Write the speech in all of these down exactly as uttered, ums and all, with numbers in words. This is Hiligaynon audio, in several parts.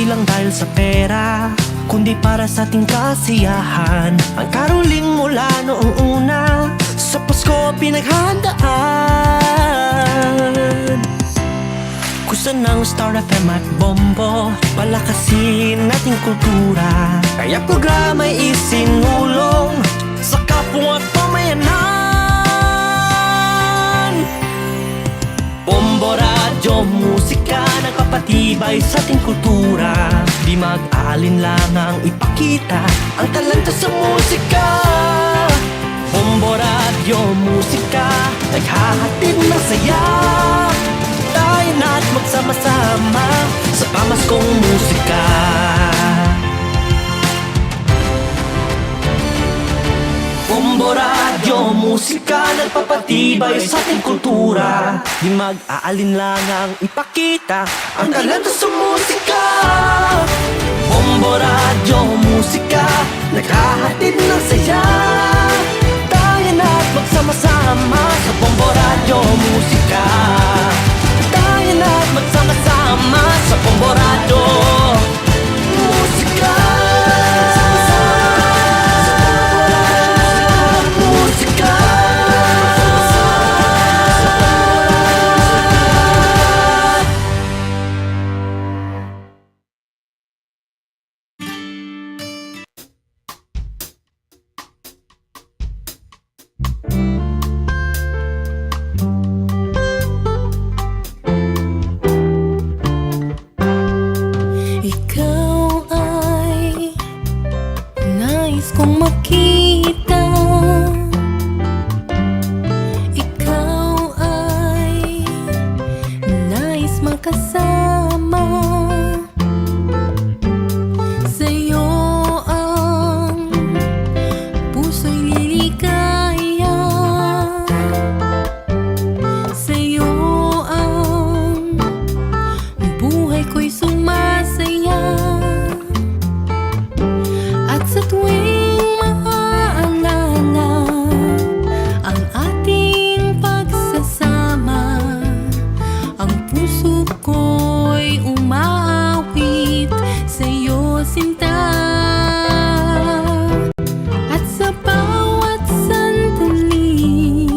Di lang dahil sa pera, kundi para sa ating kasiyahan. Ang caroling mula noong una, sa Pasko pinaghandaan. Kusa ng Star F M at Bombo, palakasin ating kultura. Kaya programa'y isinulong sa kapwa at pamayanan. Bombo Radyo Musika, nagpapatibay sa ating kultura. Di mag-aalinlangang ipakita ang talento sa musika. Bombo Radyo Musika, naghahatid ng saya. Tayo na't magsama-sama sa pamaskong musika. Bombo Radyo Musika, nagpapatibay sa ating kultura. Di mag-aalinlangang ipakita ang talento sa musika. Bombo Radyo Musika, naghahatid ng saya. Tayo na't magsama-sama sa Bombo Radyo Musika. Tayo na't magsama-sama sa Bombo Radyo Musika. Musika. Ikaw ay nais kong makita. Ikaw ay nais makasama. Sa'yo ang puso'y liligaya. Sa'yo ang buhay ko'y sumasaya. At sa tuwing maaalala ang ating pagsasama, ang puso ko'y umaawit sa'yo, sinta. At sa bawat sandali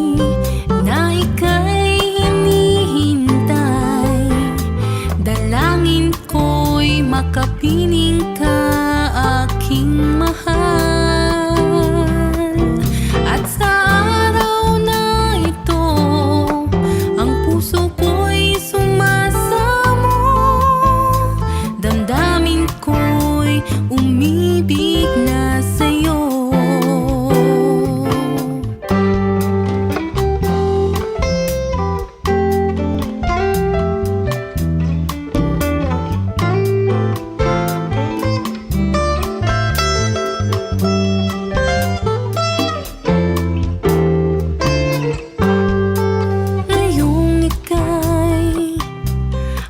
na ika'y hinihintay, dalangin ko'y makapiling ka, aking mahal. At sa araw na ito, ang puso ko'y sumasamo. Damdamin ko'y umibig na sa'yo. Ngayong ika'y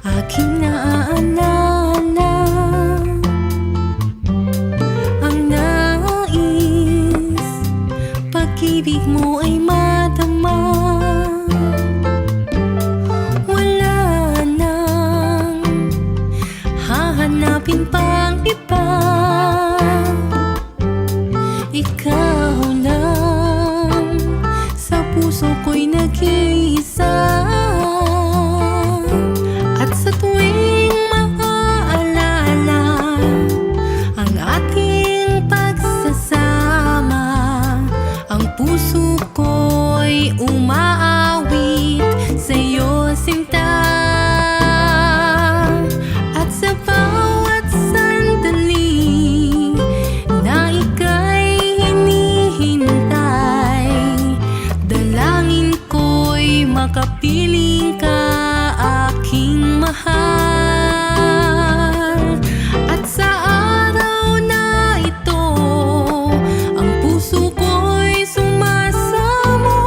aking naaalala, ang nais, pag-ibig mo ay madama. Wala nang hahanapin pang iba. Ikaw lang sa puso ko'y nag-iisa. At sa tuwing maaalala ang ating pagsasama, ang puso ko'y umaawit sa'yo, sinta. At sa bawat sandali na ika'y hinihintay, dalangin ko'y makapiling ka, aking mahal. At sa araw na ito, ang puso ko'y sumasamo.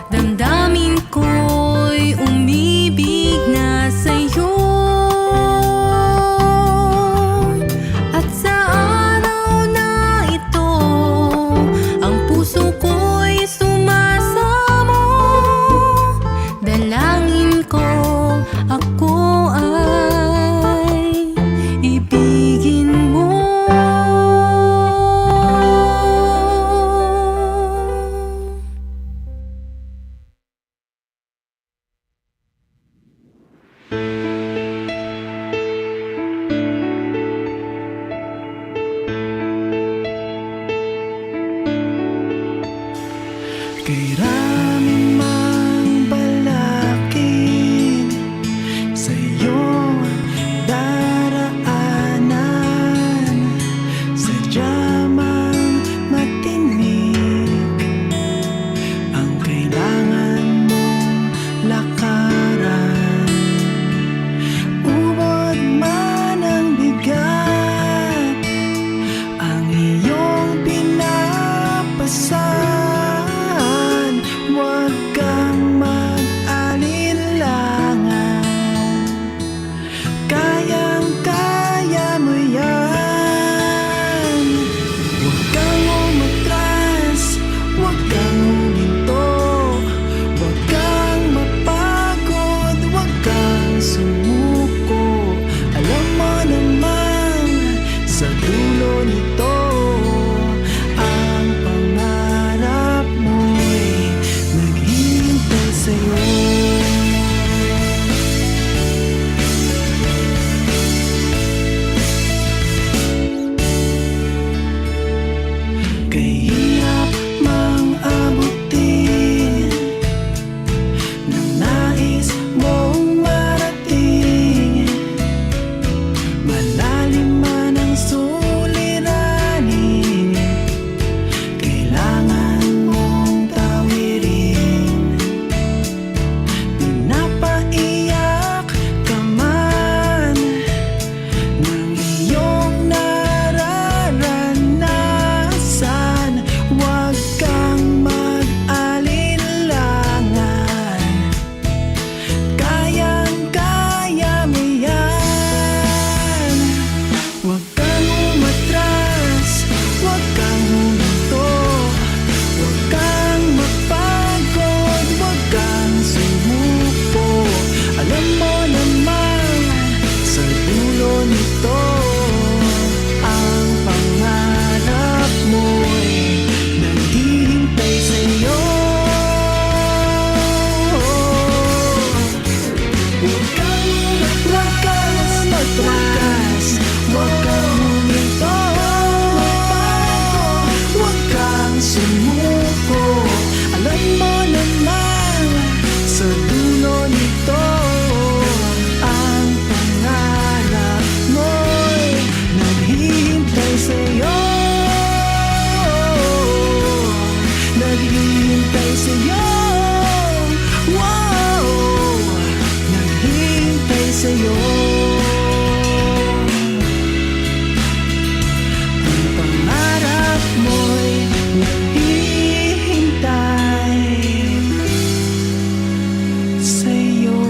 Damdamin ko'y umibig na sa'yo. At sa araw na ito, ang puso ko'y sumasamo. Dalangin ko, ak- Kay rami mang balakid sa iyong daraanan, sadya mang matinik ang kailangan mong lakaran. Ubod man ang bigat, ang iyong pinapasan, huwag kang mag-alinlangan. Kayang-kaya mo yan. Huwag kang umatras, huwag kang huminto, huwag kang mapagod, huwag kang sumuko. Alam mo naman, sa dulo nito, ang pangarap mo'y naghihintay sa'yo. Kay hirap mang abutin ng nais mong marating. Malalim man ang suliranin, kailangan mong tawirin. Pinapaiyak ka man ng iyong nararanasan, huwag kang mag-alinlangan. Kayang-kaya mo yan. Huwag kang umatras, huwag kang huminto, huwag kang mapagod, huwag kang sumuko. Alam mo naman, sa dulo nito, ang pangarap mo'y naghihintay sa'yo. Huwag kang umatras, huwag kang huminto, huwag kang sumuko. Alam mo naman, sa dulo nito, ang pangarap mo'y naghihintay sa'yo. Naghihintay sa'yo. Wow! Naghihintay sa'yo. Ang pangarap mo'y naghihintay sa'yo.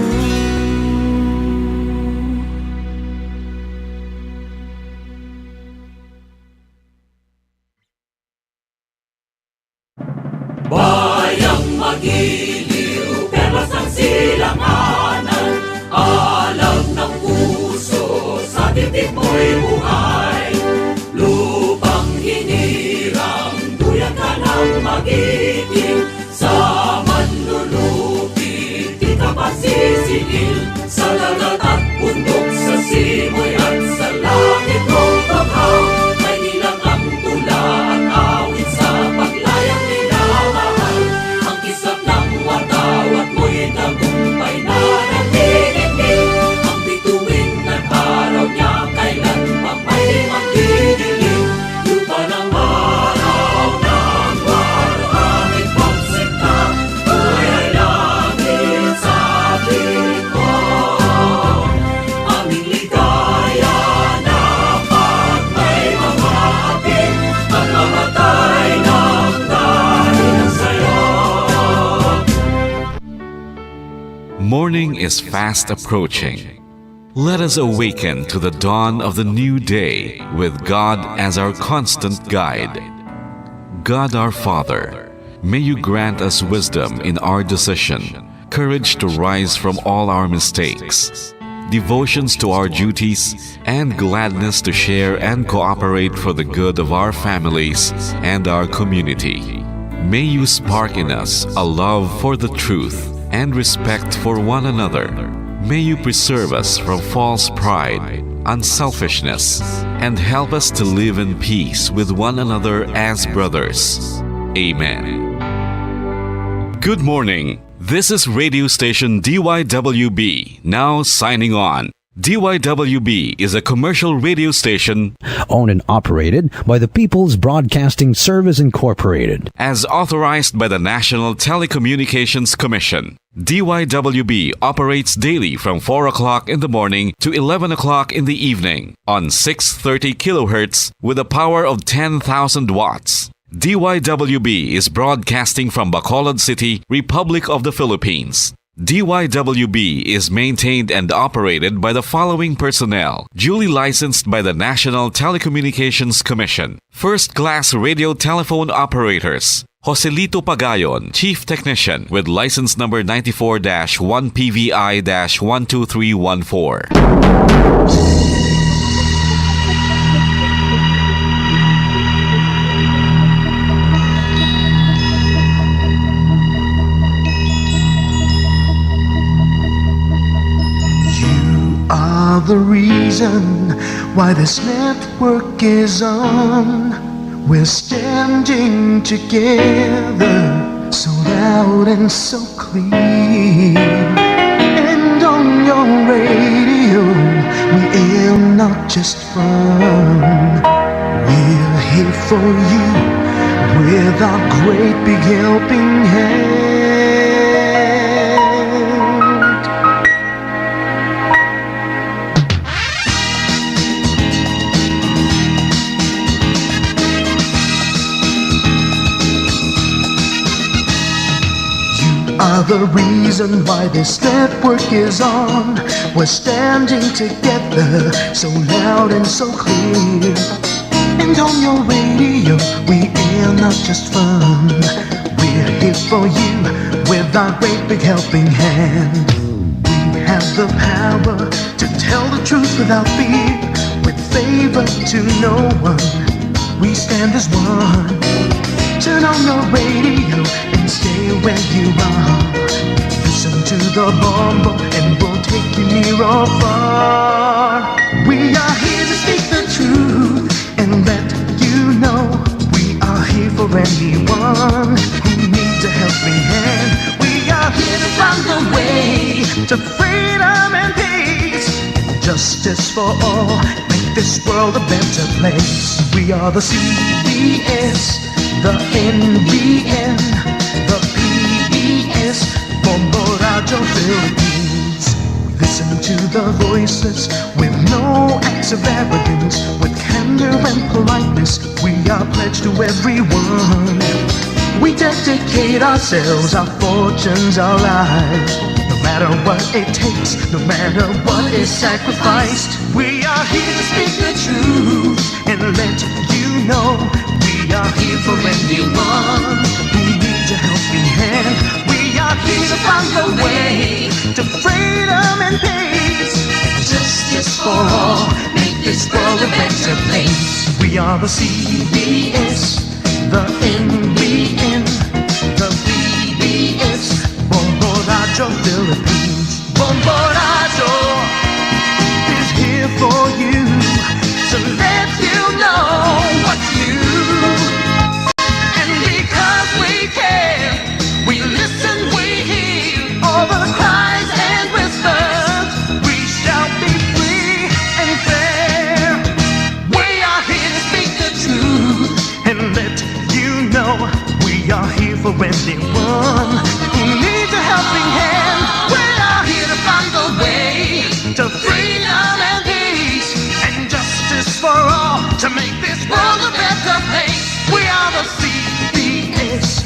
Bayang magiliw, perlas ng silanganan, alam ng puso, sa dibdib mo'y buhay. Lupang hinirang, duyan ka ng magiting, sa manlulupit, di ka pasisingil. Sa dagat at bundok, sa simoy at sa langit mong bughaw, may nilang ang tula at awit sa paglayang minamahal. Ang kisap ng watawat mo'y tagumpay na nagdidikdik. Ang bituin ng araw niya kailan pa may magdidilim. Lupa ng araw ng waluhangin pagsinta, buhay ay langit sa piling ko. Aming ligaya na pag may mga hapit, pagmamatay ng dahil sa'yo. Morning is fast approaching. Let us awaken to the dawn of the new day with God as our constant guide. God our Father, may you grant us wisdom in our decision, courage to rise from all our mistakes, devotions to our duties, and gladness to share and cooperate for the good of our families and our community. May you spark in us a love for the truth and respect for one another. May you preserve us from false pride, unselfishness, and help us to live in peace with one another as brothers. Amen. Good morning. This is radio station D Y W B, now signing on. D Y W B is a commercial radio station owned and operated by the People's Broadcasting Service Incorporated. As authorized by the National Telecommunications Commission. D Y W B operates daily from four o'clock in the morning to eleven o'clock in the evening on six thirty kilohertz with a power of ten thousand watts. D Y W B is broadcasting from Bacolod City, Republic of the Philippines. D Y W B is maintained and operated by the following personnel, duly licensed by the National Telecommunications Commission. First class radio telephone operators. Joselito Pagayon, Chief Technician, with license number ninety-four dash one P V I dash one two three one four. You are the reason why this network is on. We're standing together, so loud and so clear. And on your radio, we air not just fun. We're here for you with our great big helping hand. You are the reason why this network is on. We're standing together, so loud and so clear. And on your radio, we air not just fun. We're here for you with our great big helping hand. We have the power to tell the truth without fear, with favor to no one. We stand as one. Turn on your radio and stay where you are. Listen to the Bombo and we'll take you near or far. We are here to speak the truth and let you know we are here for anyone who needs a helping hand. We are here to find the way to freedom and peace. Justice for all, make this world a better place. We are the C B S, the N B N, the P B S, Bombo Radyo Philippines. We listen to the voiceless with no acts of arrogance, with candor and politeness. We are pledged to everyone. We dedicate ourselves, our fortunes, our lives. No matter what it takes, no matter what is sacrificed, we are here to speak the truth and let you know we are here for anyone who needs a helping hand. We are here to find a way to freedom and peace. Justice for all, make this world a better place. We are the C B S, the N B N, the P B S, Bombo Radyo Philippines. Bombo Radyo is here for you to let you know what's new. And because we care, we listen, we hear all the cries and whispers. We shall be free and fair. We are here to speak the truth and let you know we are here for anyone who needs a helping hand. We are here to find the way to freedom and peace and justice for all to make this world a better place. We are the C B S,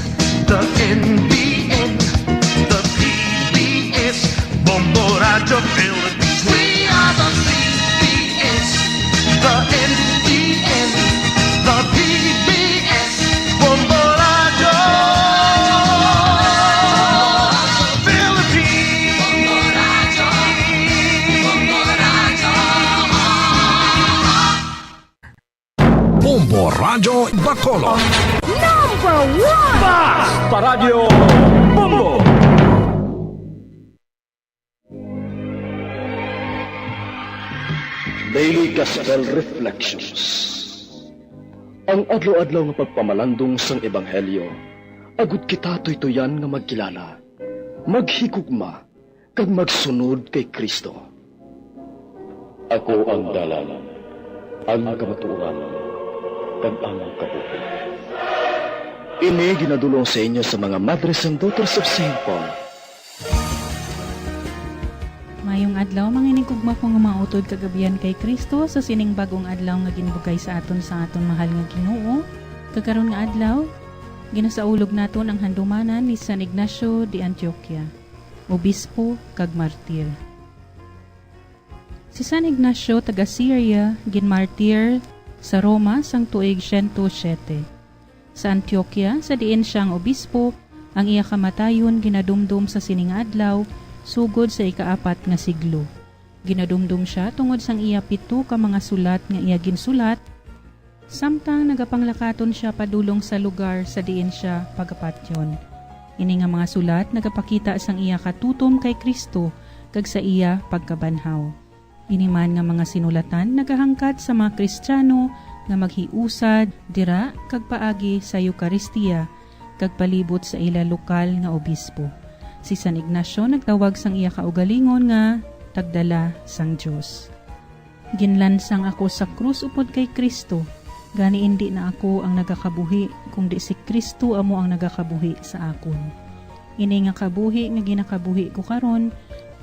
the N B N, the P B S, Bombo Radyo Philippines. We are the C B S, the N B N, the P B S, Bombo Radyo Philippines. Bombo Radyo Bacolod. Number one! Basta Radyo Bombo! Daily Gospel Reflections. Ang adlaw-adlaw nga pagpamalandong sang ebanghelyo Agod kita tuytoyan nga magkilala, maghigugma, kag magsunod kay Cristo. Ako ang dalan, ang kamatuoran, kag ang kabuhi. Ini ginadulong sa inyo sa mga Madres and Daughters of Saint Paul. Mayong adlaw, mga inig-ugma ko nga mga utod kag abyan kay Cristo, sa sining bag-ong adlaw nga ginbugay sa aton sa aton mahal nga Ginoo. Kag karon nga adlaw, ginasaulog naton ang handumanan ni San Ignacio de Antioquia, obispo kag martir. Si San Ignacio taga Syria ginmartir sa Roma sang tuig siyento siyete. Sa Antioquia, sa diin sia ang obispo, ang iya kamatayon ginadumdom sa sini nga adlaw, sugod sa ikaapat nga siglo. Ginadumdom sia tungod sang iya pito ka mga sulat nga iya ginsulat, samtang nagapanglakaton sia padulong sa lugar sa diin sia pagapatyon. Ini nga mga sulat nagapakita sang iya katutom kay Cristo kag sa iya pagkabanhaw. Ini man nga mga sinulatan nagahangkat sa mga Kristiano nga maghiusa dira kag paagi sa Eukaristia kag palibot sa ila lokal nga obispo. Si San Ignacio nagtawag sang iya kaugalingon nga tagdala sang Dios. Ginlansang ako sa krus upod kay Cristo, gani indi na ako ang nagakabuhi, kundi si Cristo amo ang nagakabuhi sa akon. Ini nga kabuhi nga ginakabuhi ko karon,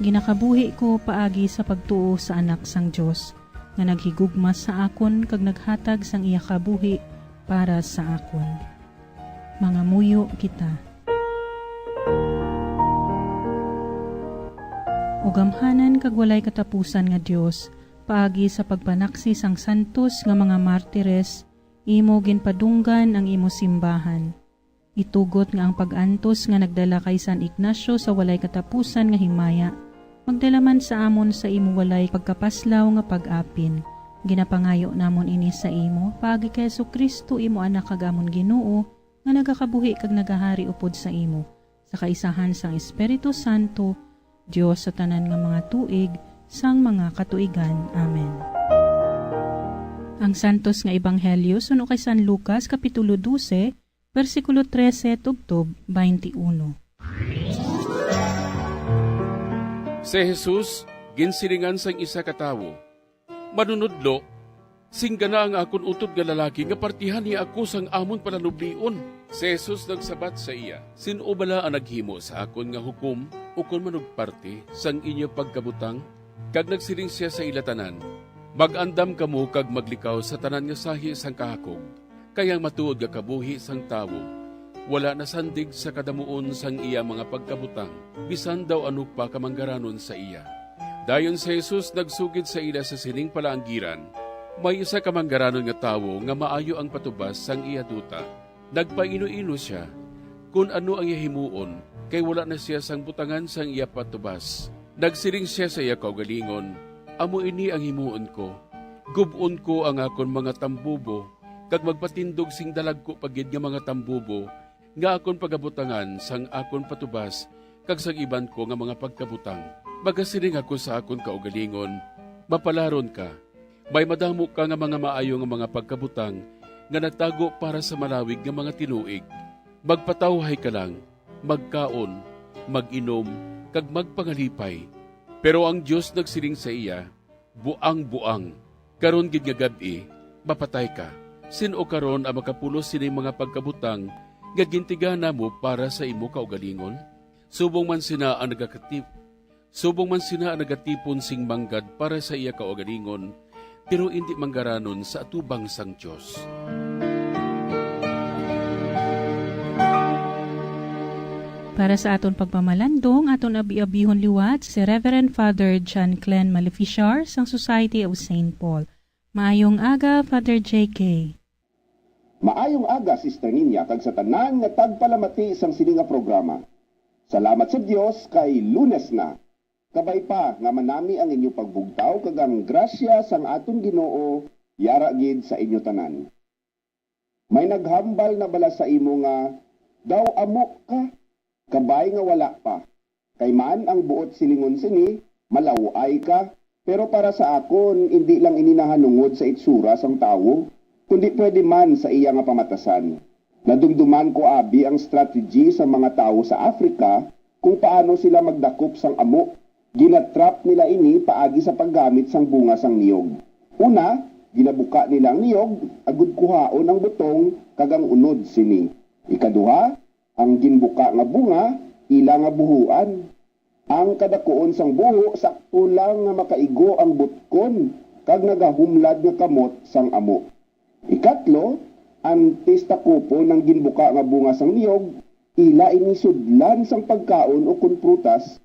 ginakabuhi ko paagi sa pagtuo sa Anak sang Dios, nga naghigugma sa akon kag naghatag sang iya kabuhi para sa akon. Mangamuyo kita. O gamhanan kag walay katapusan nga Dios, paagi sa pagpanaksi sang santos nga mga martires, imo ginpadunggan ang imo simbahan. Itugot nga ang pag-antos nga nagdala kay San Ignacio sa walay katapusan nga himaya, magdala man sa amon sa imo walay pagkapaslaw nga pag-apin. Ginapangayo namon ini sa imo, paagi kay Jesu-Cristo, imo Anak kag amon Ginoo, nga nagakabuhi kag nagahari upod sa imo, sa kaisahan sang Espiritu Santo, Dios sa tanan nga mga tuig, sang mga katuigan. Amen. Ang Santos nga Ebanghelyo suno kay San Lucas, Kapitulo dose, bersikulo trese tubtob twenty-uno. Si Jesus ginsilingan sang isa ka tawo, "Manunodlo, singgana ang akon utod nga lalaki nga partihan niya ako sang amon pananublion." Si Jesus nagsabat sa iya, "Sin-o bala ang naghimo sa akon nga hukom ukon manugparti sang inyo pagkabutang?" Kag nagsiling sia sa ila tanan, "Mag-andam kamo kag maglikaw sa tanan nga sahi sang kahakog, kay ang matuod nga kabuhi sang tawo wala nasandig sa kadamuon sang iya mga pagkabutang, bisan daw ano pa ka manggaranon sa iya." Dayon si Jesus nagsugid sa ila sa sining palaanggiran, "May isa ka manggaranon nga tawo nga maayo ang patubas sang iya duta. Nagpaino-ino sia kon ano ang iya himuon, kay wala na sia sang butangan sang iya patubas. Nagsiling sia sa iya kaugalingon, 'Amo ini ang himuon ko: gub-on ko ang akon mga tambubo, kag magpatindog sing dalagku pa gid nga mga tambubo nga akon pagabutangan sang akon patubas kag sang iban ko nga mga pagkabutang.' Magasiling ako sa akon kaugalingon, 'Mapalaron ka, may madamo ka nga mga maayo nga mga pagkabutang nga natago para sa malawig nga mga tinuig. Magpatawhay ka lang, magkaon, mag-inom, kag magpangalipay.' Pero ang Dios nagsiling sa iya, 'Buang-buang, karon gid nga gab-i mapatay ka. Sin-o karon ang makapulos sining mga pagkabutang nga gintigana mo para sa imo kaugalingon?' Subong man sina ang nagakatip-, subong man sina ang nagatipon sing manggad para sa iya kaugalingon, pero indi manggaranon sa atubang sang Dios. Para sa aton pagpamalandong, aton abi-abihon liwat si Reverend Father John Glenn Maleficar sang Society of Saint Paul. Maayong aga, Father J K. Maayong aga, Sister Ninya, kag sa tanan nga tagpalamati sang sini nga programa. Salamat sa Dios kay Lunes na. Kabay pa nga manami ang inyo pagbugtaw kag ang grasya sang aton Ginoo yara gid sa inyo tanan. May naghambal na bala sa imo nga, "Daw amo ka? Kabay nga wala pa." Kay man ang buot silingon sini, "Malaw-ay ka." Pero para sa akon, indi lang ini nahanungod sa itsura sang tawo, kundi pwede man sa iya nga pamatasan. Nadumduman ko abi ang strategy sa mga tawo sa Africa kung paano sila magdakop sang amo. Ginatrap nila ini paagi sa paggamit sang bunga sang niyog. Una, ginabuka nila ang niyog agud kuhaon ang butong kag ang unod sini. Ikaduha, ang ginbuka nga bunga ila nga buhoan. Ang kadakuon sang buho sakto lang nga makaigo ang butkon kag nagahumlad nga kamot sang amo. Ikatlo, antes takupon ang ginbuka nga bunga sang niyog, ila ini sudlan sang pagkaon ukon prutas,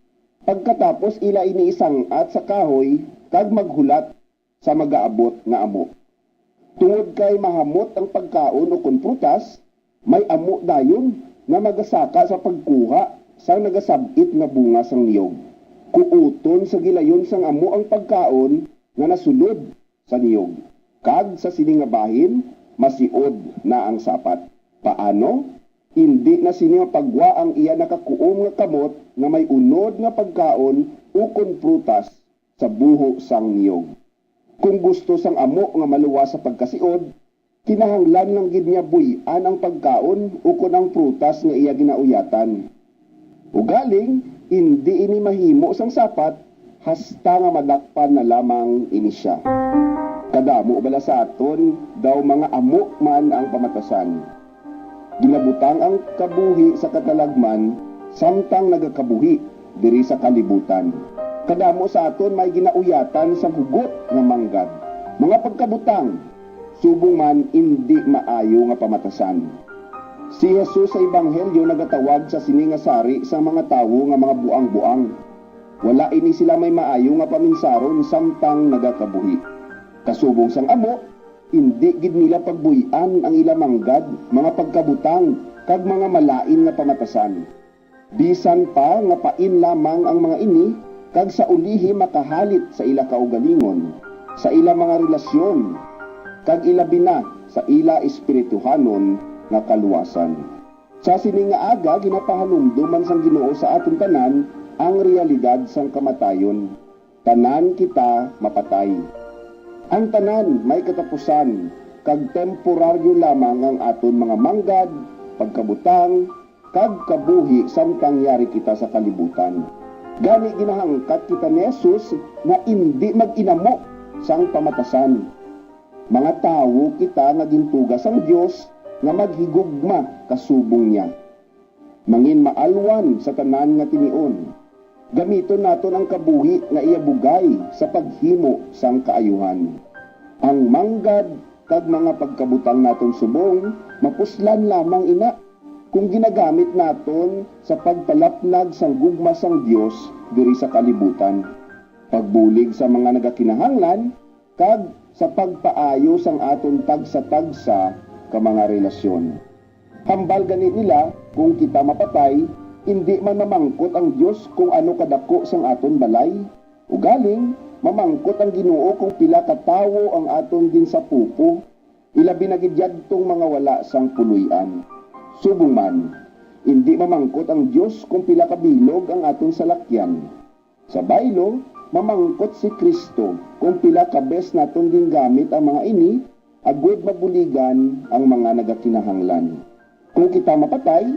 pagkatapos ila ini isang-at sa kahoy kag maghulat sa magaabot nga amo. Tungod kay mahamot ang pagkaon ukon prutas, may amo dayon nga magasaka sa pagkuha sang nagasab-it nga bunga sang niyog. Kuuton sa gilayon sang amo ang pagkaon nga nasulod sa niyog, kag sa sini nga bahin masiod na ang sapat. Paano? Indi na sini mapagwa ang iya nakakuom nga kamot nga may unod nga pagkaon ukon prutas sa buho sang niyog. Kung gusto sang amo nga maluwas sa pagkasiod, kinahanglan lang gid niya buy-an ang pagkaon ukon ang prutas nga iya ginauyatan. Ugaling, indi ini mahimo sang sapat hasta nga madakpan na lamang ini sia. Kadamo bala sa aton daw mga amo man ang pamatasan. Ginabutang ang kabuhi sa katalagman samtang nagakabuhi diri sa kalibutan. Kadamo sa aton may ginauyatan sang hugot nga manggad, mga pagkabutang, subong man indi maayo nga pamatasan. Si Jesus sa Ebanghelyo nagatawag sa sini nga sari sang mga tawo nga mga buang-buang. Wala ini sila may maayo nga paminsaron samtang nagakabuhi. Kasubong sang amo, indi gid nila pagbuy-an ang ila manggad, mga pagkabutang, kag mga malain nga pamatasan. Bisan pa nga pain lamang ang mga ini, kag sa ulihi makahalit sa ila kaugalingon, sa ila mga relasyon, kag ilabi na sa ila espirituhanon nga kaluwasan. Sa sini nga aga, ginapahanumdom man sang Ginoo sa aton tanan ang realidad sang kamatayon. Tanan kita mapatay. Ang tanan may katapusan, kag temporaryo lamang ang aton mga manggad, pagkabutang, kag kabuhi samtang yari kita sa kalibutan. Gani, ginahangkat kita ni Jesus nga indi mag-inamo sang pamatasan. Mga tawo kita nga gintuga sang Dios nga maghigugma kasubong niya. Manginmaalwan sa tanan nga tinion. Gamiton naton ang kabuhi nga iya bugay sa paghimo sang kaayuhan. Ang manggad kag mga pagkabutang naton subong mapuslan lamang ina kung ginagamit naton sa pagpalapnag sang gugma sang Dios diri sa kalibutan, pagbulig sa mga nagakinahanglan, kag sa pagpaayo sang aton tagsa-tagsa ka mga relasyon. Hambal gani nila, kung kita mapatay, indi man mamangkot ang Dios kung ano kadako sang aton balay. Ugaling, mamangkot ang Ginoo kung pila ka tawo ang aton ginsapupo, ilabi na gid yadtong mga wala sang puloy-an. Subong man, indi mamangkot ang Dios kung pila ka bilog ang aton salakyan. Sa baylo, mamangkot si Cristo kung pila ka bes naton gingamit ang mga ini agud mabuligan ang mga nagakinahanglan. Kung kita mapatay,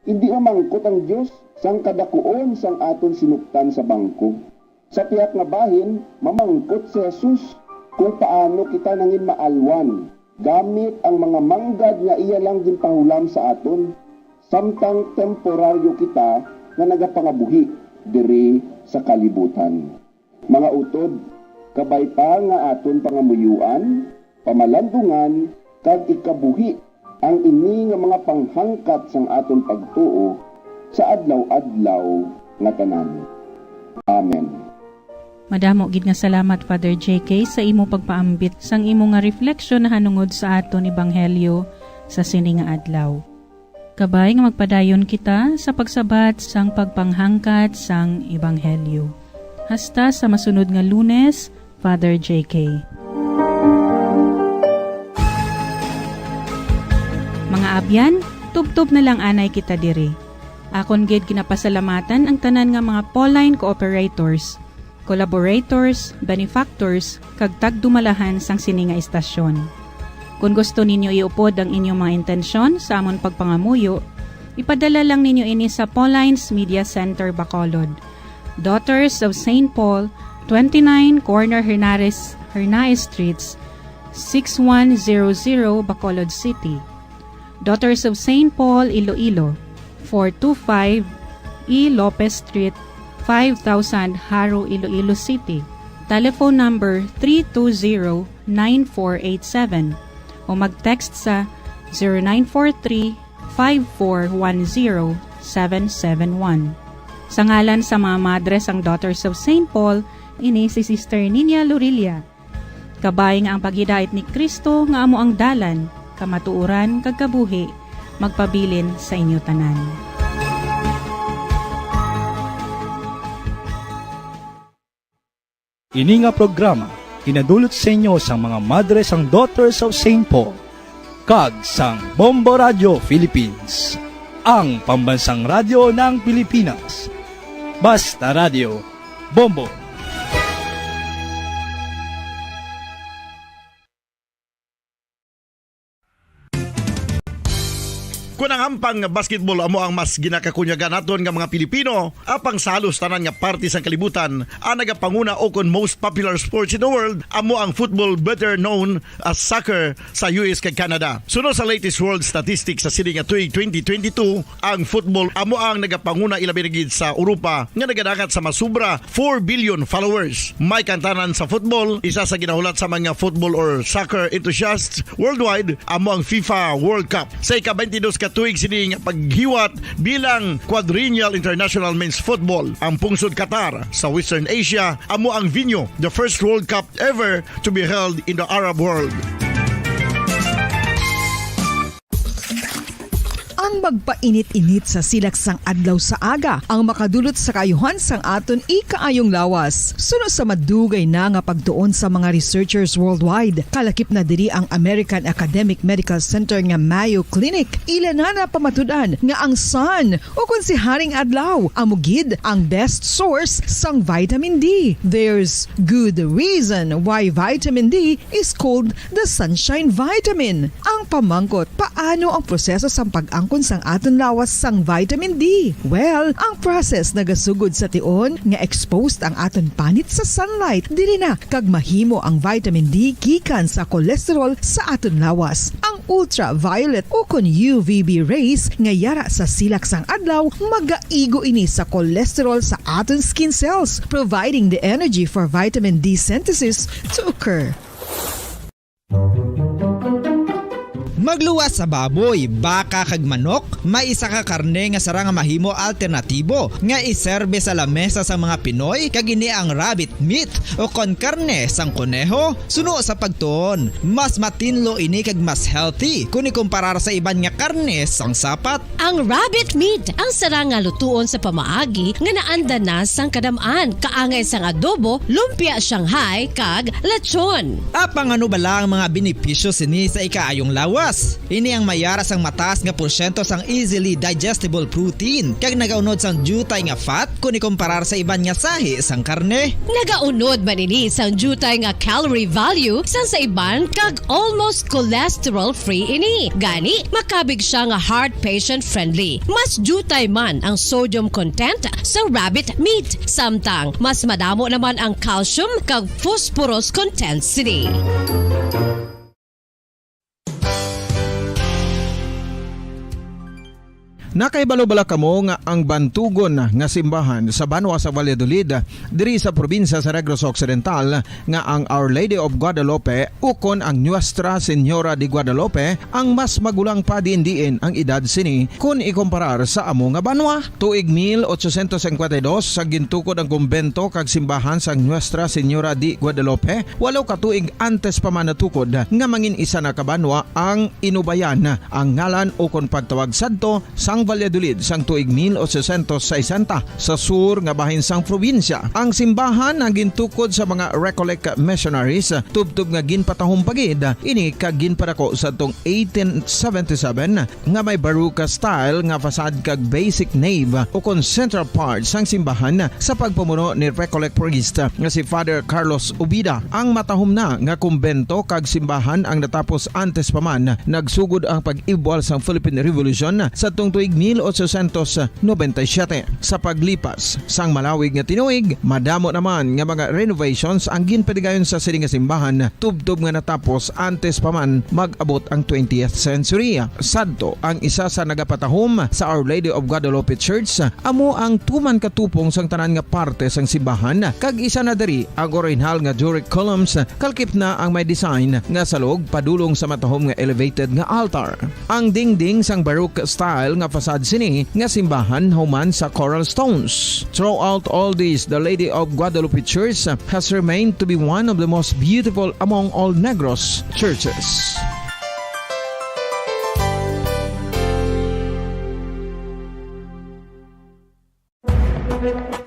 indi mamangkot ang Dios sang kadakuon sang aton sinuptan sa bangko. Sa pihak nga bahin, mamangkot si Jesus kung paano kita nanginmaalwan gamit ang mga manggad nga iya lang ginpahulam sa aton, samtang temporaryo kita nga nagapangabuhi diri sa kalibutan. Mga utod, kabay pa nga aton pangamuyoan, pamalandungan, kag ikabuhi ang ini nga mga panghangkat sang aton pagtuo sa adlaw-adlaw nga tanan. Amen. Madamo gid nga salamat, Father J K, sa imo pagpaambit sang imo nga refleksyon nahanungod sa aton ebanghelyo sa sini nga adlaw. Kabay nga magpadayon kita sa pagsabat sang pagpanghangkat sang ebanghelyo. Hasta sa masunod nga Lunes, Father J K. Mga abyan, tubtob na lang anay kita diri. Akon gid ginapasalamatan ang tanan nga mga Pauline cooperators, collaborators, benefactors, kag tagdumalahan sang sini nga istasyon. Kung gusto ninyo iupod ang inyong mga intensyon sa amon pagpangamuyo, ipadala lang ninyo ini sa Paulines Media Center, Bacolod, Daughters of Saint Paul, twenty-nine Corner Hernares, Hernaez Streets, six one zero zero, Bacolod City. Daughters of Saint Paul, Iloilo, four two five E Lopez Street, five thousand, Jaro, Iloilo City. Telephone number three two zero nine four eight seven o mag-text sa zero nine four three, five four one zero, seven seven one. Sa ngalan sa mga madre sang Daughters of Saint Paul, ini si Sister Ninia Lorilla. Kabay nga ang paghidait ni Cristo nga amo ang dalan, kamatuoran, kag kabuhi, magpabilin sa inyo tanan. Ini nga programa ginadulot sa inyo sang mga madre sang Daughters of Saint Paul kag sang Bombo Radio Philippines, ang pambansang radyo ng Pilipinas. Basta Radio, Bombo. Kon ang hampang nga basketball amo ang mas ginakakunyagan naton nga mga Pilipino, apang sa halos tanan nga parte sang kalibutan, ang nagapanguna o kon most popular sports in the world amo ang football, better known as soccer, sa U S kag Canada. Suno sa latest world statistics sa sini nga tuig twenty twenty-two, ang football amo ang nagapanguna, ilabi na gid sa Europa, nga nagadangat sa masubra four billion followers. May kantanan sa football, isa sa ginahulat sa mga football or soccer enthusiasts worldwide amo ang FIFA World Cup. Sa ika-twenty-dos ka tuig sini nga paghiwat bilang Quadrennial International Men's Football, ang pungsod Qatar sa Western Asia amo ang venue. The first World Cup ever to be held in the Arab world. Ang magpainit-init sa silak sang adlaw sa aga ang makadulot sa kaayuhan sang aton ikaayong lawas. Suno sa madugay na nga pagtuon sa mga researchers worldwide, kalakip na diri ang American Academic Medical Center nga Mayo Clinic. Ila na napamatud-an nga ang sun, o kon si Haring Adlaw, amo gid ang best source sang vitamin D. There's good reason why vitamin D is called the sunshine vitamin. Ang pamangkot, paano ang proseso sang pag-angkon sang aton lawas sang vitamin D? Well, ang process nagasugod sa tion nga exposed ang aton panit sa sunlight. Diri na kag mahimo ang vitamin D gikan sa cholesterol sa aton lawas. Ang ultraviolet o kon U V B rays nga yara sa silak sang adlaw magaigo ini sa cholesterol sa aton skin cells, providing the energy for vitamin D synthesis to occur. Magluwas sa baboy, baka, kag manok, may isa ka karne nga sarang nga mahimo alternatibo nga iserbe sa lamesa sa mga Pinoy, kag ini ang rabbit meat o kon karne sang koneho. Suno sa pagtuon, mas matinlo ini kag mas healthy kon ikumparar sa iban nga karne sang sapat. Ang rabbit meat ang sarang nga lutuon sa pamaagi nga naanda na sang kadam-an, kaangay sang adobo, lumpia Shanghai, kag lechon. Apang ano bala ang mga benepisyo sini sa ikaayong lawas? Ini ang mayara sang mataas nga porsyento sang easily digestible protein, kag nagaunod sang diutay nga fat kon ikumparar sa iban nga sahi sang karne. Nagaunod man ini sang diutay nga calorie value sang sa iban, kag almost cholesterol-free ini. Gani, makabig siya nga heart patient-friendly. Mas diutay man ang sodium content sa rabbit meat, samtang mas madamo naman ang calcium kag phosphorus content sini. Nakahibalo bala kamo nga ang bantugon nga simbahan sa banwa sa Valladolid, diri sa probinsya sa Negros Occidental, nga ang Our Lady of Guadalupe ukon ang Nuestra Señora de Guadalupe ang mas magulang pa diin-diin ang edad sini kon ikumparar sa amo nga banwa? Tuig mil ochocientos cincuenta y dos, sa gintukod ang kumbento kag simbahan sang Nuestra Señora de Guadalupe, walo ka tuig antes pa man natukod nga mangin isa na ka banwa ang Inubayan, ang ngalan ukon pagtawag sadto sang Valladolid sang tuig mil ochocientos sesenta sa sur nga bahin sang probinsya. Ang simbahan ang gintukod sa mga Recollect missionaries, tubtob nga ginpatahom pa gid ini kag ginpadako sa tong eighteen seventy-seven nga may Baroque style nga facade kag basic nave ukon central part sang simbahan sa pagpamuno ni Recollect priest nga si Father Carlos Ubida. Ang matahom na nga kumbento kag simbahan ang natapos antes pa man nagsugod ang pag-ibwal sang Philippine Revolution sadtong tuig mil ochocientos noventa y siete. Sa paglipas sang malawig nga tinuig, madamo naman nga mga renovations ang ginpadigayon sa sini nga simbahan, tubtob nga natapos antes pa man mag-abot ang twentieth century. Sadto, ang isa sa nagapatahom sa Our Lady of Guadalupe Church amo ang tuman ka tupong sang tanan nga parte sang simbahan, kag isa na diri ang orihinal nga Doric columns, kalkip na ang may design nga salog padulong sa matahom nga elevated nga altar. Ang dingding sang Baroque style nga facade sini nga simbahan human sa coral stones. Throughout all this, the Lady of Guadalupe Church has remained to be one of the most beautiful among all Negros churches.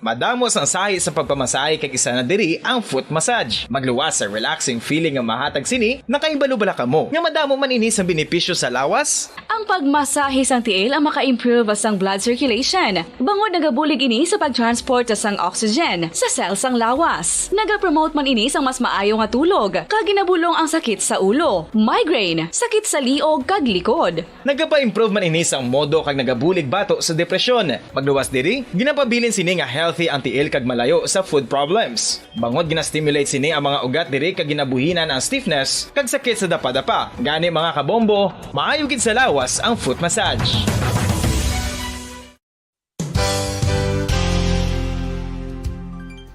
Madamo sang sahi sa pagpamasahe, kag isa na diri ang foot massage. Magluwas sa relaxing feeling nga mahatag sini. Nakahibalo bala kamo nga madamo man ini sang benepisyo sa lawas? Ang pagmasahe sang tiil ang maka-improve sang blood circulation, bangod nagabulig ini sa pag-transport sang oxygen sa cell sang lawas. Nagapromote man ini sang mas maayo nga tulog, kag ginabulong ang sakit sa ulo, migraine, sakit sa liog, kag likod. Nagapa-improve man ini sang modo kag nagabulig bato sa depresyon. Magluwas diri, ginapabilin sini nga healthy ang tiil kag malayo sa foot problems. Bangod gina-stimulate sini ang mga ugat diri kag ginabuhinan ang stiffness kag sakit sa dapadapa. Gani, mga kabombo, maayo gid sa lawas ang foot massage.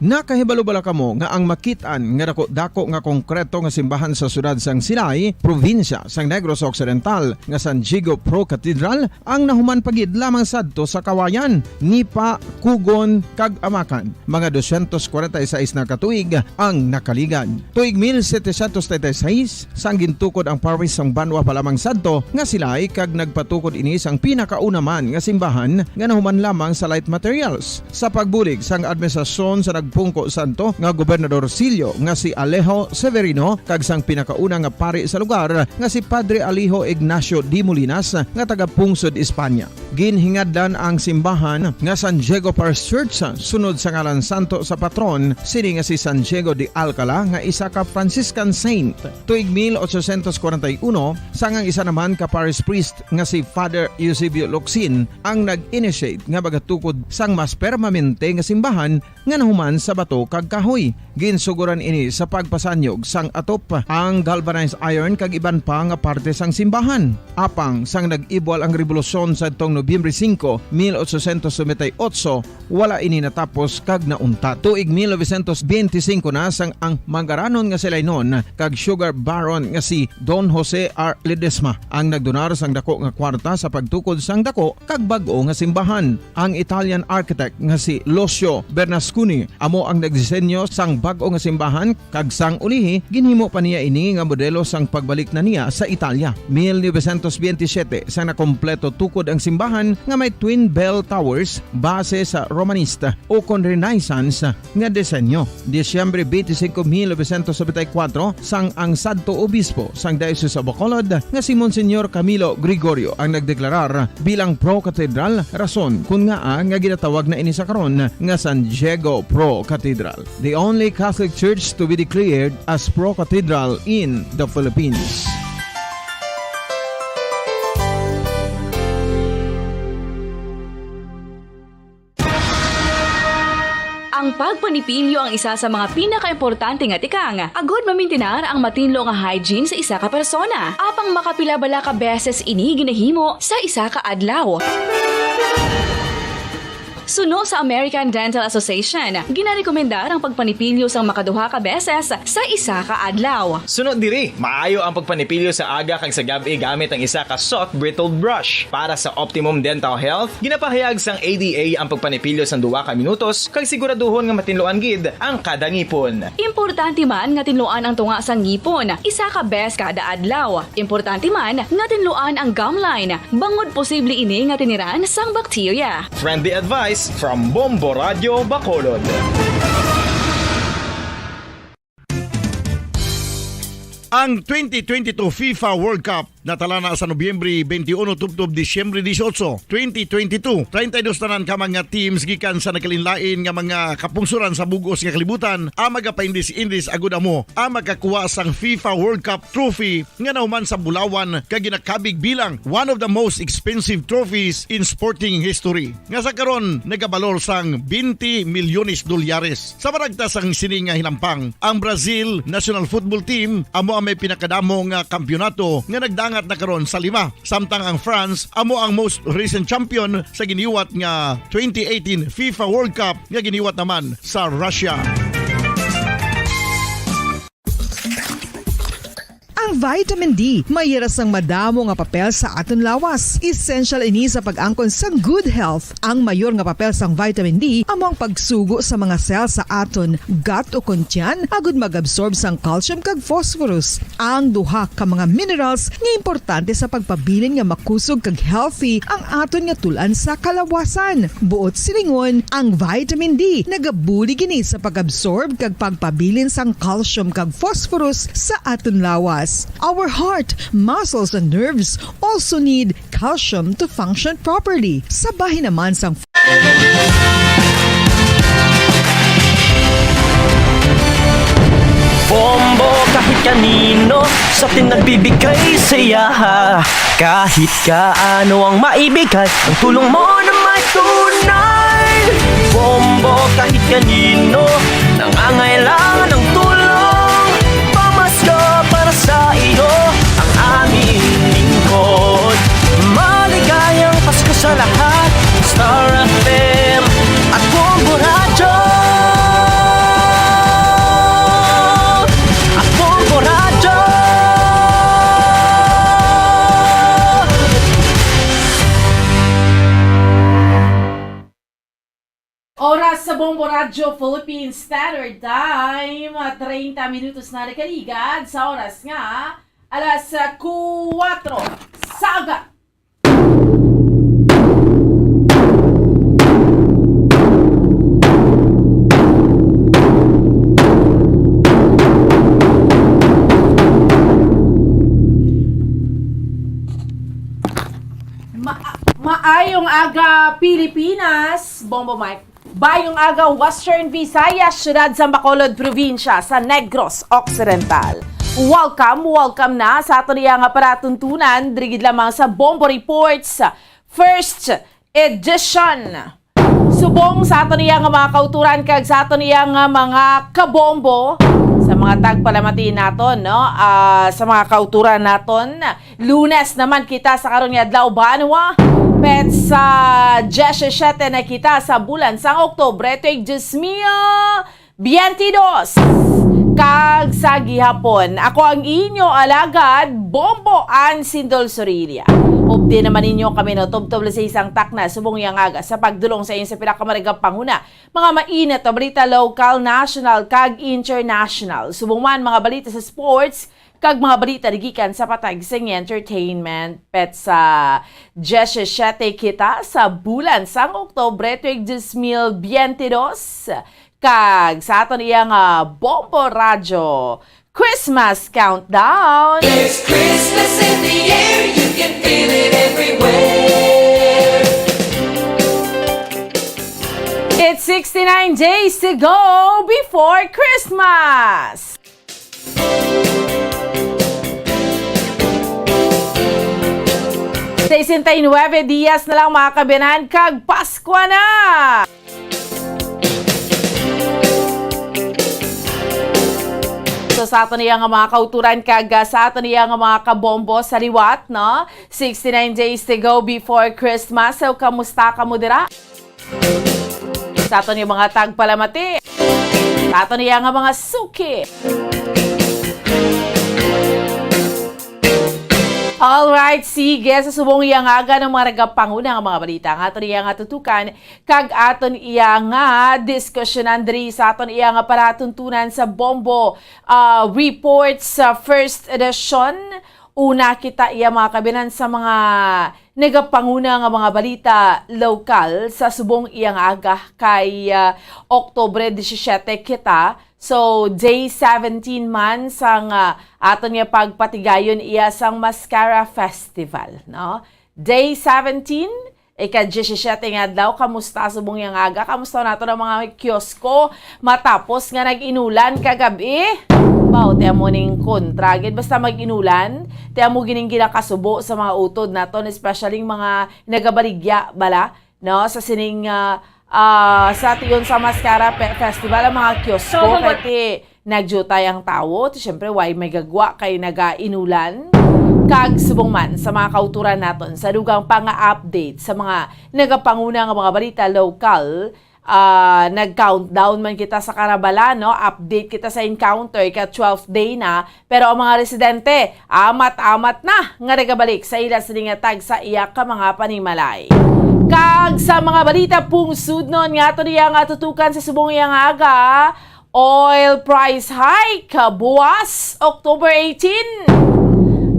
Nakahibalo bala kamo nga ang makit-an nga dako-dako nga konkreto nga simbahan sa siyudad sang Silay, probinsya sang Negros Occidental, nga San Diego Pro Cathedral, ang nahuman pa gid lamang sadto sa Kawayan, Nipa, Cogon, kag Amacan, mga dosyentos kwarenta y seis na ka tuig ang nakaligad. Tuig mil setecientos treinta y seis, sang gintukod ang parish sang banwa pa lamang sadto nga Silay, kag nagpatukod ini sang pinakauna man nga simbahan nga nahuman lamang sa light materials. Sa pagbulig sang administrasyon sa nagpungko sadto nga Gobernador Silio nga si Alejo Severino kag sang pinakauna nga pari sa lugar nga si Padre Alejo Ignacio de Molinas nga taga Pungsod, Espanya. Ginhingadlan ang simbahan nga San Diego Parish Church sunod sa ngalan santo sa patron sini nga si San Diego de Alcala, nga isa ka Franciscan saint. Tuig mil ochocientos kwarenta y uno, sang ang isa naman ka parish priest nga si Father Eusebio Locsin ang nag-initiate nga magatukod sang mas permanente nga simbahan nga nahuman sa bato kag kahoy. Ginsugoran ini sa pagpasanyog sang atop, ang galvanized iron kag iban pa nga parte sang simbahan. Apang sang nag-ibwal ang rebolusyon sadtong Nobyembre singko, mil ochocientos noventa y ocho, wala ini natapos kag nauntat. Tuig mil novecientos benti singko na sang ang mangaranon nga Silaynon kag sugar baron nga si Don Jose R. Ledesma ang nagdonar sang dako nga kwarta sa pagtukod sang dako kag bag-o nga simbahan. Ang Italian architect nga si Lucio Bernasconi amo ang nagdisenyo sang bag-o nga simbahan, kag sang ulihi ginhimo pa niya ini nga modelo sang pagbalik na niya sa Italia. Mil novecientos benti siyete, sang nakompleto tukod ang simbahan nga may twin bell towers base sa Romanista ukon Renaissance nga disenyo. Disyembre benti singko, mil novecientos nobenta y kuwatro, sang ang sadto obispo sang Diocese of Bacolod nga si Monsignor Camilo Gregorio ang nagdeklarar bilang pro-cathedral, rason kon ngaa nga ginatawag na ini sa karon nga San Diego Pro Cathedral, the only Catholic Church to be declared as pro-cathedral in the Philippines. Ang pagpanipilyo ang isa sa mga pinakaimportante nga tikang agud mamintinar ang matinlo nga hygiene sa isa ka persona. Apang makapila bala ka beses ini ginahimo sa isa ka adlaw? Suno sa American Dental Association, ginarekomendar ang pagpanipilyo sang makaduha ka beses sa isa ka adlaw. Suno diri, maayo ang pagpanipilyo sa aga kag sa gab-i gamit ang isa ka soft bristled brush. Para sa optimum dental health, ginapahayag sang A D A ang pagpanipilyo sang duha ka minutos kag siguraduhon nga matinluan gid ang kada ngipon. Importante man nga tinluan ang tunga sang ngipon isa ka bes kada adlaw. Importante man nga tinluan ang gum line, bangod posible ini nga tiniran sang bakterya. Friendly advice from Bombo Radio Bacolod. Ang twenty twenty-two FIFA World Cup natalana sa Nobyembre twenty-one tubtob Disyembre dieciocho, twenty twenty-two. Treinta y dos tanan ka mga teams gikan sa nagkalainlain nga mga kapungsoran sa bug-os nga kalibutan ang magapaindis-indis agud amo ang makakuha sang FIFA World Cup trophy nga nahuman sa bulawan kag ginakabig bilang one of the most expensive trophies in sporting history, nga sa karon nagabalor sang twenty milyones dolyares. Sa baragta sang sini nga hinampang, ang Brazil national football team amo ang may pinakadamo nga kampiyonato nga nagdangat na karon sa lima, samtang ang France amo ang most recent champion sa giniwat nga twenty eighteen FIFA World Cup nga giniwat naman sa Russia. Ang vitamin D may ira sang madamo nga papel sa aton lawas. Essential ini sa pag-angkon sang good health. Ang mayor nga papel sang vitamin D amo ang pagsugo sa mga cell sa aton gut o kon tiyan agud mag-absorb sang calcium kag phosphorus, ang duha ka mga minerals nga importante sa pagpabilin nga makusog kag healthy ang aton nga tul-an sa kalawasan. Buot silingon, ang vitamin D nagabulig ini sa pag-absorb kag pagpabilin sang calcium kag phosphorus sa aton lawas. Our heart, muscles, and nerves also need calcium to function properly. Sa bahin naman sang Bombo kahit kanino sa atin nagbibigay saya. Kahit kaano ang maibigay, ang tulong mo na may tunay. Bombo kahit kanino nangangailangan ng tulong. Pamasko para sa iyo ang aming lingkod. Maligayang Pasko sa lahat. Star F M at Bombo Radyo. At Bombo Radyo. Oras sa Bombo Radyo Philippine Standard Time, treinta minutos na nakaligad sa oras nga alas kuwatro sa aga. Ma-, maayong aga, Pilipinas. Bombo Mike. Bayong aga, Western Visayas, siyudad sa Bacolod, probinsya sa Negros Occidental. Welcome, welcome na sa aton iya nga palatuntunan, diri gid lamang sa Bombo Reports, first edition. Subong sa aton iya nga mga kauturan kag sa aton iya nga mga kabombo, sa mga tagpalamati naton, no? Ah, sa mga kauturan naton, Lunes naman kita sa karon nga adlaw, banwa. Petsa diyesisete na kita sa bulan sang Oktubre, tuig dos mil biyente dos. Kag sa gihapon, ako ang inyo alagad, Bombo Ann Sindol Sorilla. Updi naman ninyo kami, no, tubtob sa isang takna subong yang aga sa pagdulong sa inyo sa pinakamaragap panghuna. Mga mainit na balita, local, national, kag international. Subong man mga balita sa sports, kag mga balita gikan sa patag sang entertainment. Petsa diyesisete kita sa bulan sang Oktubre, tuig dos mil biyente dos. Kag sa aton iya nga Bombo Radyo Christmas Countdown. There's Christmas in the air, you can feel it everywhere. It's sixty-nine days to go before Christmas. Sesenta y nueve dias na lang, mga kabiyanan, kag Paskwa na! So, sa aton iya nga mga kauturan kag, ah, sa aton iya nga mga kabombo sa liwat, no? Sixty-nine days to go before Christmas. So, kamusta kamo dira? Sa aton nga mga tagpalamati, sa aton iya nga mga suki. Alright, sige, sa subong iya nga aga ng mga nagapanguna nga mga balita nga aton iya nga tutukan, kag aton iya nga diskusyonan diri sa aton iya nga palatuntunan sa Bombo, ah, Reports, sa first edition. Una kita iya mga kabinan sa mga nagapanguna nga mga balita lokal sa subong iya nga aga kay, ah, Oktubre disisiete kita. So, day seventeen man sang, ah, aton nga pagpatigayon iya sang Mascara Festival, no? Day seventeen, ika-disisiete nga adlaw. Kamusta subong iya nga aga? Kamusta nato ang mga kiosko matapos nga nag-inulan kagabi? Baw, ti amo ning kontra gid. Basta mag-inulan, ti amo gining ginakasubo sa mga utod naton, especially ang mga nagabaligya bala, no? Sa sining, ah, ah, sa tion sa Mascara Pe-, Festival, ang mga kiosko, kay ti nagyutay ang tawo. Ti, syempre, way may gagwa kay naga-inulan. Kag subong man sa mga kauturan naton sa dugang pa nga update sa mga nagapanguna nga mga balita lokal, ah, nag-countdown man kita sa Karabala, no? Update kita sa encounter ka twelfth day na, pero ang mga residente, amat-amat na nga nagabalik sa ila sini nga tag sa iya ka mga panimalay. Kag sa mga balita pungsudnon nga ato niya nga tutukan sa subong iya nga aga, oil price hike buwas October eighteen.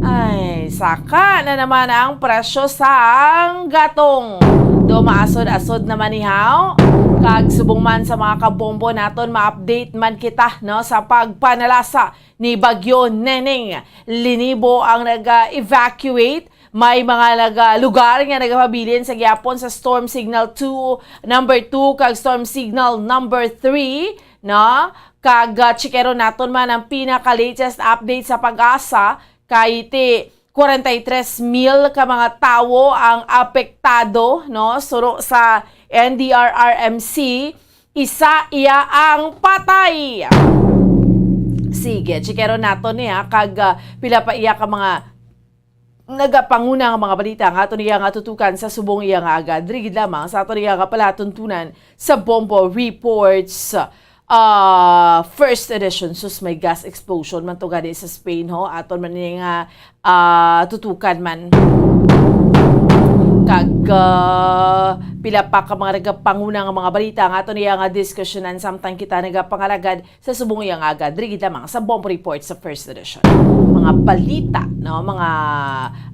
Ay, saka na naman ang presyo sang gatong. Dumaasod-asod naman ni haw. Kag subong man sa mga kabombo naton, ma-update man kita, no, sa pagpanalasa ni Bagyo Neneng. Linibo ang nag-evacuate. May mga nag-, lugar nga nagapabilin sa gihapon sa Storm Signal two, number two, kag Storm Signal number three, no? Kag, ah, chikero naton man ang pinaka-latest update sa PAGASA, kay ti kwarenta y tres mil ka mga tawo ang apektado, no? Suro sa N D R R M C, isa iya ang patay. Sige, chikero naton niya kag, ah, pila pa iya ka mga nagapanguna nga mga balita nga aton iya nga tutukan sa subong iya nga aga. Diri gid lamang sa aton iya nga palatuntunan sa Bombo Reports, ah, first edition. Sus, may gas explosion man to gani sa Spain, ho. Aton man ini nga, ah, tutukan man. Kag, ah, pila pa ka mga nagapanguna nga mga balita nga aton iya nga diskusyonan samtang kita nagapangalagad sa subong iya nga aga, diri gid lamang sa Bombo Report sa first edition. Mga balita, no, mga,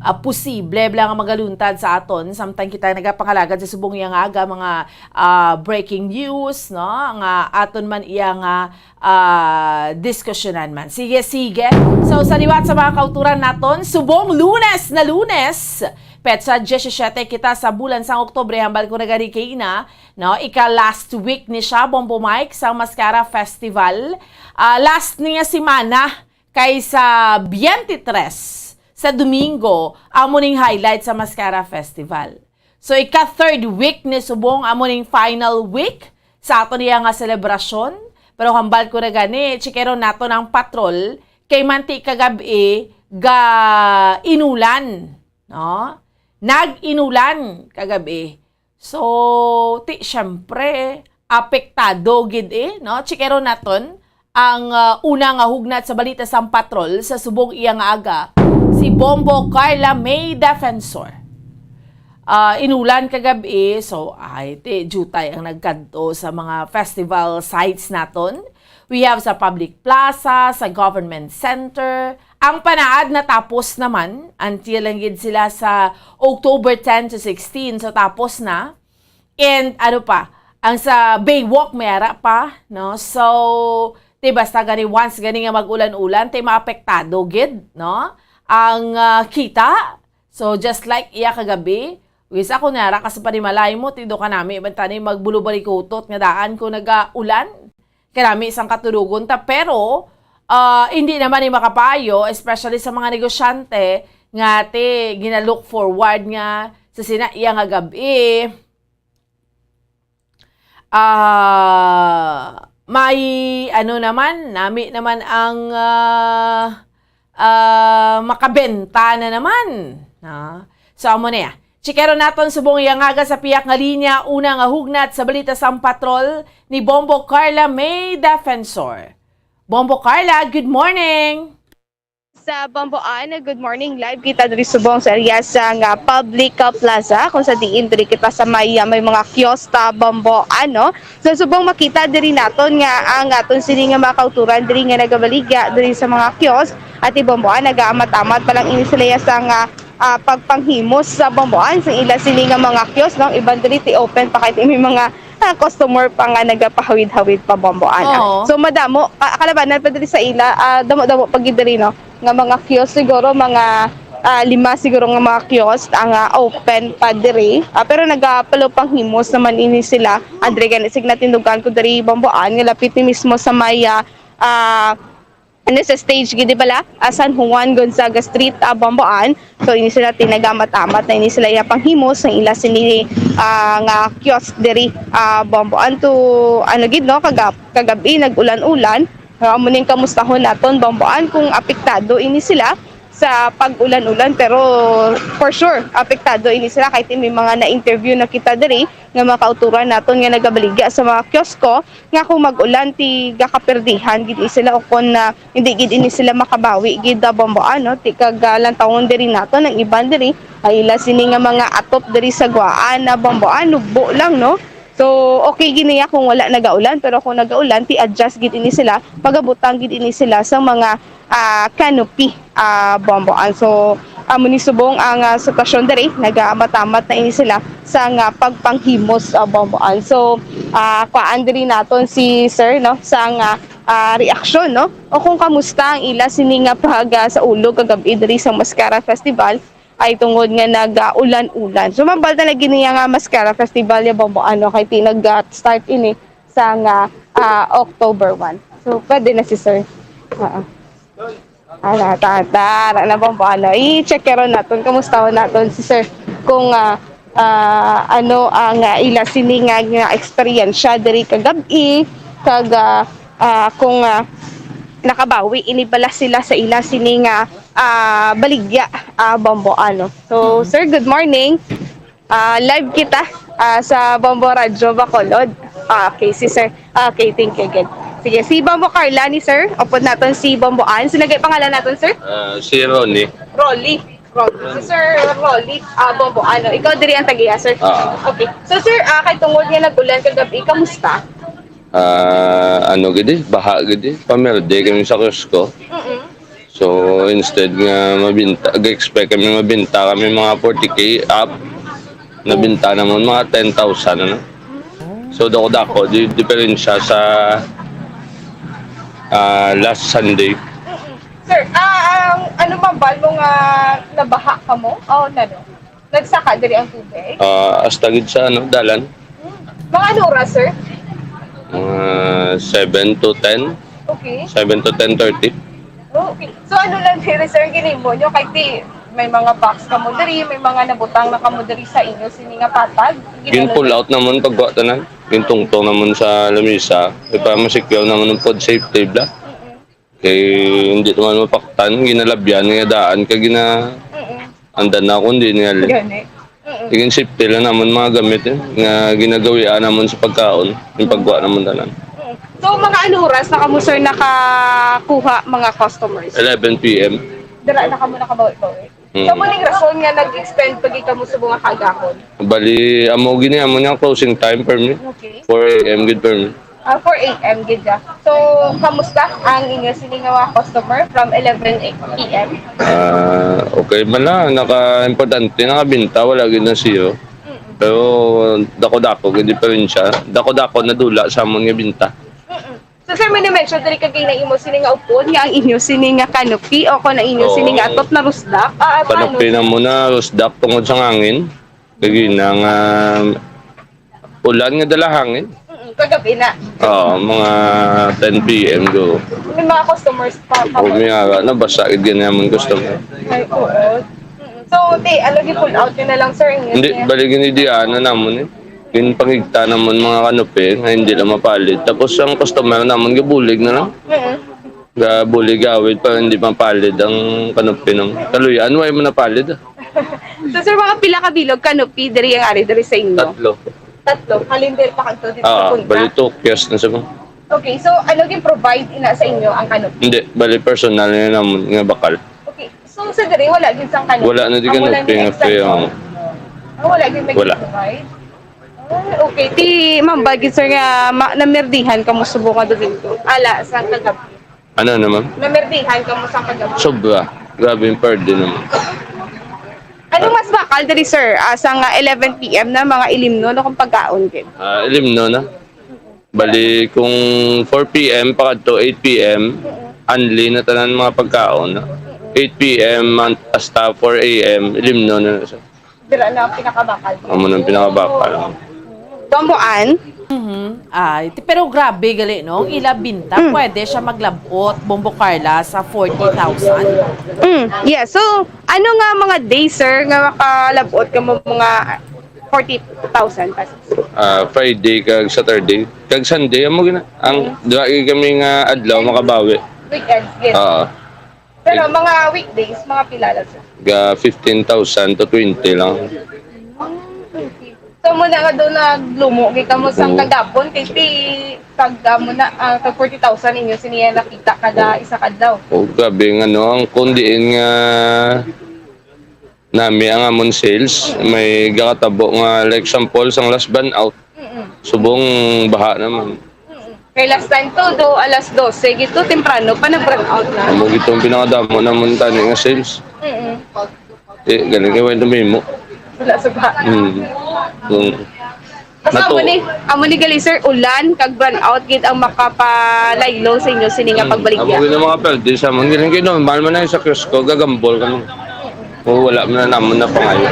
ah, posible bala nga magaluntad sa aton samtang kita nagapangalagad sa subong iya nga aga, mga, ah, breaking news, no, nga aton man iya nga, ah, diskusyonan man. Sige, sige. So, sa liwat sa mga kauturan naton, subong Lunes na Lunes, petsa diyesisiete kita sa bulan sang Oktubre, hambal ko na gani kay ina, no? Ika last week ni siya, Bombo Mike, sa Mascara Festival. Ah, last niya semana kay sa twenty-three sa Domingo, amo ning highlight sa Mascara Festival. So, ika third week ni subong, amo ning final week sa ato niya nga selebrasyon. Pero hambal ko na gani, chikero nato ng patrol, kay manti kagabi ga inulan, no? Nag-inulan kagabi. So, ti, syempre, apektado gid eh, no? Chikero naton ang, ah, una nga hugnat sa balita sa patrol sa subong iya nga aga, si Bombo Carla May Defensor. Ah, inulan kagabi, so, ay, ti, jutay ang nagkadto sa mga festival sites naton. We have sa public plaza, sa government center. Ang panaad natapos naman, until lang gid sila sa October ten to sixteen. So, tapos na. And ano pa, ang sa Baywalk may ara pa, no? So, ti basta gani, once gani nga mag-ulan-ulan, ti maapektado gid, no? Ang, ah, kita. So, just like iya kagabi, wis ako nara ka sa panimalay mo, ti do ka nami, bantani magbulo-barikutot nga daan ko nag-ulan. Kay nami sang katulogon ta, pero, ah, hindi naman ni makapayo, especially sa mga negosyante, nga ti gina-look forward nga sa sina iya nga gabi. Ah, may ano naman, nami naman ang, ah, ah, makabenta na naman. Ah, so, amo na ya. Chikero naton subong iya ngaga sa piyak nga linya, una nga hugnat sa balita sang patrol ni Bombo Carla May Defensor. Bombo Carla, good morning! Sa Bomboan, good morning. Live kita diri subong sa area sa nga public, ah, plaza, kung sa diin diri kita sa may, ah, may mga kiosk, ah, Bomboan, no? So, subong makita diri naton nga ang aton sini nga mga kauturan diri nga nagabaligya diri sa mga kiosk at i Bomboan, nagaamat-amat pa lang ini sila ya sa nga, ah, pagpanghimos sa Bomboan sa ila sini nga mga kiosk, no? Iban diri ti open pa kay ti may mga, ah, customer pa nga nagapahawid-hawid pa Bomboan, ah. Oo. So, madamo, ah, kalabanan pa diri sa ila, ah, damo-damo pa gid diri, no? Nga mga kiosk siguro, mga, ah, lima siguro nga mga kiosk ang, ah, open pa diri. Ah, pero nagapalo panghimos naman ini sila. Andre, gani, sig natindugan ko diri, Bomboan, nga lapit ni mismo sa may, ah, ah, ano sa stage gid, di bala? Ah, San Juan Gonzaga Street, ah, Bomboan. So, ini sila tinagamat-amat na ini sila iya panghimos sa ila sini, ah, nga kiosk diri, ah, Bomboan. To, ano gid, no? Kagab-, kagabi, nag-ulan-ulan. Pero amo ning kamustahon naton, Bomboan, kung apektado ini sila sa pag-ulan-ulan. Pero for sure, apektado ini sila. Kay ti may mga na-interview na kita diri nga mga kauturan naton nga nagabaligya sa mga kiosko nga kung mag-ulan, ti gakaperdihan gid sila o kon na hindi gid ini sila makabawi gid, ah, Bomboan, no? Ti kag, ah, lantawon diri naton ang iban diri, ay ila sini nga mga atop diri sa Guaan na Bomboan, nugbo lang, no? So, okay gid niya kung wala nagaulan, pero kung nagaulan, ti adjust gid ini sila, pagabutang gid ini sila sa mga, ah, canopy, ah, Bomboan. So, amo ni subong ang, ah, sitwasyon diri, nagaamat-amat na ini sila sa nga pagpanghimos, ah, Bomboan. So, ah, kuan diri naton si sir, no, sa nga, ah, reaksyon, no, o kung kamusta ang ila sini nga pag, ah, sa ulo kagabi diri sa Mascara Festival. Ay tungod nga nag-ulan-ulan. So, mabal na lagi niya nga Mascara Festival ya Bomboan, no, kay ti nag-start ini sa nga, ah, October one. So, pwede na si sir. Oo. Ara, ta, ta, ara na, Bomboan, no. I-check karon naton, kamusta naton si sir kung, ah, ah, ano ang, ah, ila sini nga, nga eksperyensya diri kagab-i, kag, ah, ah, kung, ah, nakabawi ini bala sila sa ila sini nga, ah, baligya, ah, Bomboan, no. So, sir, good morning. Ah, live kita, ah, sa Bombo Radyo Bacolod. Ah, okay, si sir. Ah, okay, thank you again. Sige, si Bombo Carla ni sir. Upod naton si Bomboan. So, nagay pangalan naton, sir? Ah, si Ronnie. Rolly. Rolly. Si Sir Rolly, ah, Bomboan, no? Ikaw diri ang tagiya, sir? Ah. Okay. So, sir, ah, kay tungod nga nag-ulan kagabi, kamusta? Ah, ano gid eh, baha gid eh. Pamerde kami sa Costco. Mm-mm. So, instead nga mabinta, ga-expect kami mabinta kami mga forty K up, nabinta namon mga ten thousand, ano. So, dako-dako di diferensya sa, ah, last Sunday. Mm-mm. Sir, ah, ang ano, mabal mo nga nabaha kamo? O, ano? Nagsaka diri ang tubig? Ah, hasta gid sa, ano, dalan. Hmm. Mga ano oras, sir? Mga seven to ten. Okay. Seven to ten thirty. Oh, okay. So, ano lang diri, sir, ang ginimo nyo? Kay ti, may mga box kamo diri, may mga nabutang na kamo diri sa inyo, sini nga patag? Gin-pull out namon pagkuha tanan. Gintungtong namon sa lamisa. Di pa masikyaw namon ang food safety, bla. Mm-mm. Kay hindi naman mapaktan, ginalabyan nga daan ka gina-, Mm-mm. Andan na ako, hindi niya li-, Gani. Mm-mm. Igin safety lang naman mga gamit, eh, nga ginagawian naman sa pagkaon, yung pagkuha naman tanan. Mm. So, mga ano oras na kamo, sir, nakakuha mga customers? Eleven P M. Dira na kamo nakabawi-bawi? Mm. So, muning rason nga nag-extend pa gid kamo sa mga kagahon? Bali, amo gini, amo niya closing time per me. Okay. Four A M gid per me. Ah, four A M gid ya. So, kamusta ang inyo sini nga mga customer from eleven P M? Ah, okay man lang. Naka-, importante, nakabinta, wala gid na siyo. Mm. Pero dako-dako gid diferensya. Dako-dako nadula sa amon nga binta. Mm-mm. So, sir, may na-mention diri kagina imo sini nga upod nga ang inyo sini nga canopy o kung ang inyo sini nga Oo. Atop na rusdak? Ah, ah, paano? Canopy na muna, rusdak tungod sa hangin. Kagina nga ulan nga dala hangin. Mm, kagabi na. Oo, mga ten P M go. May mga customers pa, pa. O, may ara, nabasa gid gani amon customer. Ay, oo. Mm. So, ti, ano, gi-pull out nyo na lang, sir? Hindi, bali, ginidiaan na namon eh. Ginpangigta namon mga canopy nga hindi lang mapalid. Tapos ang customer namon, gabulig na lang. Mm. Gabulig, gawid para hindi mapalid ang canopy ng kaluyan. Why mo napalid? So, sir, mga pila ka bilog canopy diri ang ari diri sa inyo? Tatlo. Tatlo. Halin diri pa kadto dito Ah, sa punta? Bali, two kiosks na sa mga. Okay, so ano gin-provide ina sa inyo ang canopy? Hindi, bali, personal na naman nga bakal. Okay, so sa diri wala gid sang canopy? Wala na di Amo lang canopy yung nga extra free, oh. Ah, wala gid may Wala. Provide? Ah, okay, ti mambal gid, sir, nga ma- namerdihan kamo subong nga Domingo. Ala, sa kagabi. Ano naman? Namerdihan kamo sa kagabi. Sobra. Grabe yung per day naman. Ano mas bakal diri, sir? Ah, sa nga eleven p m na, mga ilimnon o kung pagkaon gid? Ah, ilimnon na. Bali, kung four p m pa kadto eight p m, unli na tanan mga pagkaon. Eight p m man-, hasta four a m, ilimnon na, sir. Dira na ang pinakabakal. Amo nang pinakabakal. Bambuan? Mhm. Ay, ti-, pero grabe gali, no? Ang ila binta, Mm. pwede siya maglabot, Bombo Carla, sa forty thousand. Mm, yeah. So, ano nga mga days, sir, nga makalabot ka mo mga forty thousand pesos? Ah, Friday kag Saturday. Kag Sunday, amo gina. Ang Mm. dua kami nga adlaw makabawi. Weekends, yes. Oo. Pero mga weekdays, mga pila lang, sir? Ga fifteen thousand to twenty lang. So, muna nga doon naglumo, kita mo sa Oo. Kagapon, kay ti, kag, ah, muna, ah, kag forty thousand inyo siniya nakita kada isa kadlaw. Oh, grabe nga, no? Ang kundiin nga nami ang amon sales, may gakatabo nga, like, example, sang last ban out, Mm-mm. Subong baha naman. Mm-mm. Kay last time to, do alas dose, gito, temprano pa nag-brownout na. Amo gito ang pinakadamo naman tani nga sales. Mm-mm. Eh, galing kay wala tumimo. Wala sa ba? Mm. Mm. Basta Nato. Amo ni, amo ni gali, sir, ulan, kag brownout, gid ang makapalaylo sa inyo, sini nga Mm. pagbaligya. Amo gid ang mga perde sa amon. Galing kay normal man na sa Cusco, gagambol kami. O, wala man na namon na pangayo.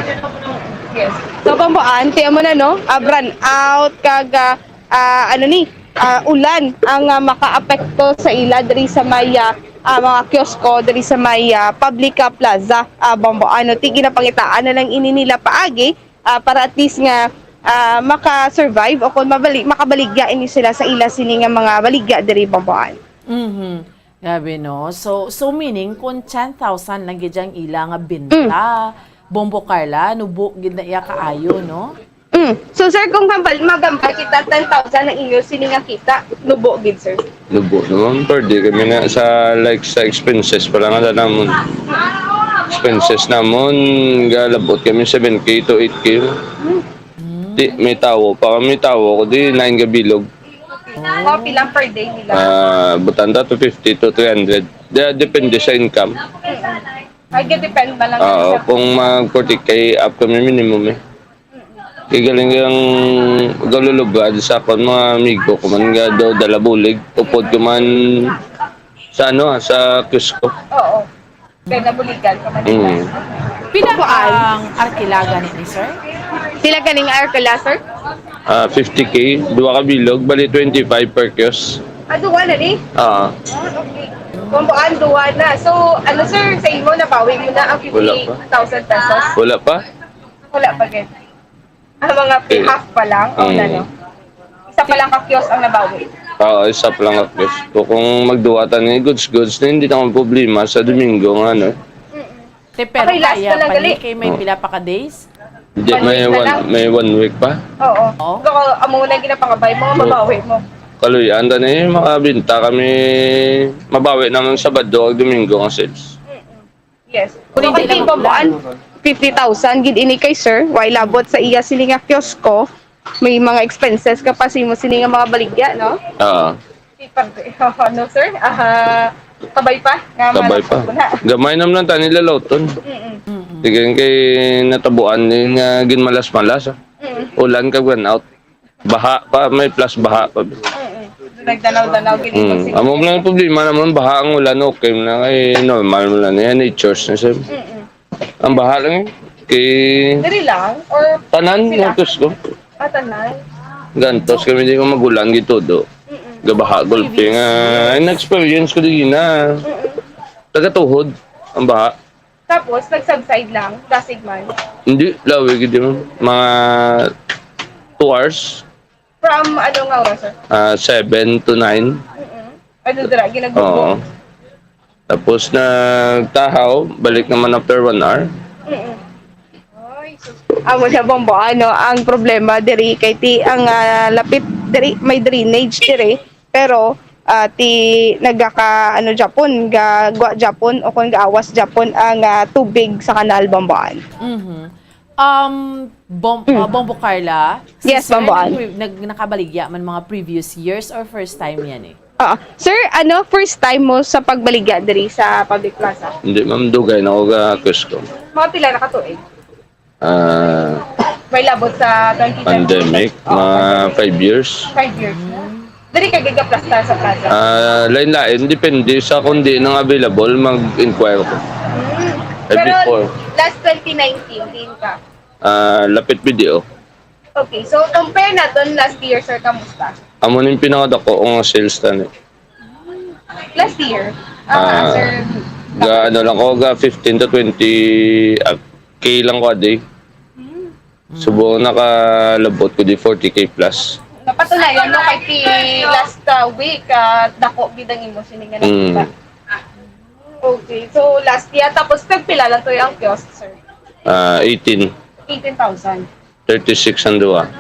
Yes. So, Bambuan, ti amo na, no? Ah, brownout, kag, ah, ah, ano ni, ah, ulan ang, ah, makaapekto sa ila diri sa may, ah, ah, mga kiosko, diri sa may, ah, public, ah, plaza, ah, Bambuan. No, ti ginapangitaan na lang ini nila paagi, ah, para at least nga, ah, maka-survive o kung mabali-, makabaligya ini sila sa ila sini nga mga baligya diri, Bambuan. Mhm. Grabe, no? So, so meaning, kung ten thousand lang gid ang ila nga binta, Mm. Bombo Carla, nubo gid na iya kaayo, no? Mm. So, sir, kung hambal, magambal kita, ten thousand ang inyo, sini nga kita, nubo gid, sir? Nubo naman, per day kami na sa, like, sa expenses pa lang, ala namon. Expenses namon, galabot kami seven K to eight K. Mm. Di, may tawo pa kami, tawo ko, di, nine gabilog. Mga pilang per day nila? Ah, butanda to fifty to three hundred. De-, depende sa income. Ay, depend ba lang Oo, sa kung mag forty K up kami minimum eh. Kay galing ang galulubad sa akon mga amigo ko man nga daw dala bulig, upod ko man sa ano, ah, sa Cusco. Oo. Kaya nabuligan ka man. Mm. Pila Kuan. Ang arkilaga ni, sir? Sila ganing arkila, sir? Ah, fifty K, duha ka bilog, bali twenty-five per kiosk. Ah, duwa na ni? Ah. Ah, okay. Kumbuan, duwa na. So, ano, sir, sa imo, nabawi mo na ang Wala pa. fifty thousand pesos? Wala pa? Wala pa, gid. Ah, mga Eh, half pa lang? O, mm. Ano? Isa pa lang ka kiosk ang nabawi? Oo, isa pa lang ka kiosk. So, kung magduwa ta ni goods, goods na, hindi naman problema sa Domingo nga, ano. Mm-mm. Te, pero Okay, last kaya na lang pa gali. Ni, kay may Oh. pila pa ka days? Hindi, One may week na one, lang. May one week pa. Oo. Oh. So, amo na ginapangabay mo, Oo. Mabawi mo. Kaluyan, ta ni, makabinta kami, mabawi naman Sabado ag Domingo ang sales. Mm-mm. Yes. Kung hindi Kung lang di ba, maplan. Buwan, fifty thousand gid ini kay sir. Way labot sa iya sini nga kiosko. May mga expenses ka pa sa imo sini nga mga baligya, no? Oo. Di parte. No, sir? Ah, kabay pa? Nga Kabay malapos pa. Ko na. Gamay naman lang tani lalawton. Mm-mm. Mm-mm. Sige kay natabuan ni nga ginmalas-malas, ah. Mm. Ulan kag brownout. Baha pa, may plus baha pa. Mm-mm. Nagdanaw-danaw gid Mm. Amo lang ang problema naman, baha ang ulan, okay mo lang, ay normal mo lang yan, natures na siya. Mm-mm. Ang baha lang eh. Kay Diri lang? Or tanan, sila? Gantos ko. Ah, tanan? Gantos kami, di ko magulan, gitudo. Mm-mm. Gabaha, gulpi nga, ay, na-experience ko di na. Mm-mm. Tagatuhod, ang baha. Tapos, nag-subside lang, dasig man. Hindi, lawi gid yun. Mga two hours. From ano nga oras, sir? Ah, seven to nine. Mm-mm. Ano dira, ginagbugbog? Oo. Tapos nagtahaw, balik naman after one hour. Mm-mm. Amo na, Bombo, ano ang problema diri kay ti ang, ah, lapit diri may drainage diri, pero, ah, ti nagaka ano japon, gagwa japon o kon gaawas japon ang, ah, tubig sa kanal, Bomboan. Mhm. Um, Bom, uh, Bombo Carla, si Yes, Sir Bombo Ann. nag-, nag-, nakabaligya man mga previous years or first time yan eh? Ah, sir, ano first time mo sa pagbaligya diri sa public plaza? Hindi, ma'am, dugay na ako ga Cusco. Mga pila na ka tuig? Ah, May labot sa twenty twenty. Pandemic, mga five years. Five years na. Diri ka gagaplastar sa plaza? Ah, lain-lain, depende sa kung di nang available, mag-inquire ko. Hmm. Eh, Pero before. Last twenty nineteen, din ka? Ah, lapit video. Okay, so compare naton last year, sir, kamusta? Amo ning pinakadako nga sales tani. Last year? Ah, sir. Ga ano lang ko, ga fifteen to twenty, ah, K lang ko a day. Hmm. Subo nakalabot ko di forty K plus. Napatunayan mo kay ti last uh, week, ah, dako gid ang imo sini nga Mm. nakita. Okay, so last year, tapos tagpila lang to yung kiosk, sir? Ah, eighteen, Eighteen thousand. Thirty-six ang duha.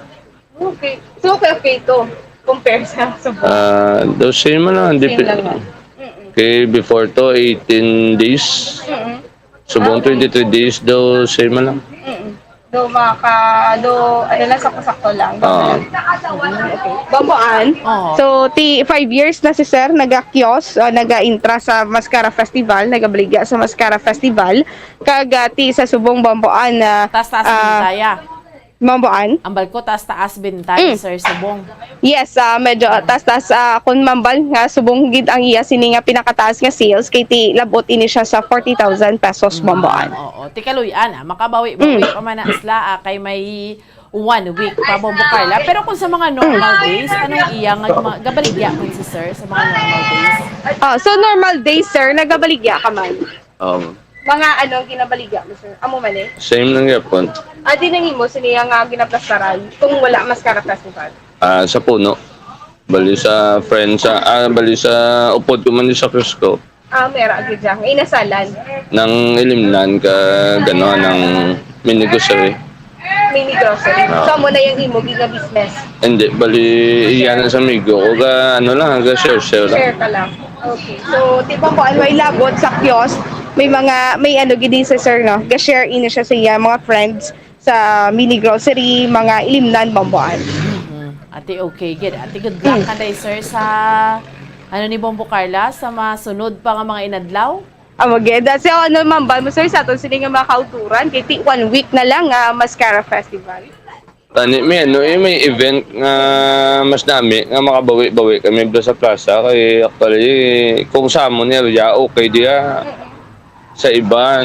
Okay. So, okay, okay to. Compare sa sa Ah, daw same man lang. Same Dep- lang, ma'am. Mm-mm. Kay before to, eighteen days. Mm-mm. Subong twenty-three days daw same man lang. Mm-mm. Do maka, do, ano lang, sakto-sakto lang. Ah. Mm, okay. Bomboan. Oo. So, ti five years na si Sir naga-kiosk, uh, naga-intra sa Mascara Festival, nagabaligya sa Mascara Festival. Kag ah, ti sa subong Bomboan na Taas-taas ah, bintaya. Bomboan. Ambal ko, taas-taas bintaya, Mm. Sir Subong. Yes, ah, medyo ah, taas-taas ah, kung mambal nga subong gid ang iya sini nga pinakataas nga sales kay ti labot ini siya sa forty thousand pesos Bomboan. Oo, tikaluyan ah, makabawi-bawi Mm. pa man na sila ah, kay may one week pa, Bombo Carla. Pero kung sa mga normal days, anong iya nga mga gabaligya man si Sir sa mga normal days? Ah, so normal days, sir, nagabaligya ka man? Um, Mga ano ang ginabaligya mo, sir? Amo man eh. Same lang yapon. Adi nang imo sini nga ginaplastaran kung wala Mascara Festival. Ah, sa puno. Bali sa friends, sa, ah, bali sa upod ko man di sa Cusco. Ah, mera gid dyan. Inasalan. Nang ilimnan ka, gano'n, ng mini grocery. Mini grocery. Ah. So, amo na yung imo gina business. Hindi, bali, iyan sa amigo ko, ga, ano lang, ga share-share lang. Share ka lang. Okay. So, tipong ko ano ay labot sa kiosk, may mga, may ano gid sa sir, no? Ga-share ini siya sa iya, mga friends sa mini grocery, mga ilimnan, Bomboan. Mhm. Ate, okay gid. Ate, good luck ka day, sir, sa ano ni Bombo Carla sa masunod pa nga mga inadlaw. Amo gid. So, ano, mambal mo, sir, sa aton sini nga mga kauturan, kay ti one week na lang nga Mascara Festival. Tani, may ano, eh, may event nga mas nami nga makabawi-bawi kami bro sa plaza kay actually kung sa amon area okay diya, sa iban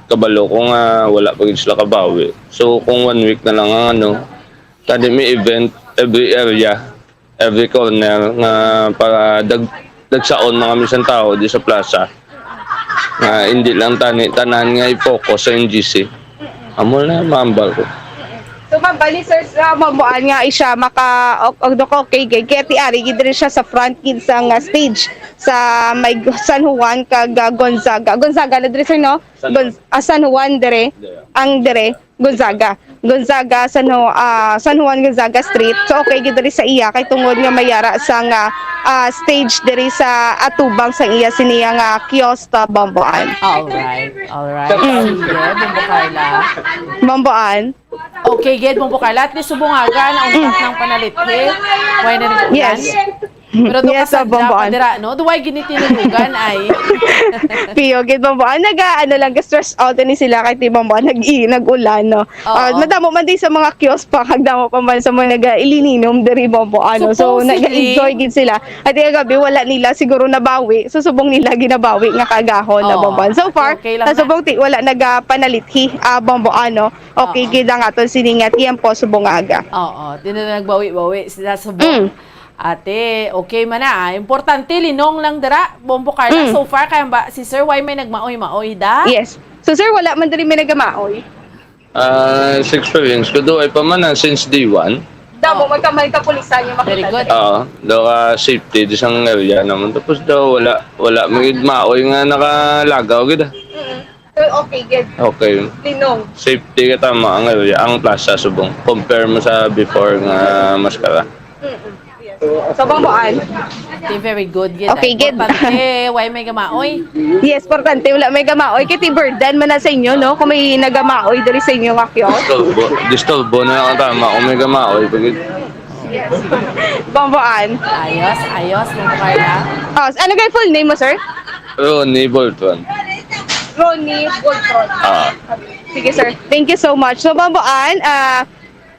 kabalo ko nga wala pa gid sila kabawi. So kung one week na lang ang ano, tani may event every area, every corner nga para dag dagsaon mga misan tao di sa plaza nga hindi lang tani tanan nga i-focus sa N G C. Amo na mambal ko. So, mambali, sir, sa mamuan nga siya maka og og doko kay kay ti ari gid diri siya sa front gid sa nga stage sa may San Juan kag ah, Gonzaga. Gonzaga na diri, sir, no? San Gon- ah, San Juan diri. Diri. Ang diri, Gonzaga. Gonzaga, San, Ju- ah, San Juan Gonzaga Street. So, okay gid diri sa iya kay tungod nga mayara sa nga ah, stage diri sa atubang sa iya siniya nga kiosk, ah, Bomboan. Alright, alright. Sige, Bombo Carla. Bomboan. Okay, gid, Bombo Carla. At least subong aga, nauntat ng panalithi. Why na rin Yes. Pero to Yes, kasadya Bombo pa Ann. dira, no? Duway gini tinurugan ay. Piyo gid, Bomboan. Naga, ano lang, stress out ni sila kay ti Bomboan nag nag-ulan, no. Oo. Ah, madamo man din sa mga kiosk pa, kag damo pa man sa mga naga-ilininom diri, Bomboan, no. So Supposedly. Nag-enjoy gid sila. At yung gabi wala nila siguro nabawi. So subong nila ginabawi nga kagahon na, Oo. Bomboan. So far, Okay lang sa na. subong ti wala nagapanalit hi, ah, Bomboan, no. Okay Oo. gid ang aton sini nga tiempo subong aga. Oo, di na nagbawi-bawi sila sa Mm. Ate, okay man na. Ah. Importante, linong lang dira. Bombo Carla, Mm. so far, kaya ba, si Sir, why may nagmaoy-maoy da? Yes. So sir, wala man diri may nagamaoy. Ah, sa experience ko, duway pa man na since day one. Damo man ka may kapulisan yung Very makita. good. Diri. Oo, daw ka safety di sang area naman. Tapos daw wala wala magid maoy nga nakalagaw gid. Ah. Mm. So, okay, good. Okay. Linong. Safety ka tama ang area, ang plaza subong. Compare mo sa before nga maskara. Mm-mm. Yes. So, Bamboan. Di very good, gid. Okay, good. Importante, why may gamaoy? Yes, importante wala may gamaoy. Kay ti burden man na sa inyo, no? Kung may nagamaoy diri sa inyo nga kiosk. Disturbo. Disturbo na ang tama kung may gamaoy. Pag Bamboan. Ayos, ayos, Ma'am Carla. Oh, ano kay full name mo, sir? Ronnie Boltron. Ronnie Boltron. Ah. Sige, sir. Thank you so much. So, Bamboan, ah,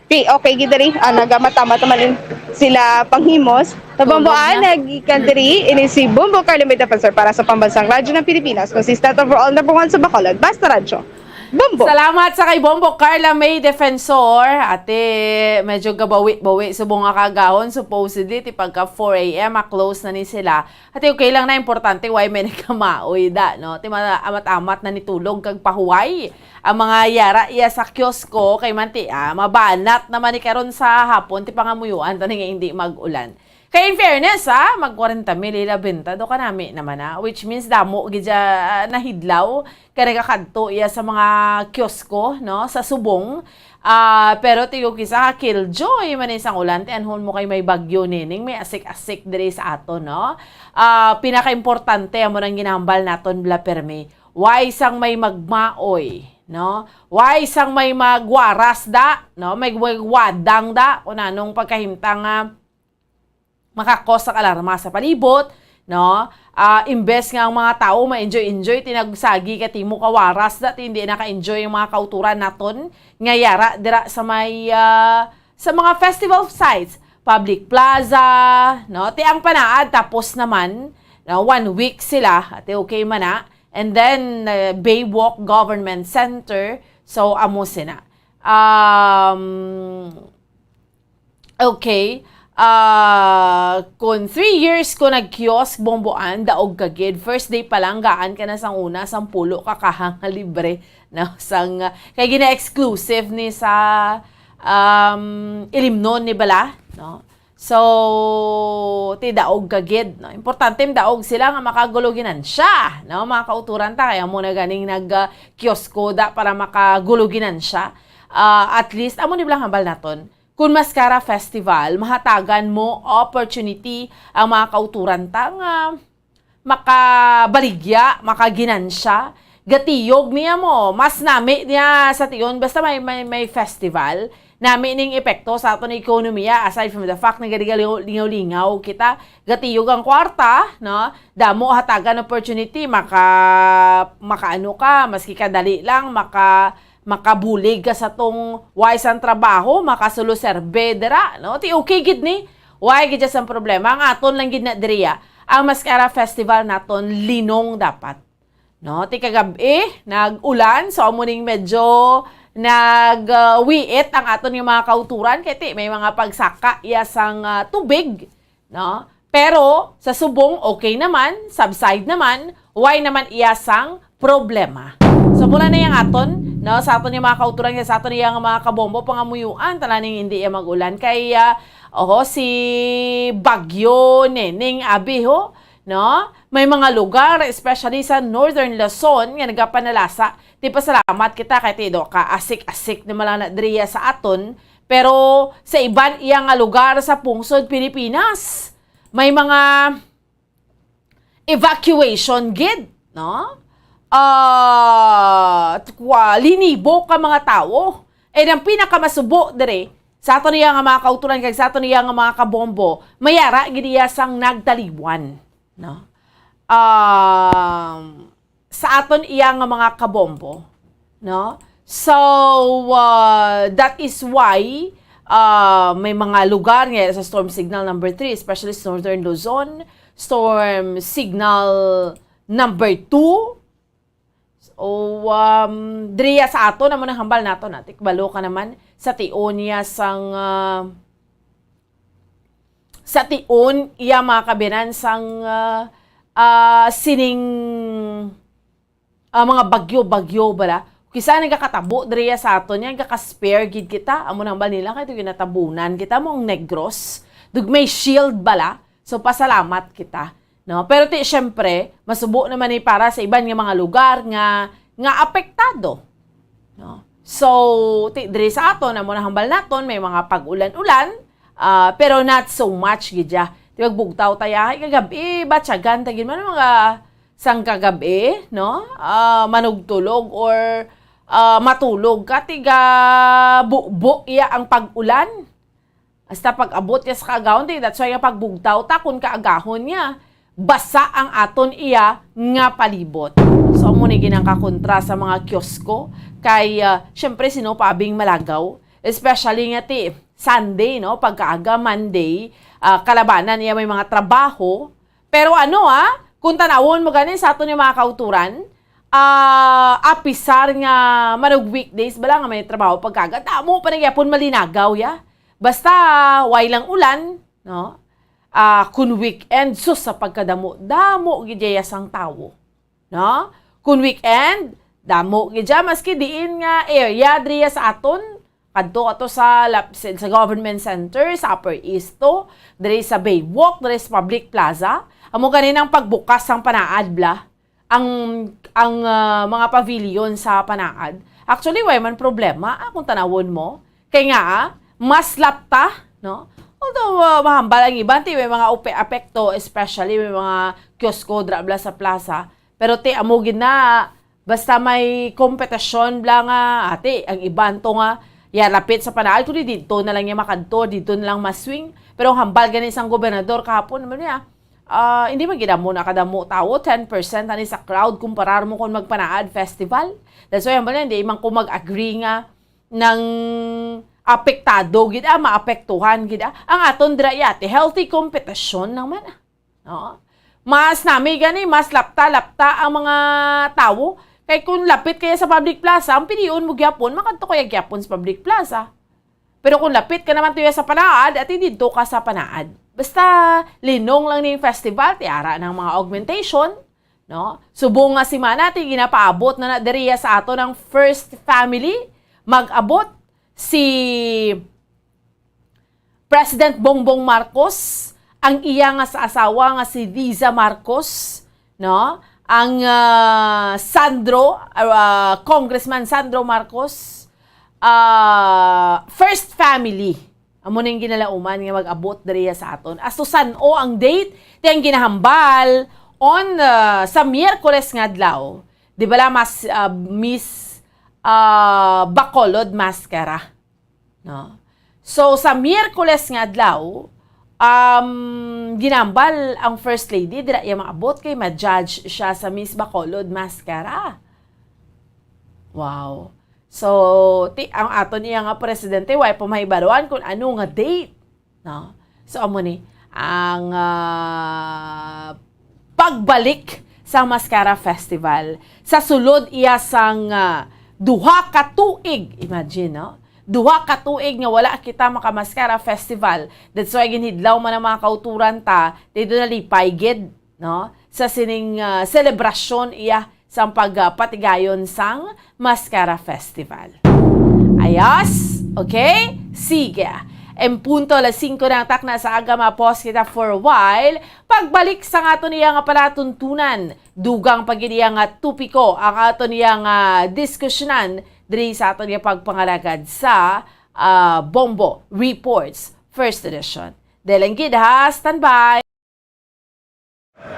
okay, okay, gid diri. Ah, nagamata-mata man sila panghimos. So, Bamboan, na. nagikan diri, ini si Bombo Carlo May Defensor para sa Pambansang Radyo ng Pilipinas, consistent overall number one sa Bacolod. Basta Radyo. Bombo! Salamat sa kay Bombo Carla May Defensor. Ate, medyo gabawi-bawi subong nga kagahon. Supposedly, ti pagka four a.m. a-close na ni sila. Ate, okay lang na, importante, why may nagkamaoy da, no? Ti ma-, amat-amat na nitulog kag pahuway ang mga yara iya sa kiosko kay manti, ah, mabanat naman ni karon sa hapon ti pangamuyuan to nga hindi mag-ulan. Kay in fairness, ah, mag kwarenta mil ila benta do kanami naman, ah, which means damo gid siya, ah, nahidlaw kay nagakadto iya sa mga kiosko, no, sa subong. Ah, pero tiyo kisa ka killjoy man isang ulan, ti anhon mo kay may bagyo nining may asik-asik diri sa aton, no? Ah, pinakaimportante amo nang ginahambal naton bala permi. Why sang may magmaoy, no? Why sang may magwaras da, no? May magwadang da kung anong pagkahimtang nga makakos ang alarma sa palibot, no? Ah, imbes nga ang mga tawo ma-enjoy-enjoy, tinagsagi ka timo ka waras da, ti hindi naka-enjoy ang mga kauturan naton nga yara dira sa may, ah, sa mga festival sites, public plaza, no? Ti ang panaad tapos naman, no? One week sila, ate, okay man na. And then, uh, Baywalk Government Center. So, amo sina. Um, okay. Ah, kung three years ko nag-kiosk, Bomboan, daog ka gid. First day pa lang, gaan ka na sang una, sampulo ka kaha nga libre. No? Sang, uh, kay gina-exclusive ni sa um, Ilimnon ni bala. No? So, ti daog ka gid, no? Importante daog sila nga makagulo ginansya, no? Mga kauturan ta, kaya mo na ganing nag ah, kiosko da para makagulo ginansya. Ah, at least, amo ni bala hambal naton. Kung Mascara Festival, mahatagan mo opportunity ang mga kauturan ta nga makabaligya, makaginansya. Gatiyog niya mo, mas nami niya sa tion, basta may, may, may festival, nami ning epekto sa aton ekonomiya, aside from the fact nga gani galingaw-lingaw kita, gatiyog ang kwarta, no? Damo hatagan opportunity, maka, makaano ka, maski kadali lang, maka, makabulig ka sa tong way sang trabaho, makasulo serbe dira, no? Ti okay gid ni, way gid sang problema, ang aton lang gid na diriya. Ang Mascara Festival naton linong dapat. No, ti kagab-i nag-ulan, so amo ning medyo nag-wiit ang aton nga mga kauturan kay ti may mga pagsaka iya sang ah, tubig, no? Pero sa subong okay naman, subside naman, way naman iya sang problema. So mula na yang aton, no, sa aton nga mga kauturan kay sa aton nga mga kabombo pangamuyuan tanan ning hindi iya mag-ulan kay ah, oho si Bagyo Neneng abi ho, no? May mga lugar, especially sa Northern Luzon, nga nagapanalasa. Ti pasalamat kita kay ti do ka asik-asik naman lang na diriya sa aton. Pero sa iban iya nga lugar sa pungsod Pilipinas, may mga evacuation gid, no? Ah, kwa, linibo ka mga tawo. And ang pinakamasubo diri, sa aton iya nga mga kauturan kag sa aton iya nga mga kabombo, mayara gid iya sang nagtaliwan, no? Um, sa aton iya nga mga kabombo, no? So, uh, that is why uh, may mga lugar nga sa storm signal number three, especially sa Northern Luzon, storm signal number two. So, um, diriya sa aton, amo nang hambal nato na, tikbalo ka naman sa tion niya sang, uh, sa tion iya mga kabinan sang, uh, uh, sining ah, mga bagyo-bagyo bala. Kisa nagakatabo diriya sa aton yan, gaka-spare gid kita. Amo nang hambal nila kay ito ginatabunan kita mong Negros. Dug may shield bala. So pasalamat kita. No? Pero ti, syempre, masubo naman ni para sa iban nga mga lugar nga nga apektado, no? So, ti-, diri sa aton, amo na hambal naton, may mga pag-ulan-ulan, ah, pero not so much gid ya. Ti magbugtaw ta ya, ay, kagab-i, batyagan ta gid man mga sang kagab-i, no? Ah, manugtulog or, ah, matulog ka, tiga bubo iya ang pag-ulan. Hasta pag-abot niya sa kaagahon, di, that's why nga pagbugtaw ta kun kaagahon niya, basa ang aton iya nga palibot. So, amo ni ginang kakontra sa mga kiosko kay, ah, syempre, sino pa abing malagaw? Especially nga ti Sunday, no? Pagkaaga, Monday, ah, kalabanan niya may mga trabaho. Pero ano, ah, kung tanawon mo gani sa aton yung mga kauturan, ah, apisar nga manug weekdays bala nga may trabaho pagkaaga, damo pa na gyapon malinagaw, ya. Basta, way lang ulan, no? Ah, kun weekend, sus, sa pagkadamo, damo gid ya sang tawo, no? Kun weekend, damo gid ya, maski diin nga area diri sa aton, kadto ato sa lap-, sa, sa Government Center, sa Upper East to, diri sa Baywalk, diri sa Public Plaza, amo ganin ang pagbukas sang panaad bala. ang, ang, ah, mga pavilion sa panaad. Actually, way man problema, ah, kung tanawon mo. Kay nga, ah, mas lapta, no? Although, ah, mahambal ang iban, ti may mga upe-, apekto, especially may mga kiosko, dra bala sa plaza. Pero ti, amo gid na, basta may kompetisyon bala nga, ati, ang iban to nga, ya lapit sa panaad, kundi dito na lang niya makadto, dito na lang maswing. Pero ang hambal gani sang gobernador kahapon, naman niya, Ah, hindi man gid amo na kadamo tawo, ten percent ani sa crowd, kumparar mo kon magpanaad festival. That's why, ang bala, hindi man ko mag-agree nga nang apektado gid, ah, maapektuhan gid, ah. Ang aton dira, yate, healthy competition naman, ah. Oo. Mas nami gani, mas lapta-lapta ang mga tawo. Kay kung lapit kaya sa public plaza, ang pilion mo gyapon, makadto kaya gyapon sa public plaza. Pero kung lapit ka naman tuya sa panaad, ati didto ka sa panaad. Basta linong lang ning festival, ti ara ng mga augmentation, no? Subong nga semana, ti ginapaabot na na diriya sa aton ang first family. Mag-abot si President Bongbong Marcos, ang iya nga sa asawa nga si Liza Marcos, no? Ang, ah, Sandro, ah, Congressman Sandro Marcos, ah, first family. Amo ning ginalauman nga mag-abot diriya sa aton. As to san-o ang date, ti ang ginahambal on, ah, sa Miyerkules nga adlaw. Di bala mas, ah, Miss, ah, Bacolod Mascara. No? So, sa Miyerkules nga adlaw, um, ginambal ang First Lady, dira iya maabot kay ma-judge siya sa Miss Bacolod Mascara. Wow. So, ti, ang aton iya nga presidente, way pa mahibaruan kung ano nga date. No? So, amo ni ang, ah, pagbalik sa Mascara Festival. Sa sulod iya sang, ah, duha ka tuig, imagine, no? Duha ka tuig nga wala kita maka-Mascara Festival. That's why ginhidlaw man ang mga kauturan ta, dito nalipay gid, no? Sa sining, ah, selebrasyon iya sang pag, ah, patigayon sang Mascara Festival. Ayos? Okay? Sige. En punto alas singko na ang takna sa aga, ma-pause kita for a while. Pagbalik sa aton iya nga palatuntunan, dugang pa gid iya nga topiko ang aton iya nga diskusyonan diri sa aton iya pagpangalagad sa, ah, Bombo Reports First Edition. Dahil lang gid ha, standby!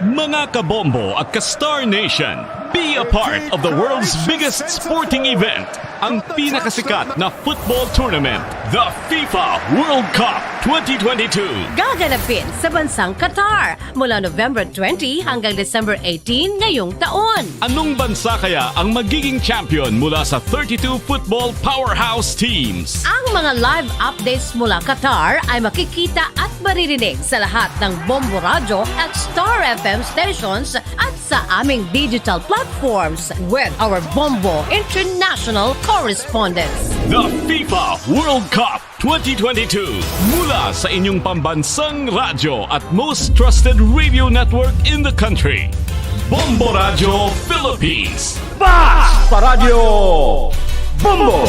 Mga kabombo at ka-Star Nation, be a part of the world's biggest sporting event, ang pinakasikat na football tournament, the FIFA World Cup twenty twenty-two. Gaganapin sa bansang Qatar mula November twenty hanggang December eighteen ngayong taon. Anong bansa kaya ang magiging champion mula sa thirty-two football powerhouse teams? Ang mga live updates mula Qatar ay makikita at maririnig sa lahat ng Bombo Radyo at Star F M stations at sa aming digital platforms with our Bombo International correspondents. The FIFA World Cup twenty twenty-two, mula sa inyong pambansang radyo at most trusted radio network in the country, Bombo Radyo Philippines. Fast pa Radyo Bombo!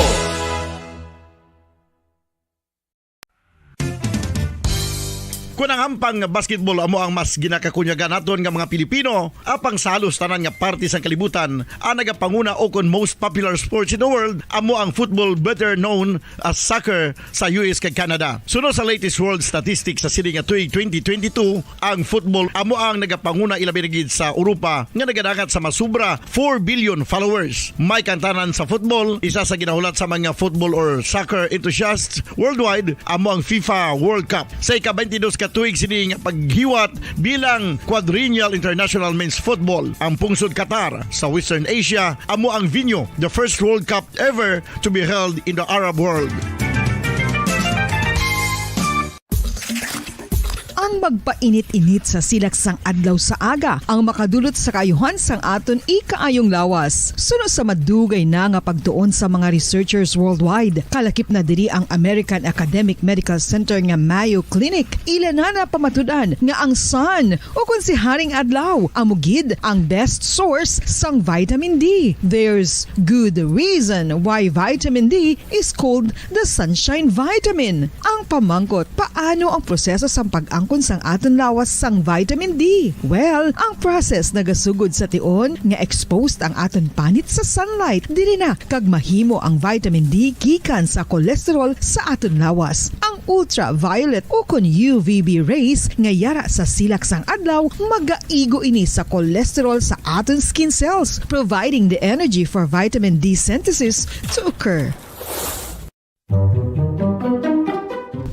Kon ang hampang nga basketball amo ang mas ginakakunyagan naton nga mga Pilipino, apang sa halos tanan nga parte sang kalibutan, ang nagapanguna o kon most popular sports in the world amo ang football, better known as soccer, sa U S kag Canada. Suno sa latest world statistics sa sini nga tuig twenty twenty-two, ang football amo ang nagapanguna, ilabi na gid sa Europa, nga nagadangat sa masubra four billion followers. May kantanan sa football, isa sa ginahulat sa mga football or soccer enthusiasts worldwide amo ang FIFA World Cup. Sa ika-twenty-dos ka tuig sini nga paghiwat bilang Quadrennial International Men's Football, ang pungsod Qatar sa Western Asia amo ang venue, the first World Cup ever to be held in the Arab world. Ang magpainit-init sa silak sang adlaw sa aga ang makadulot sa kaayuhan sang aton ikaayong lawas. Suno sa madugay na nga pagtuon sa mga researchers worldwide, kalakip na diri ang American Academic Medical Center nga Mayo Clinic, ila na napamatud-an nga ang sun, o kon si Haring Adlaw, amo gid ang best source sang vitamin D. There's good reason why vitamin D is called the sunshine vitamin. Ang pamangkot, paano ang proseso sang pag-angkon sang aton lawas sang vitamin D? Well, ang process nagasugod sa tion nga exposed ang aton panit sa sunlight, diri na kag mahimo ang vitamin D gikan sa cholesterol sa aton lawas. Ang ultraviolet o kon U V B rays nga yara sa silak sang adlaw magaigo ini sa cholesterol sa aton skin cells, providing the energy for vitamin D synthesis to occur.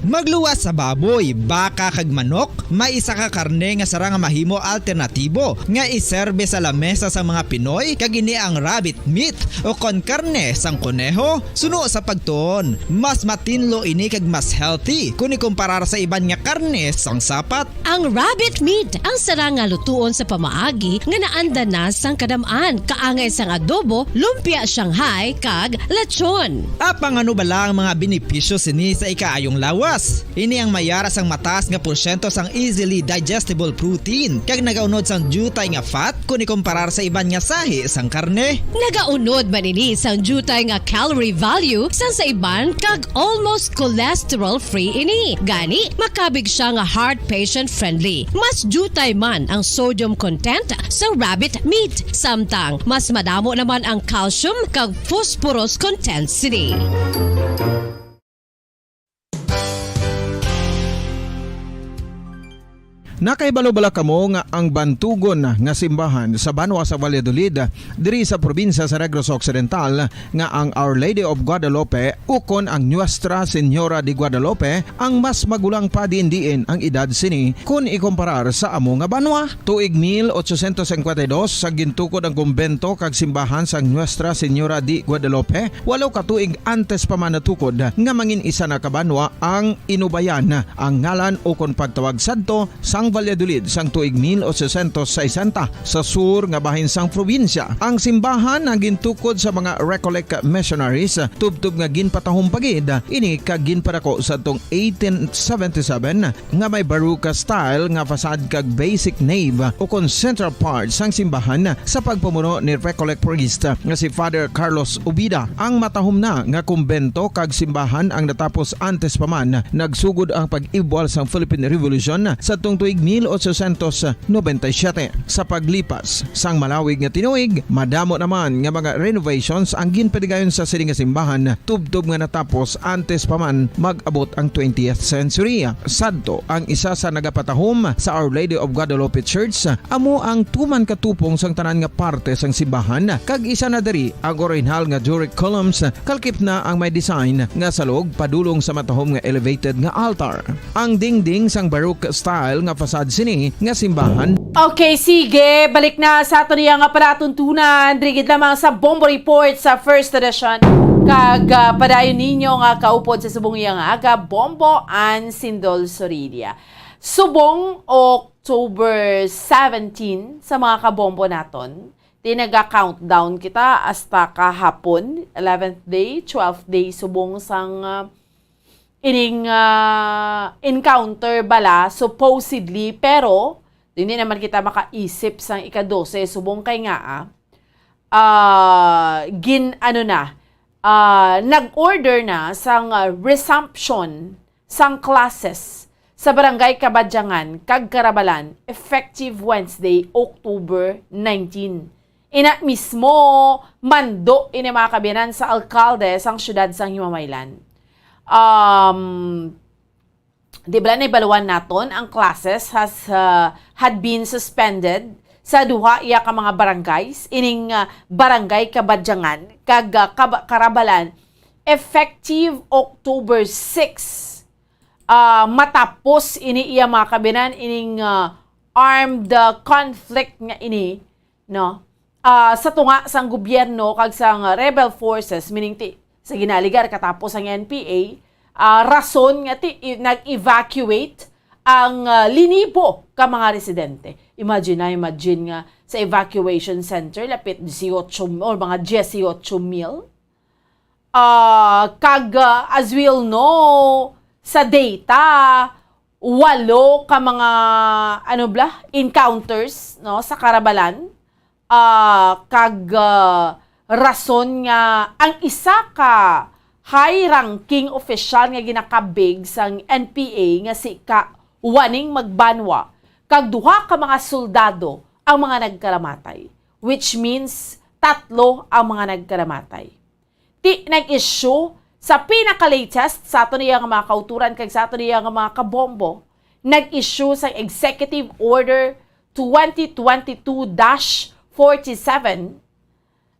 Magluwas sa baboy, baka kag manok, may isa ka karne nga sara nga mahimo alternatibo nga iserbe sa lamesa sang mga Pinoy, kag ini ang rabbit meat o kon karne sang koneho. Suno sa pagtuon, mas matinlo ini kag mas healthy kon ikumparar sa iban nga karne sang sapat. Ang rabbit meat ang sara nga lutuon sa pamaagi nga naanda na sang kadam-an, kaangay sang adobo, lumpia Shanghai, kag lechon. Apang ano bala ang mga benepisyo sini sa ikaayong lawas? Ini ang mayara sang mataas nga porsyento sang easily digestible protein kag nagaunod sang diutay nga fat kon ikumparar sa iban nga sahi sang karne. Nagaunod man ini sang diutay nga calorie value sang sa iban kag almost cholesterol-free ini. Gani, makabig siya nga heart patient-friendly. Mas diutay man ang sodium content sa rabbit meat, samtang mas madamo naman ang calcium kag phosphorus content sini. Nakahibalo bala kamo nga ang bantugon nga simbahan sa banwa sa Valladolid, diri sa probinsya sa Negros Occidental, nga ang Our Lady of Guadalupe ukon ang Nuestra Señora de Guadalupe ang mas magulang pa diin-diin ang edad sini kon ikumparar sa amo nga banwa? Tuig mil ochocientos cincuenta y dos sa gintukod ang kumbento kag simbahan sang Nuestra Señora de Guadalupe, walo ka tuig antes pa man natukod nga mangin isa na ka banwa ang Inubayan, ang ngalan ukon pagtawag sadto sang Valladolid sang tuig mil ochocientos sesenta sa sur nga bahin sang probinsya. Ang simbahan ang gintukod sa mga Recollect missionaries, tubtob nga ginpatahom pa gid ini kag ginpadako sadtong eighteen seventy-seven nga may Baroque style nga facade kag basic nave ukon central part sang simbahan sa pagpamuno ni Recollect priest nga si Father Carlos Ubida. Ang matahom na nga kumbento kag simbahan ang natapos antes pa man nagsugod ang pag-ibwal sang Philippine Revolution sadtong tuig mil ochocientos noventa y siete. Sa paglipas sang malawig nga tinuig, madamo naman nga mga renovations ang ginpatigayon sa sini nga simbahan, tubtob nga natapos antes pa man mag-abot ang twentieth century. Sadto, ang isa sa nagapatahom sa Our Lady of Guadalupe Church amo ang tuman ka tupong sang tanan nga parte sang simbahan, kag isa na diri ang orihinal nga Doric columns, kalakip na ang may design nga salog padulong sa matahom nga elevated nga altar. Ang dingding sang Baroque style nga facade sini nga simbahan. Okay, sige. Balik na sa aton iya nga palatuntunan. Diri gid lamang sa Bombo Report sa First Edition. Kag, ah, padayon ninyo nga kaupod sa subong iya nga aga, Bombo Ann Sindol Sorilia. Subong October seventeen sa mga kabombo naton. Di naga-countdown kita hasta kahapon, eleventh day, twelfth day, subong sang, ah, ining, ah, encounter bala, supposedly, pero hindi naman kita makaisip sang ika-dose, subong kay nga, ah, ah, gin-, ano na, ah, nag-order na sang, ah, resumption sang classes sa Barangay Kabadyangan kag Karabalan, effective Wednesday, October nineteen. Ina mismo, mando ini, mga kaabyanan, sa alkalde sang siyudad sang Himamaylan. Um, di bala nahibaluan naton, ang classes has, uh, had been suspended sa duha iya ka mga barangays, ining, uh, Barangay Kabadyangan kag, uh, Kab-, Karabalan, effective October six, ah, matapos ini iya, mga kaabyanan, ining, ah, armed, ah, conflict nga ini, no? Ah, sa tunga sang gobyerno kag sang rebel forces, meaning ti, sa ginaaligar katapos ang N P A, ah, rason nga ti, i-, nag-evacuate ang, ah, linibo ka mga residente. Imagine na, imagine nga sa evacuation center, lapit dieciocho or mga dieciocho mil. Ah, kag, ah, as we all know, sa data, walo ka mga, ano bala, encounters, no, sa Karabalan. Ah, kag, ah, rason nga ang isa ka high-ranking opisyal nga ginakabig sang N P A nga si Ka Waning Magbanwa kag duha ka mga soldado ang mga nagkalamatay, which means tatlo ang mga nagkalamatay. Ti nag-issue sa pinaka-latest sa aton iya nga mga kauturan kag sa aton iya nga mga kabombo, nag-issue sa Executive Order twenty twenty-two dash forty-seven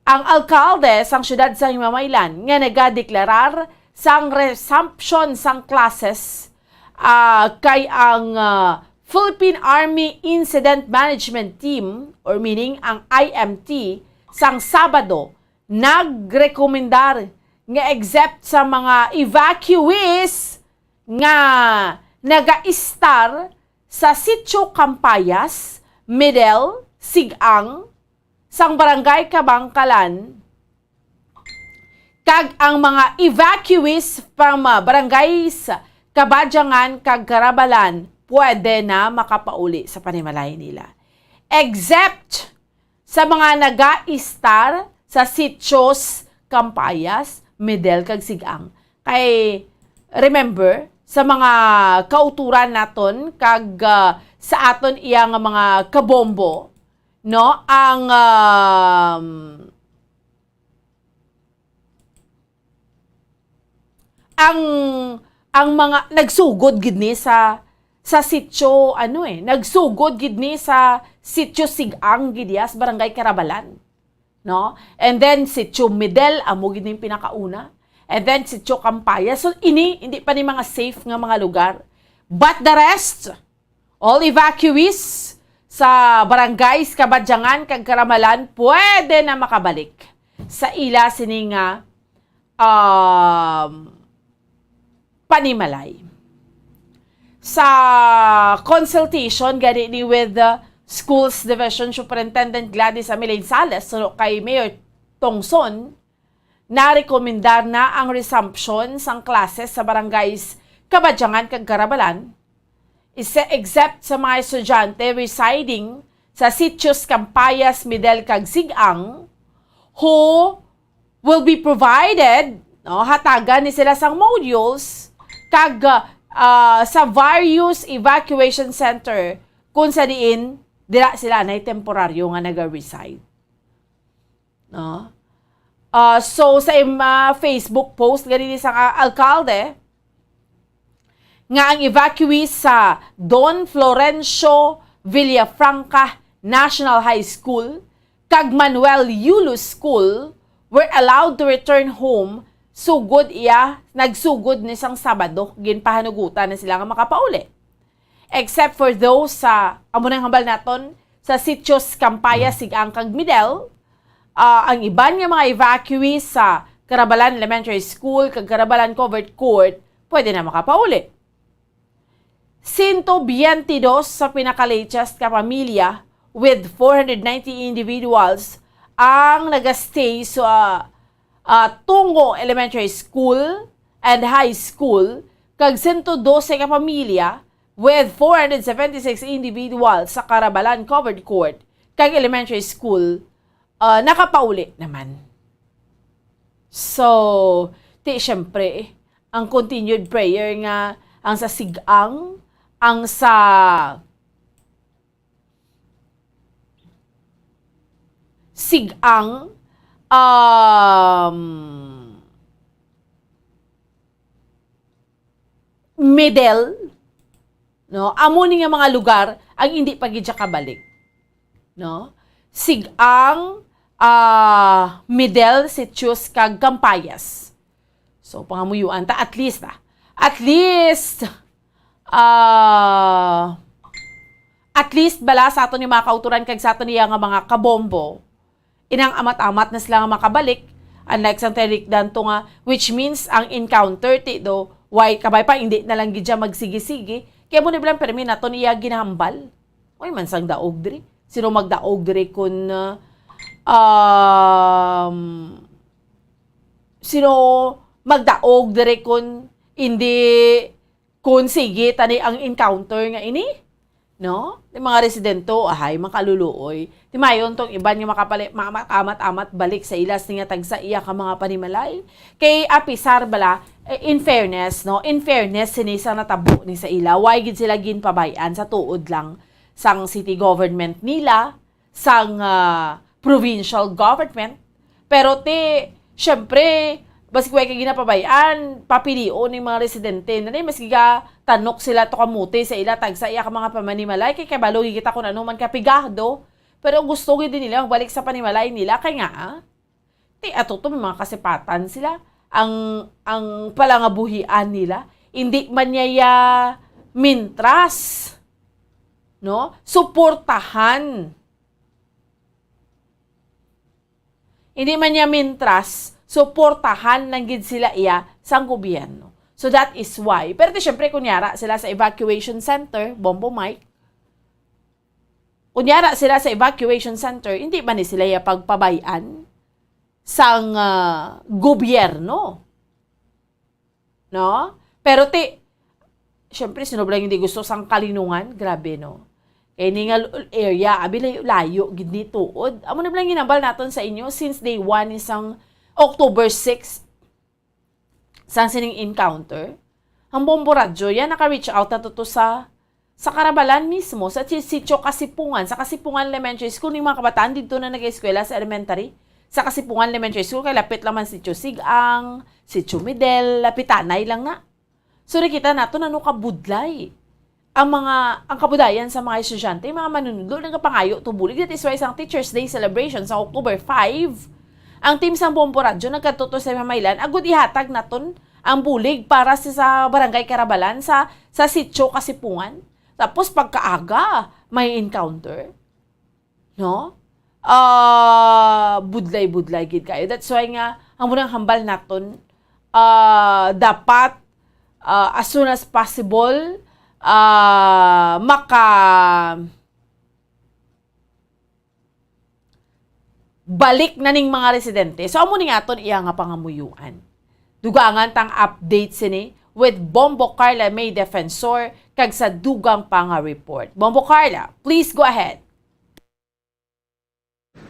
ang alkalde sang siyudad sa Himamaylan nga nagadeklarar sang resumption sang classes, ah, kay ang, ah, Philippine Army Incident Management Team, or meaning ang I M T, sang Sabado, nagrekomendar nga except sa mga evacuees nga nagaistar sa Sitio Campayas, Medel, Sigang, sang Barangay Kabangkalan, kag ang mga evacuees from, ah, barangays Kabadyangan kag Karabalan pwede na makapauli sa panimalay nila. Except sa mga nagaistar sa Sitios Campayas, Medel, kag Sigang. Kay, remember, sa mga kauturan naton kag, ah, sa aton iya nga mga kabombo, no, ang, um, ang, ang mga nagsugod gid ni sa, sa sitio, ano eh, nagsugod gid ni sa sitio Sigang gid ya sa Barangay Karabalan, no? And then sitio Medel, amo gid ning pinakauna. And then sitio Campaya. So ini, hindi pa ni mga safe nga mga lugar. But the rest, all evacuees sa barangays Kabadyangan kag Karamalan pwede na makabalik sa ila sini nga, um, panimalay. Sa consultation gani ni with the Schools Division Superintendent Gladys Amilain Sales suno kay Mayor Tongson, narekomendar na ang resumption sang klases sa barangays Kabadyangan kag Karabalan, ise-, except sa mga estudyante residing sa Sitios Campayas, Medel, kag Sigang, who will be provided, no, hatagan ni sila sang modules kag, ah, sa various evacuation center kung sa diin dira sila nay temporaryo nga naga-reside. No? Ah, so, sa im-, ah, Facebook post gani ni sang, ah, alkalde, nga ang evacuees sa Don Florencio Villafranca National High School kag Manuel Yulo School were allowed to return home sugod iya, nagsugod ni sang Sabado, ginpahanugutan na sila nga makapauli. Except for those sa, amo nang hambal naton, sa Sitios Campayas, Sigang kag Medel, ah, ang iban nga mga evacuees sa Karabalan Elementary School kag Karabalan Covered Court pwede na makapauli. Sento biyente dos sa pinaka-latest ka pamilya with four hundred ninety individuals ang nagastay sa, ah, Tungo Elementary School and High School, kag sento dose ka pamilya with four hundred seventy-six individuals sa Karabalan Covered Court kag Elementary School, ah, nakapauli naman. So, ti, syempre, ang continued prayer nga ang sa Sigang, ang sa Sigang, um, Middel, no? Amo ni nga mga lugar ang hindi pa gid siya kabalik, no? Sigang, ah, Middel, Sitios, kag Campayas. So, pangamuyuan ta, at least, ah, at least, ah, at least bala sa aton ni mga kauturan kag sa aton niya nga mga kabombo, inang amat-amat na sila nga makabalik, unlike sang tinikdan to nga, which means ang encounter ti do, why kabay pa, hindi na lang gid siya magsigi-sigi, kay mo ni bilang permi naton iya ginahambal. Oy, man sang daog diri. Sino magdaog diri kun, ah, um, sino magdaog diri kun hindi, kun sige tani ang encounter nga ini? No? Ti mga residente, ahay, makaluluoy. Timayon tong iban nga makapali-, maamat-amat balik sa ila sini nga tagsa iya ka mga panimalay. Kay apisar bala, eh, in fairness, no? In fairness, sini sa natabo ni sa ila, why gid sila ginpabay-an sa tuod lang sang city government nila, sang, ah, provincial government. Pero ti, syempre, basi way kay ginapabay-an, papilion ning mga residente na ni, mas giga tanok sila to kamuti sa ila tagsa iya ka mga pamanimalay, kay kabalo gid kita kung ano man kapigado. Pero gusto gid din nila magbalik sa panimalay nila, kay nga, ah, ti ato to, may mga kasipatan sila. Ang, ang palangabuhian nila, hindi man niya ya mintras, no? Suportahan. Hindi man niya mintras, suportahan lang gid sila iya sang gobyerno. So that is why. Pero ti, syempre, kunyara sila sa evacuation center, Bombo Mike, kunyara sila sa evacuation center, hindi man ni sila iya pagpabay-an sang, ah, gobyerno. No? Pero ti, syempre, sino ba lang hindi gusto sang kalinungan? Grabe, no? Kay ni nga l-, area, abi, layo-layo gid ni tuod. Amo na ba lang ginambal naton sa inyo since day one ni sang October six, sang sining encounter. Ang Bombo Radyo, yan, naka-reach out na to, to sa, sa Karabalan mismo, sa si-, Sitio Kasipungan, sa Kasipungan Elementary School, ning mga kabataan didto na nag-eskwela sa elementary. Sa Kasipungan Elementary School, kay lapit lang man Sitio Sigang, Sitio Midel, lapitanay lang na. So, nakita nato na, no, kabudlay ang mga, ang kabudayan sa mga estudyante, mga manunudlo, nagapangayo to bulig. That is why sang Teachers' Day celebration sa October five, ang team sang Bombo Radyo nagkadto to sa Himamaylan, agud ihatag naton ang bulig para sa, sa Barangay Karabalan, sa, sa Sitio Kasipungan. Tapos pagkaaga, may encounter. No? Ah, budlay-budlay gid kayo. That's why nga, ang munang hambal naton, ah, dapat, ah, as soon as possible, ah, maka-, balik na ning mga residente. So, amo ni nga aton iya nga pangamuyuan. Dugangan tang update sini with Bombo Carla May Defensor kag sa dugang pa nga report. Bombo Carla, please go ahead.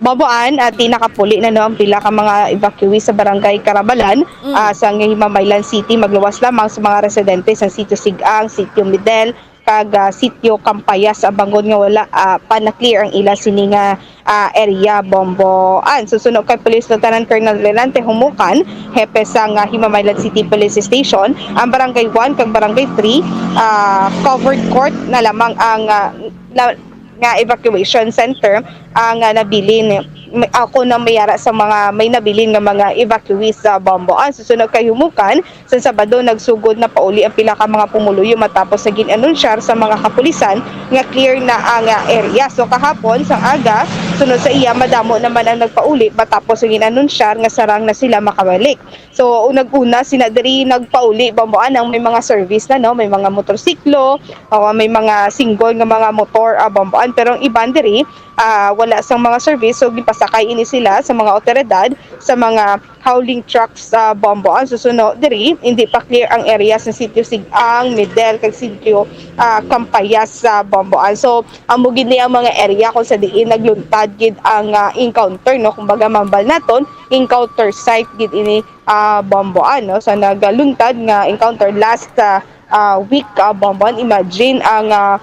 Boboan, ati, nakapuli na, no, ang pila ka mga evacuees sa Barangay Karabalan, Mm. ah, sa Himamaylan City, magluwas lamang sa mga residente sa Sitio Sigang, Sitio Midel, kag, ah, Sitio Campayas, sa bangod nga wala, ah, pa na-clear ang ila sini nga, ah, area, Bomboan. Susuno kay Police Lieutenant Colonel Relante Humukan, hepe sa nga Himamaylan City Police Station, ang Barangay one kag Barangay three, ah, covered court na lamang ang, ah, la-, nga evacuation center ang, ah, nabilin. May, ako na may ara sa mga may nabilin nga mga evacuees sa Bomboan. Susunod kay Humukan, sa Sabado, nagsugod na pauli ang pila ka mga pumuluyo matapos sa gin-anunsyar sa mga kapulisan nga clear na ang, ah, area. So, kahapon, sang aga, sunod sa iya, madamo naman ang nagpauli matapos sa gin-anunsyar nga sarang na sila makabalik. So, nag-una, sina diri nagpauli, Bomboan, ang may mga service na, no? May mga motorsiklo, o may mga single nga mga motor, ah, Bomboan. Pero ang iban diri, ah, wala sang mga service, so gipasakay ini sila sa mga otoridad, sa mga hauling trucks sa Bomboan. Susuno diri, hindi pa clear ang area sa Sitio Sigang, Midel, kag Sitio, ah, Campayas sa Bomboan. So, amo gid ni ang mga area kung sa diin nagluntad gid ang, ah, encounter, no? Kumbaga, mambal naton, encounter site gid ini, ah, Bomboan, no? Sa nagaluntad nga encounter last, ah, ah, week, ah, Bomboan. Imagine ang, ah,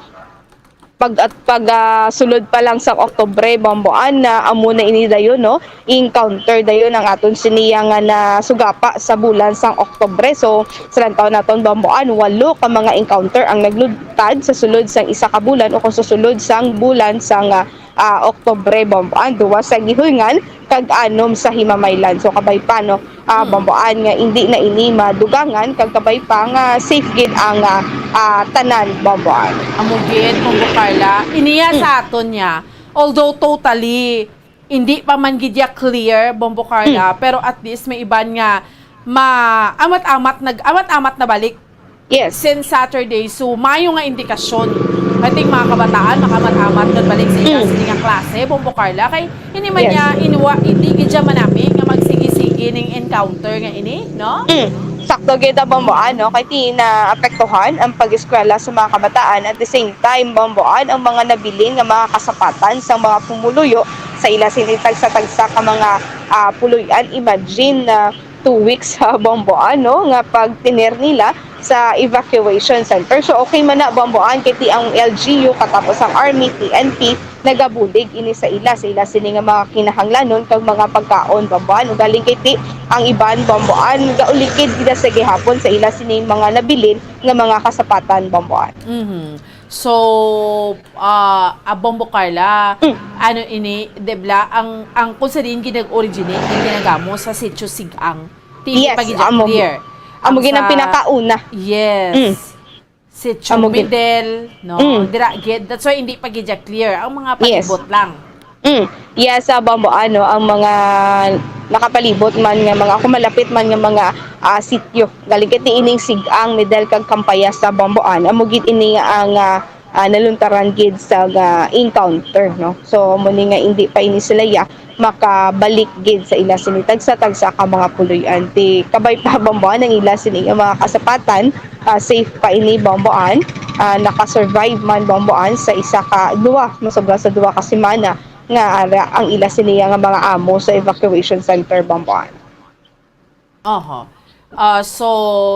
pag, at pag, ah, sulod pa lang sa Oktubre, Bomboan, na amo na ini dayon, no? Encounter dayon ang aton siniya nga nasugapa sa bulan sang Oktubre. So, sa lantaw naton, Bomboan, walo ka mga encounter ang naglutad sa sulod sang isa ka bulan o kung sa sulod sang bulan sang, ah, ah, Oktubre, Bomboan, duwa sa Guihulngan kag anom sa Himamaylan. So, kabay pa, no, ah, Mm. Bomboan, nga indi na ini madugangan kag kabay pa nga safe gid ang, ah, ah, tanan, Bomboan. Amo gid, Bombo Carla. Iniya Mm. sa aton niya, although totally hindi pa man gid ya clear, Bombo Carla, Mm. pero at least may iban nga ma-, amat-amat, nag-amat-amat na balik Yes. since Saturday. So, mayo nga indikasyon. I think mga kabataan, makamat-amat na balik sa ila Mm. sini nga klase, Bombo Carla. Kay, hindi man Yes. niya, inwa, hindi gid siya manami nga magsigi-sigi ning encounter nga ini, no? Mm. Sakto gid ang Bomboan, no? Kay ti naapektuhan ang pag-eskwela sa mga kabataan. At the same time, Bomboan, ang mga nabilin nga mga kasapatan sa mga pumuluyo sa ila sini tagsa-tagsa ka mga, ah, puloy-an. Imagine na two weeks sa Bomboan, no, nga pagtener nila sa evacuation center. So, okay man na, Bomboan, kay ti ang L G U, katapos ang Army, T N P, nagabulig ini sa ila, sa ila sini nga mga kinahanglanon kag mga pagkaon, Bomboan. Ugaling kay ti ang iban, Bomboan, gaulikid gid sa gihapon sa ila sini mga nabilin nga mga kasapatan, Bomboan. Mhm. So, ah, ah, Bombo Carla, Mm. ano ini, di ba, ang, ang kung sa diin ginag-originate, ang ginagamo sa Sitio Sigang, hindi Yes, pa gid siya amo gid. clear. Amo Ang gid ang sa pinakauna. Yes. Mm. Sitio Amo gid. Middle, no? Mm. Dira gid. That's why hindi pa gid siya clear ang mga Yes. palibot lang. Mm. Yes, sa Bombo, ano, ang mga nakapalibot man nga mga, kung malapit man nga mga, ah, sitio. Galing kay ti ining Sigang, Middle, kag Campayas sa Bomboan. Amo gid ini nga ang, ah, ah, naluntaran gid sa, ah, encounter, no? So, amo ni nga hindi pa ini sila ya makabalik gid sa ila sini tagsa-tagsa ka mga puloy-an. Ti kabay pa, Bomboan, ang ila sini nga mga kasapatan, ah, safe pa ini, Bomboan. Ah, nakasurvive man, Bomboan, sa isa ka, duwa, masobra sa duwa ka semana nga ara ang ila siniya nga mga amo sa evacuation center, Bomboan. Oho. Ah, so,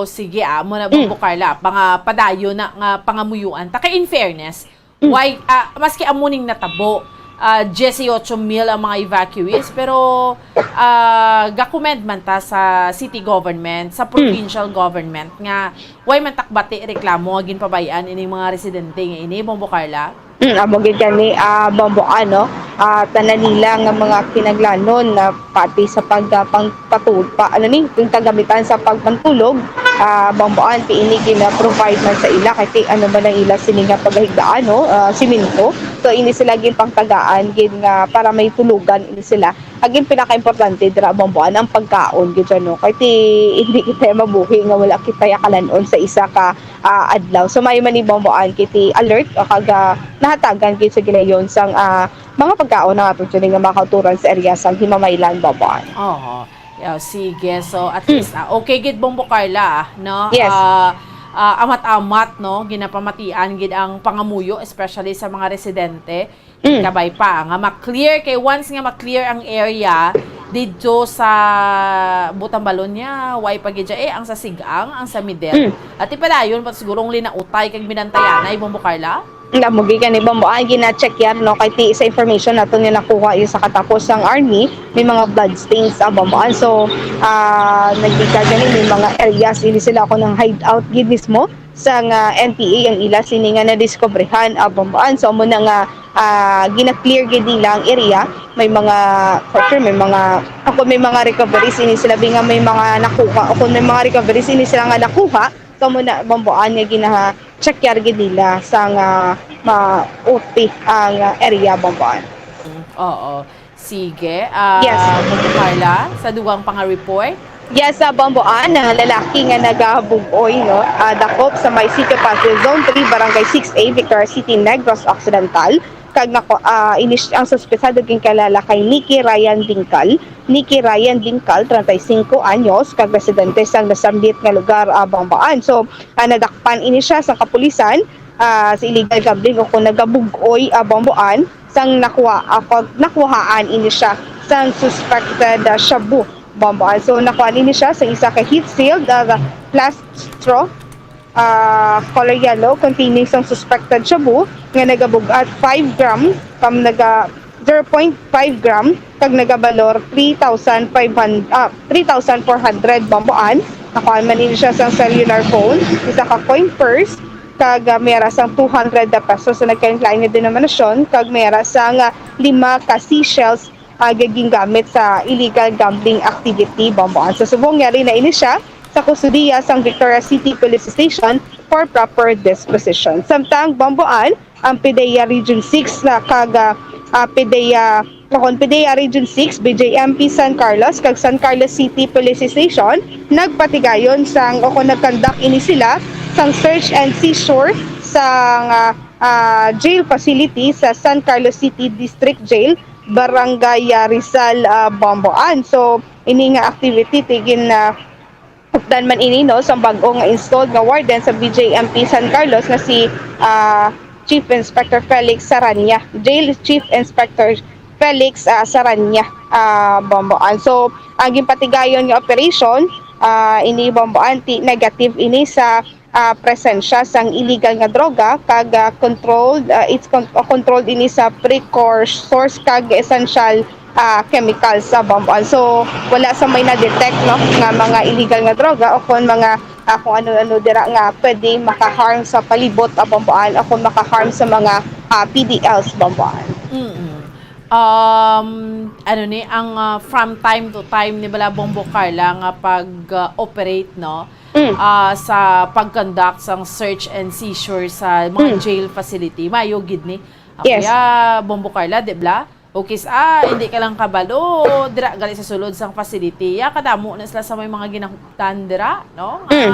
sige, ah, amo na, Mm. Bombo Carla, panga-, padayon na nga pangamuyuan. Ta kay in fairness, Mm. why, ah, maski amo ning natabo, ah, diyesyocho mil ang mga evacuees, pero, ah, ga-commend man ta sa city government, sa Mm. provincial government nga why man ta kabati reklamo nga ginpabay-an ining mga residente nga ini, Bombo Carla? Mm, amo gid gani, ah, Bomboan, no? Ah, tanan nila nga mga kinahanglanon na pati sa pag, ah, pang-, patul-, pa, ano ni, yung kagamitan sa pagpantulog, ah, Bomboan, ti ini gina-provide man sa ila, kay ti, ano man ang ila sini nga pagahigdaan, no? Ah, simento. So, ini sila ginpangtagaan gid nga para may tulugan ini sila. Ang pinakaimportante dira, Bomboan, ang pagkaon gid siya, no? Kay ti, hindi kita mabuhi nga wala kita ya kalan-on sa isa ka ah, adlaw. So, may man ni Bomboan kiti alert o kag, ah, nahatagan gid sa gilayon sang, ah, mga pagkaon ang aton tuning nga mga kauturan sa area sang Himamaylan, Bomboan. Oho. Yeah, sige. So, at Mm. least, ah, okay gid, Bombo Carla, ah, no? Yes. Ah, ah, amat-amat, no? Ginapamatian gid ang pangamuyo, especially sa mga residente. Mm. Kabay pa nga ma-clear, kay once nga ma-clear ang area didto sa Butang Balon niya, way pa gid siya, eh, ang sa Sigang, ang sa Middle. Mm. At ipadayon pa siguro ang linautay kag binantayanay, Bombo Carla? Nga mo gid kani, Bombo, ang gina-check yan, no? Kay ti, sa information nato nga nakuha yung sa katapos sang army, may mga blood stains ang Bombo. And so, ah, nagdika gani, may mga areas, hindi sila ako ng hideout gid mismo. Sang, ah, N P A ang ila sini nga nadiskobrehan, ah, Bomboan. So, amo na nga, ah, gina-clear gid nila ang area. May mga, for sure, may mga, kung may mga recoveries ini sila, bi nga may mga nakuha, o kung may mga recoveries ini sila nga nakuha, so, amo na, Bomboan, nga gina-check yar gid nila sang, ah, ma-, O P ang, ah, area, Bomboan. Mm, oo. Sige, ah, Yes. Ma'am Carla, sa dugang panga-report? Yes, sa Bomboan, ang lalaki nga nagabug-oy, no, ah, dakop sa may Sitio Pasil, Zone three, Barangay six A, Victoria City, Negros Occidental. Kag nako, ah, inis-, ang suspetsado ginkilala kay Nicky Ryan Dingkal. Nicky Ryan Dingkal, treinta y cinco anyos, kag residente sa nasambit nga lugar, ah, Bomboan. So, ah, nadakpan ini siya sa kapulisan, ah, sa illegal gambling o kung nagabug-oy, ah, Bomboan. Sang nakuha, ah, pag nakuhaan ini siya sang suspected, ah, shabu, Bomboan. So, nakuha ini siya sa isa ka heat-sealed, ah, plastic straw, ah, color yellow, containing sang suspected shabu nga nagabug-at five gram, kam naga zero point five gram, kag nagabalor three thousand five hundred, ah, three thousand four hundred bambuan. Nakuha man ini siya sang cellular phone, isa ka coin purse, kag, ah, may ara sang two hundred na pesos sa nagkalain-lain nga denominasyon, kag may ara sang, ah, lima ka seashells, ah, nga gingamit sa illegal gambling activity bambuan. So, subong yari na ini siya sa kustodiya sang Victoria City Police Station for proper disposition. Samtang bambuan, ang PDEA Region six na kag, ah, ah, PDEA, nakon PDEA Region six, BJMP San Carlos, kag San Carlos City Police Station, nagpatigayon sang, o kung nag-conduct ini sila, sang search and seizure sang, ah, ah, jail facility sa San Carlos City District Jail, Barangay, ah, Rizal, ah, Bamboan. So, ini nga activity, tigin na updan man ini, no, sa bag-o nga installed nga warden sa BJMP San Carlos nga si, ah, Chief Inspector Felix Saranya, Jail Chief Inspector Felix, ah, Saranya, ah, Bamboan. So, ang ginpatigayon nga operation, ah, ini Bamboan, ti negative ini sa, ah, presensya sang illegal nga droga kag, ah, controlled, ah, it's con-, ah, controlled ini sa precursors kag essential, ah, chemicals sa Bamboan. So, wala sa may na-detect, no, nga mga illegal nga droga o kon mga, ah, kung ano-ano dira nga pwede maka-harm sa palibot, ah, Bamboan o kon maka-harm sa mga, ah, P D Ls Bamboan. Mm. Um, ano ni, ang, ah, from time to time ni bala, Bombo Carla, nga pag, ah, operate, no? Mm. Ah, sa pag-conduct sang search and seizure sa mga Mm. jail facility, mayo gid ni. Yes. Kaya, Bombo Carla, di bala? Okay, sa, ah, hindi ka lang kabalo, dira gali sa sulod sang facility. Ya, kadamo na sila sa may mga ginahuptan dira, no? Nga, Mm.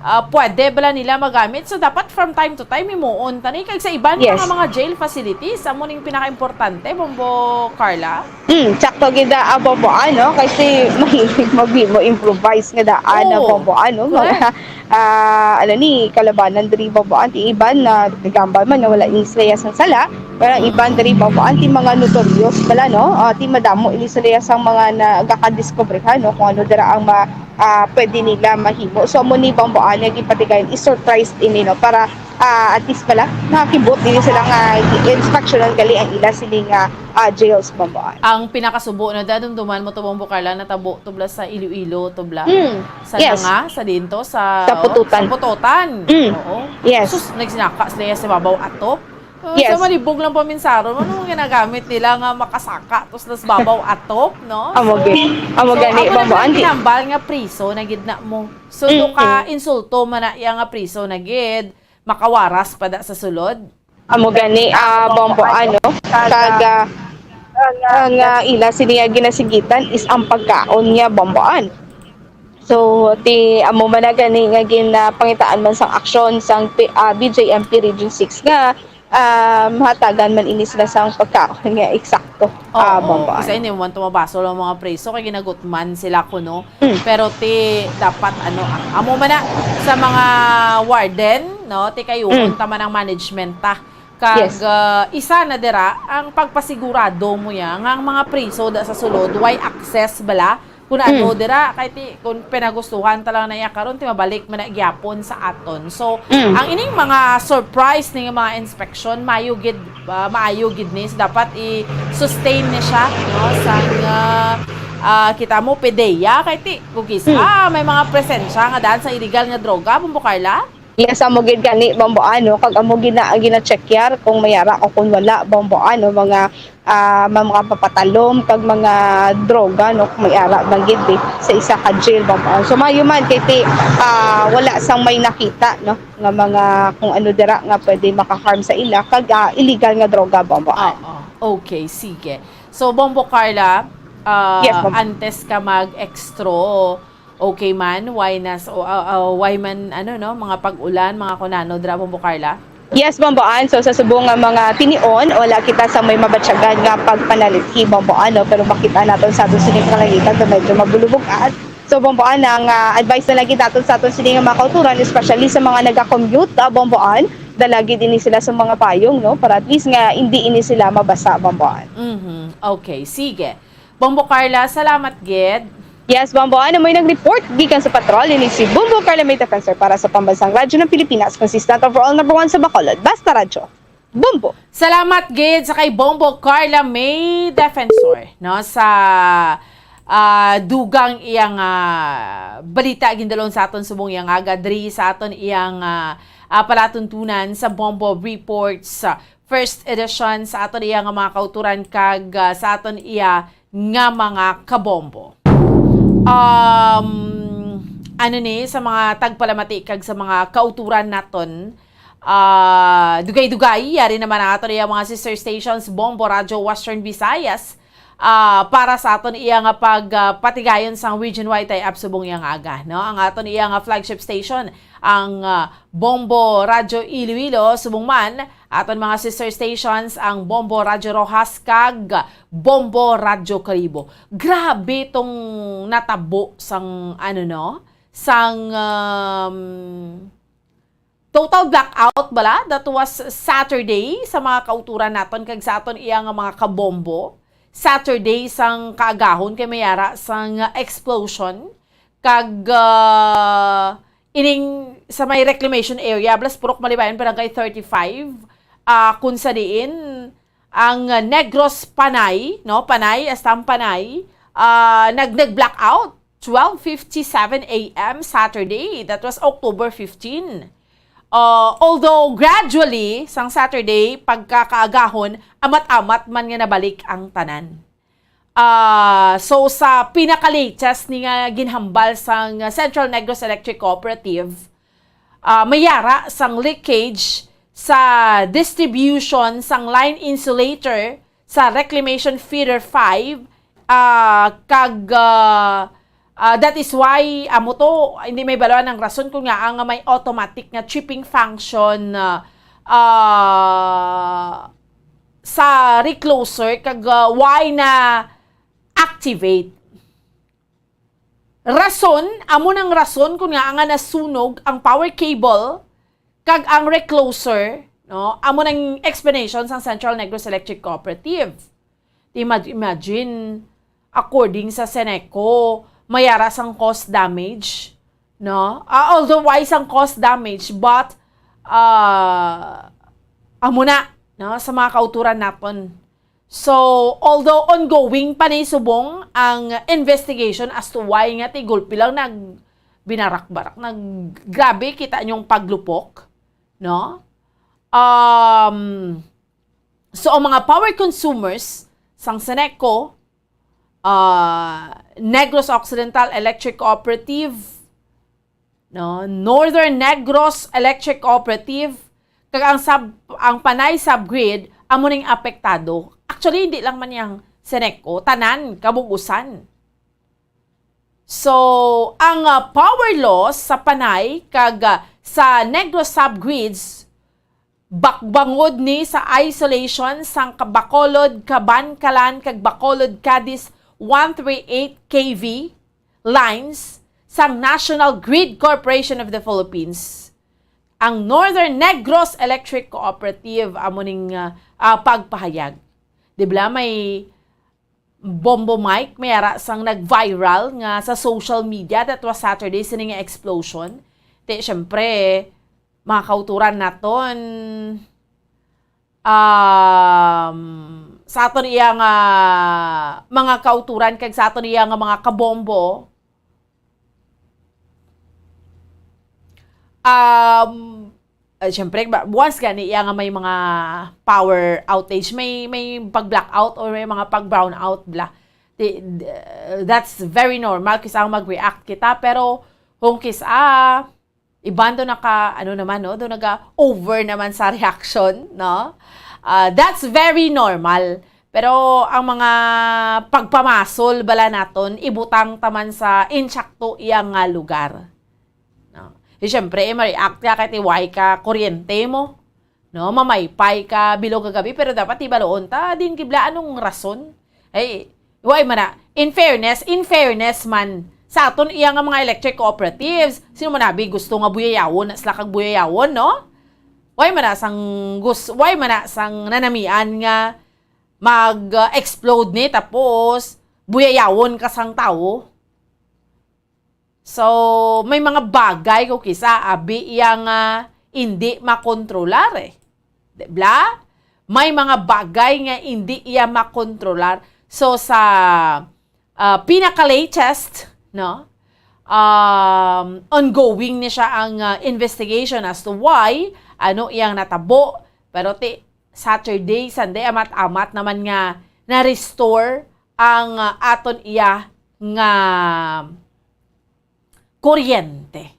ah, pwede bala nila magamit. So, dapat from time to time, himuon tani. Kag sa iban pa Yes. nga mga jail facilities, amo ning pinaka-importante, Bombo Carla. Hmm, sakto gid, ah, Bombo, ano? Kasi mahilig maghimo improvise nga daan, ah, Oo. Bombo, ano? Correct. Mga, ah, ano ni, kalabanan diri, Bombo, ang ti iban na nagambal man nga wala ni sila sang sala, pero ang iban diri, Bombo, ang ti mga notorious bala, no? Ah, ti madamo ini sila sang mga nagakadiskubrihan, no? Kung ano dira ang ma-, ah, pwede nila mahimo. So, amo ni Bombo, ah, nga gipatigayon, i-surprise ini, no? Para, ah, at least bala, makakibot ini sila nga inspeksyonan gali ang ila sini nga, ah, jails, Bombo. Ang pinakasubo na da, dumduman mo to, Bombo Carla, natabo to bala sa Iloilo, to bala. Mm. Sa Yes. nga, sa dinto, sa, Sa Pototan. sa Pototan. Mm. Oo. Yes. Sus, nagsinaka sila sa babaw ato. Oh, Yes. sa malibog lang paminsaro, ano ang ginagamit nila nga makasaka to sa babaw ato, no? Amo So, gid. Amo so, gani, amo na Bombo, ang anti. ginambal nga priso na gid na mo. So, Mm, do ka mm. insulto man na iya nga priso na gid, makawaras pa da sa sulod. Amo gani, ah, Bombo, ano, kag, ah, ang, ah, ila sini nga ginasigitan is ang pagkaon niya, Bomboan. So, ti, amo man na gani nga ginapangitaan man sang aksyon sang P-, ah, B J M P Region six nga, ah, mahatagan man ini sila sang pagkaon nga eksakto, Oo, ah, Bomboan. Isa ini man tumabasol ang mga preso kay ginagutman sila kuno. Mm. Pero ti dapat ano, ah, amo man na sa mga warden, no, ti kayuhon Mm. ta man ang management ta. Kag, Yes. ah, isa na dira ang pagpasigurado mo ya nga ang mga priso da sa sulod way access bala kun ano Mm. dira kay ti kun pinagustuhan ta lang na iya karon ti mabalik man na gyapon sa aton. So, Mm. ang ining mga surprise ning mga inspection mayo gid, ah, maayo gid ni. So, dapat i-sustain ni siya, no, sang, ah, ah, kita mo, PDEA, kay ti, kung kis-, Mm. ah, may mga presensya nga daan sa illegal nga droga, Bombo Carla? Yes, amo gid gani, Bombo, ano, kag amo gid na ang gina-check yar kung may ara o kung wala, Bombo, ano, mga, ah, mga, mga papatalom kag mga droga, no, kung may ara man gid, eh, sa isa ka jail, Bombo. So, mayo man, kay ti, ah, wala sang may nakita, no, nga mga kung ano dira nga pwede maka-harm sa ila, kag, ah, illegal nga droga, Bombo. Oo. Okay, sige. So, Bombo Carla, ah, Yes, Bombo. antes ka mag-extro, okay man, why nas-, o, ah, ah, why man, ano, no, mga pag-ulan, mga kunano, dira, Bombo Carla? Yes, Bombo Ann. So, sa subong nga mga tinion, wala kita sa may mabatyagan nga pagpanalithi, Bombo Ann, no? Pero makita naton sa aton sining kalangitan nga medyo mabulubog-at. So, Bombo Ann, ang, ah, advice na lagi naton sa aton sining mga kauturan, especially sa mga naga-commute, ah, Bombo Ann, dala gid ini sila sa mga payong, no? Para at least nga hindi ini sila mabasa, Bombo Ann. Mhm. Okay, sige. Bombo Carla, salamat gid. Yes, Bombo, ano mo'y nag-report gikan sa patrol, ini si Bombo Carla May Defensor para sa Pambansang Radyo ng Pilipinas, consistent overall number one sa Bacolod. Basta Radyo. Bombo! Salamat gid sa kay Bombo Carla May Defensor, no, sa, ah, dugang iyang, ah, balita gindalon sa aton subong iyang aga diri sa aton iyang, ah, ah, palatuntunan sa Bombo Reports, ah, first edition sa aton iya nga mga kauturan kag, ah, sa aton iya nga mga kabombo. Um, ano ni, sa mga tagpalamati kag sa mga kauturan naton, ah, dugay-dugay, yari naman ang aton iya mga sister stations, Bombo Radyo Western Visayas, ah, para sa aton iya nga pag, ah, patigayon sang region-wide tie-up subong iyang aga, no? Ang aton iya nga flagship station, ang, ah, Bombo Radyo Iloilo, subong man aton mga sister stations, ang Bombo Radyo Roxas kag Bombo Radyo Karibo. Grabe tong natabo sang, ano, no? Sang, um, total blackout bala. That was Saturday sa mga kauturan naton kag sa aton iya nga mga kabombo. Saturday sang kaagahon kay may ara sang explosion kag, ah, ining sa may reclamation area, Blaspurok, Malibayan, Barangay thirty-five, ah, kung sa diin ang, ah, Negros Panay, no? Panay, hasta ang Panay, ah, nag-, nag-blackout twelve fifty-seven A M Saturday. That was October fifteen. Ah, although gradually, sang Saturday, pagkakaagahon, amat-amat man nga nabalik ang tanan. Ah, so, sa pinaka-latest ni nga ginhambal sang Central Negros Electric Cooperative, ah, may ara sang leakage sa distribution sang line insulator sa Reclamation Feeder five, ah, kag, ah, ah, that is why, amo to, hindi may baluan ang rason kung nga nga may automatic nga tripping function, ah, ah, sa recloser kag, ah, why na activate. Rason, amo nang rason kung nga nga nasunog ang power cable kag ang recloser, no? Amo nang explanation sang Central Negros Electric Cooperative. Ima-, imagine, according sa Ceneco, may ara sang cause damage, no? Ah, although why sang cause damage, but, ah, amo na, no, sa mga kauturan naton. So, although ongoing pa ni subong ang investigation as to why nga ti gulpi lang nag-, binarak-barak, nag-, grabe kita niyong paglupok, no? Um, so, ang mga power consumers sang Ceneco, ah, Negros Occidental Electric Cooperative, no? Northern Negros Electric Cooperative, kag ang sub-, ang Panay Subgrid, amo ning apektado. Actually, hindi lang man yang Ceneco, tanan, kabug-usan. So, ang, ah, power loss sa Panay kag, ah, sa Negros Subgrids, bakbangod ni sa isolation sang ka-, Bacolod, Kabankalan kag Bacolod, Cadiz one three eight K V lines sang National Grid Corporation of the Philippines. Ang Northern Negros Electric Cooperative amo ning, ah, ah, pagpahayag. Di ba may Bombo Mike, may ara sang nag-viral nga sa social media, that was Saturday, sini nga explosion. Ti, syempre, mga kauturan naton, um, sa aton iya nga mga kauturan kag sa aton iya nga mga kabombo, um, eh, syempre, ba-, once gani iya nga may mga power outage, may, may pag-blackout or may mga pag-brownout bla. Di-, d-, that's very normal, kis-a mag-react kita, pero kung kis-a, iban do naka, ano naman, no? Do naga-over naman sa reaction, no? Ah, that's very normal. Pero ang mga pagpamasol bala naton, ibutang ta man sa insakto iya nga lugar. No? Di syempre, eh, ma-react ka kay ti way ka kuryente mo. No? Mamaypay ka bilog kagabi, pero dapat ibaluon ta din kibla anong rason. Ay, way man na. In fairness, in fairness man, sa aton iya nga mga electric cooperatives, sino man abi gusto nga buyayawon na sila kag buyayawon, no? Way man na sang gus-, way man na sang nanamian nga mag-, uh, explode ni, tapos buyayawon ka sang tawo. So, may mga bagay ko kisa, abi iya nga hindi makontrolar eh. Di bla? May mga bagay nga hindi iya makontrolar. So, sa ah, pinaka-latest, no? Um, ongoing ni siya ang, ah, investigation as to why, ano iyang natabo. Pero ti, Saturday, Sunday, amat-amat naman nga na-restore ang, ah, aton iya nga kuryente.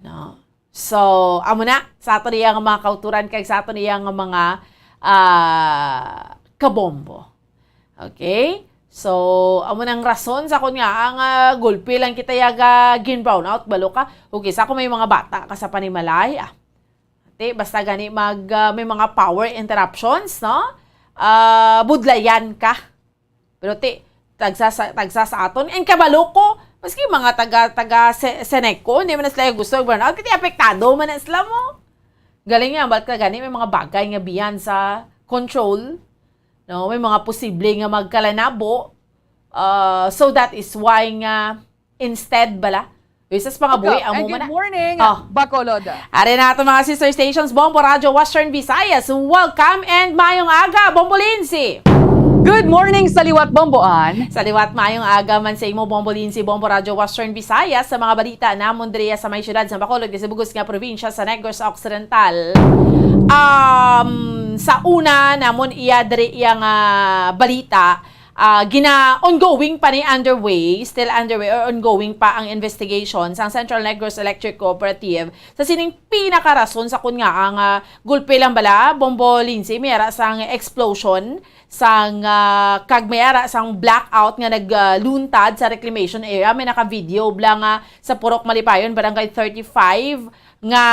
No? So, amo na, sa aton iya nga mga kauturan kag sa aton iya nga mga, ah, kabombo. Okay? So, amo nang rason sa kun nga ang, ah, gulpi lang kita yaga gin-brown out, balo ka. Okay, sa kung may mga bata ka sa panimalay, ah, ti, basta gani mag, ah, may mga power interruptions, no? Ah, budlayan ka. Pero ti, tagsa sa, tagsa sa aton, and kabalo ko, maski mga taga, taga Se-, Seneco, hindi man na sila gusto mag-brown out, kasi apektado man na sila mo. Galing nga, ba't ka gani, may mga bagay nga beyond sa control, no? May mga posible nga magkalanabo. Uh, so that is why nga, instead bala, Luisas pa nga buhi, amo man na. Good morning, Bacolod. Are na ato mga sister stations, Bombo Radyo Western Visayas. Welcome and mayong aga, Bombo Lindsay. Good morning sa liwat, Bombo Ann. Sa liwat, mayong aga man sa imo, Bombo Lindsay, Bombo Radyo Western Visayas, sa mga balita namon diri sa may siyudad sa Bacolod, kag sa bug-os nga probinsya sa Negros Occidental. Um, sa una namon iya diri iya nga balita, ah, gina-, ongoing pa ni, underway, still underway or ongoing pa ang investigation sang Central Negros Electric Cooperative sa sining pinakarason sa kun nga ang, ah, gulpi lang bala, Bombo Lindsay, may ara sang explosion sang, ah, kag may ara sang blackout nga nagluntad sa reclamation area. May naka-video bala nga sa Purok Malipayon, Barangay thirty-five, nga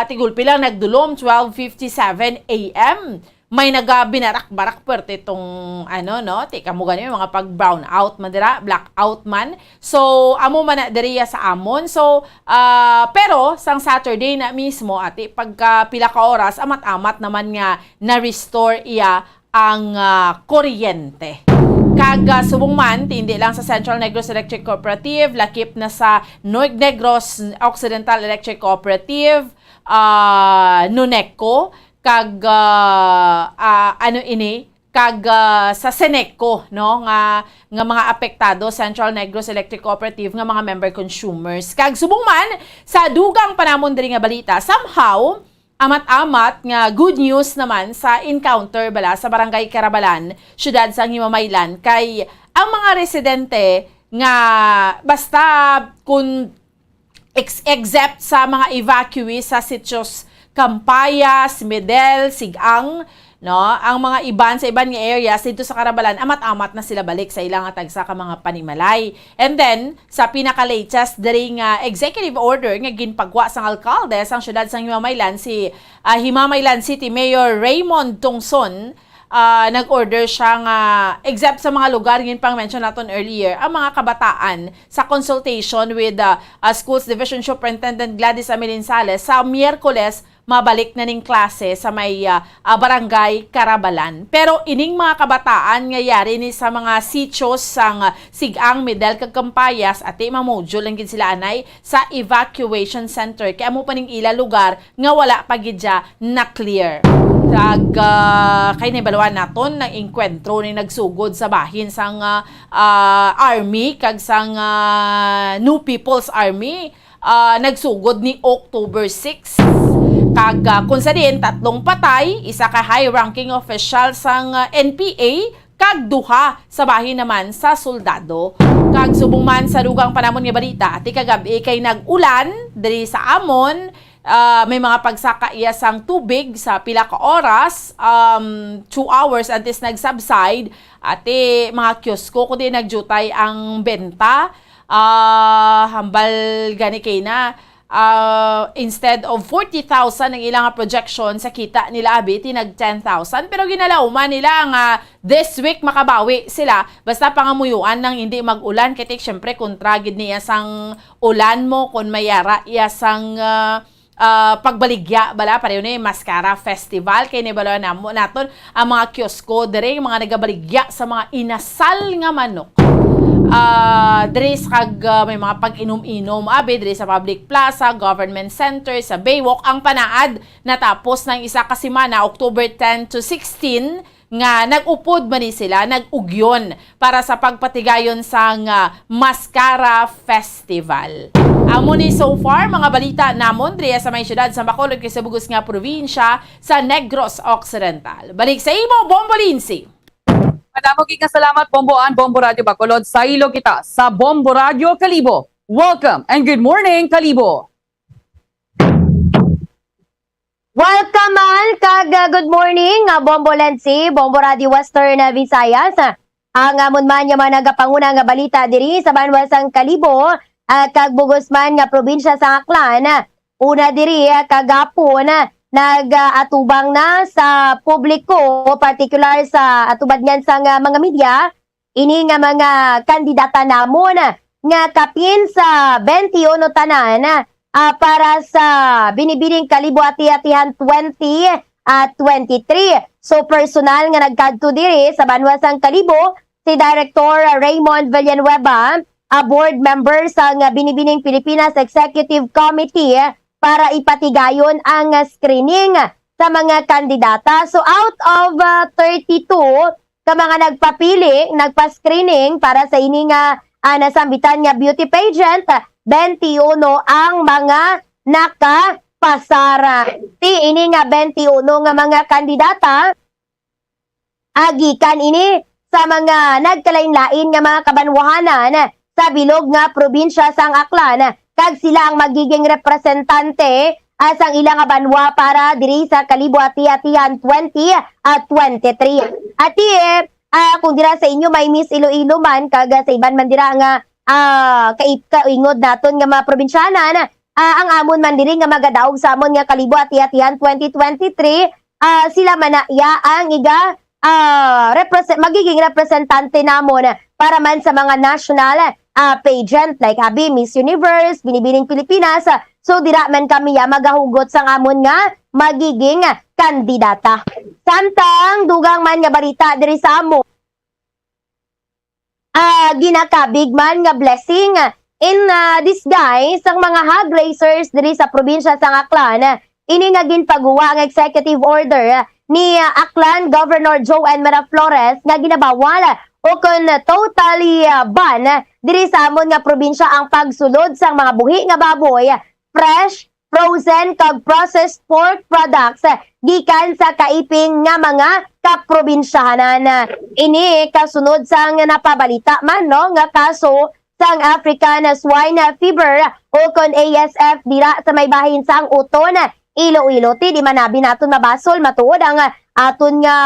tigulpi lang nagdulom, twelve fifty-seven A M. May nagabinarak-barak, pwerte tong, ano, no? Ti kamo gani, mga pag-brown out man dira, blackout man. So, amo man na diriya sa amon. So, ah, pero sang Saturday na mismo, ati, pagka pila ka oras, amat-amat naman nga na-restore iya ang, ah, kuryente. Kag, ah, subong man, ti hindi lang sa Central Negros Electric Cooperative, lakip na sa Neg-, Negros Occidental Electric Cooperative, ah, Noneco, kag, ah, ah, ano ini, kag, ah, sa Seneco, no, nga, nga mga apektado, Central Negros Electric Cooperative, nga mga member consumers. Kag subong man, sa dugang pa namon diri nga balita, somehow, amat-amat nga good news naman sa encounter bala sa Barangay Carabalan, siyudad sang Himamaylan, kay ang mga residente nga basta kun ex-, except sa mga evacuees sa sitios Campayas, Medel, Sigang, no, ang mga iban sa iban nga areas dito sa Carabalan, amat-amat na sila balik sa ilang nga tagsa ka mga panimalay. And then, sa pinaka-latest diri nga executive order nga ginpagwa sang alkalde sang siyudad sang Himamaylan, si, ah, Himamaylan City Mayor Raymond Tongson, ah, nag-order siya nga, except sa mga lugar, yun pang mention naton earlier, ang mga kabataan sa consultation with, ah, ah, Schools Division Superintendent Gladys Amelin Sales sa Miyerkules, mabalik na ning klase sa may, ah, ah, Barangay Carabalan. Pero ining mga kabataan nga yari ni sa mga sitios sang, ah, Sigang, Medel, kag Campayas, ati, ma-module lang gid sila anay sa evacuation center. Kay amo pa ning ila lugar nga wala pa gid siya na-clear. Kag, ah, kay nahibaluan naton, nag-engkwentro ni nagsugod sa bahin sang, ah, ah, army kag sang, ah, New People's Army, ah, nagsugod ni October six. Kag, ah, kung sa diin, tatlong patay, isa ka high-ranking official sang, ah, N P A, kag duha sa bahin naman sa soldado. Kag subong man sa dugang pa namon nga balita, ti kagab-i kay nag-ulan diri sa amon, ah, may mga pagsaka iya sang tubig sa pila ka oras, um, two hours antes nag-subside, ati mga kiosko kundi nagjutay ang benta. Ah, hambal gani kay na, ah, instead of forty thousand ang ilang projection sa kita nila, abi, ti nag ten thousand. Pero ginalauman nila nga this week makabawi sila. Basta pangamuyuan nang hindi mag-ulan. Kay ti, syempre, kontra gid niya sang ulan mo kung may ara iya sang, ah, ah, pagbaligya, bala, pareho ni Mascara Festival. Kay nibalo namo naton ang mga kiosko diri, mga nagabaligya sa mga inasal nga manok. ah, diri sa kag, ah, may mga pag-inom-inom, abi, diri sa public plaza, government center, sa Baywalk. Ang panaad natapos ng isa ka semana, October ten to sixteen, nga nag-upod man ni sila, nag-ugyon para sa pagpatigayon sang, ah, Mascara Festival. Amo ni so far mga balita namon diri sa may siyudad sa Bacolod kag sa bug-os nga probinsya sa Negros Occidental. Balik sa imo, Bombo Lindsay. Madamo gid nga salamat, Bombo Ann, Bombo Radyo Bacolod. Sa ilo kita sa Bombo Radyo Kalibo. Welcome and good morning, Kalibo. Welcome man kag, uh, good morning, uh, Bombo Lensi, Bombo Radio Western, uh, Visayas. Uh, ang amon man nga mga nagapanguna nga balita diri sa banwa sang Kalibo, uh, kag bug-os man nga probinsya sa Aklan. Una diri, uh, kagapon, uh, nag-atubang na sa publiko, partikular sa atubad niyan sang, uh, mga media, ini nga mga kandidata namon nga kapin sa twenty-one tanan, ah, para sa Binibining Kalibo Ati-atihan twenty, ah, twenty-three. So, personal nga nagkadto diri sa banwa sang Kalibo si Director Raymond Villanueva, a board member sang Binibining Pilipinas Executive Committee para ipatigayon ang screening sa mga kandidata. So, out of, ah, thirty-two, ka mga nagpapili, nagpa-screening para sa ini nga, ah, nasambitan nga beauty pageant, twenty-one ang mga nakapasar. Ti ini nga twenty-one nga mga kandidata, ah, gikan ini sa mga nagkalain-lain nga mga kabanwahanan sa bilog nga probinsya sang Aklan, kag sila ang magiging representante, ah, sang ila nga banwa para diri sa Kalibo Ati-atihan twenty, ah, twenty-three. Ati, eh, ah, kung dira sa inyo may Miss Iloilo man, kag, ah, sa iban man dira nga, ah, kai-, kaingod naton nga mga probinsyanan, ah, ang amon man diri nga magadaog sa amon nga Kalibo Ati-atihan twenty twenty-three, ah, sila man na iya ang iga, ah, represe-, magiging representante namon para man sa mga national, ah, pageant like abi Miss Universe, Binibining Pilipinas. So, dira man kami ya magahugot sang amon nga magiging kandidata. Samtang dugang man nga balita diri sa amo, ah, ginakabig man nga blessing in, ah, disguise ang mga hog raisers diri sa probinsya sang Aklan. Ini nga ginpaguwa nga executive order ni, ah, Aklan Governor Joe N. Miraflores nga ginabawal o kon totally, ah, ban diri sa amon nga probinsya ang pagsulod sang mga buhi nga baboy, fresh, frozen, kag processed pork products gikan sa kaiping nga mga kaprobinsyahanan. Ini kasunod sang napabalita man, no, nga kaso sang African Swine Fever o kon A S F dira sa may bahin sang Uton, Iloilo. Ti di man abi naton mabasol matuod ang aton nga,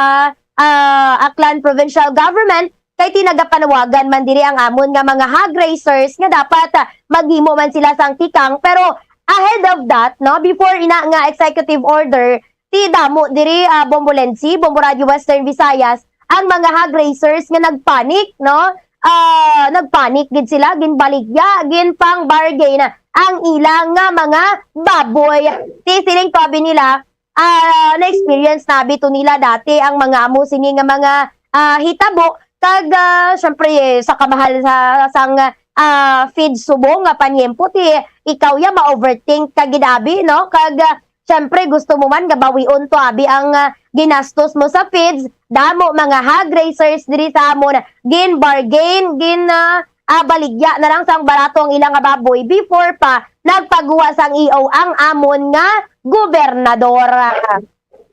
ah, Aklan Provincial Government, kay ti nagapanawagan man diri ang amon nga mga hog raisers nga dapat, ah, maghimo man sila sang tikang. Pero ahead of that, no, before ina nga executive order, ti damo diri, ah, Bombo Lensi, Bombo Radio Western Visayas, ang mga hog raisers nga nagpanic, no? Ah, nagpanic gid sila, ginbaligya, ginpang-bargain ang ila nga mga baboy. Ti siling pa abi nila, ah, na-experience na abi to nila dati ang mga amo sini nga mga, ah, hitabo. Kag, ah, syempre, sa kamahal sa, sang, ah, feed subong nga panyempo, ti ikaw ya ma-overthink ka gid abi, no? Kag, ah, syempre, gusto mo man nga bawion to abi ang, ah, ginastos mo sa feeds. Damo mga hog raisers diri sa amon, gin-bargain, gin, ah, ah, baligya na lang sang barato ang ilang nga baboy before pa nagpaguwa sang E O ang amon nga gobernador.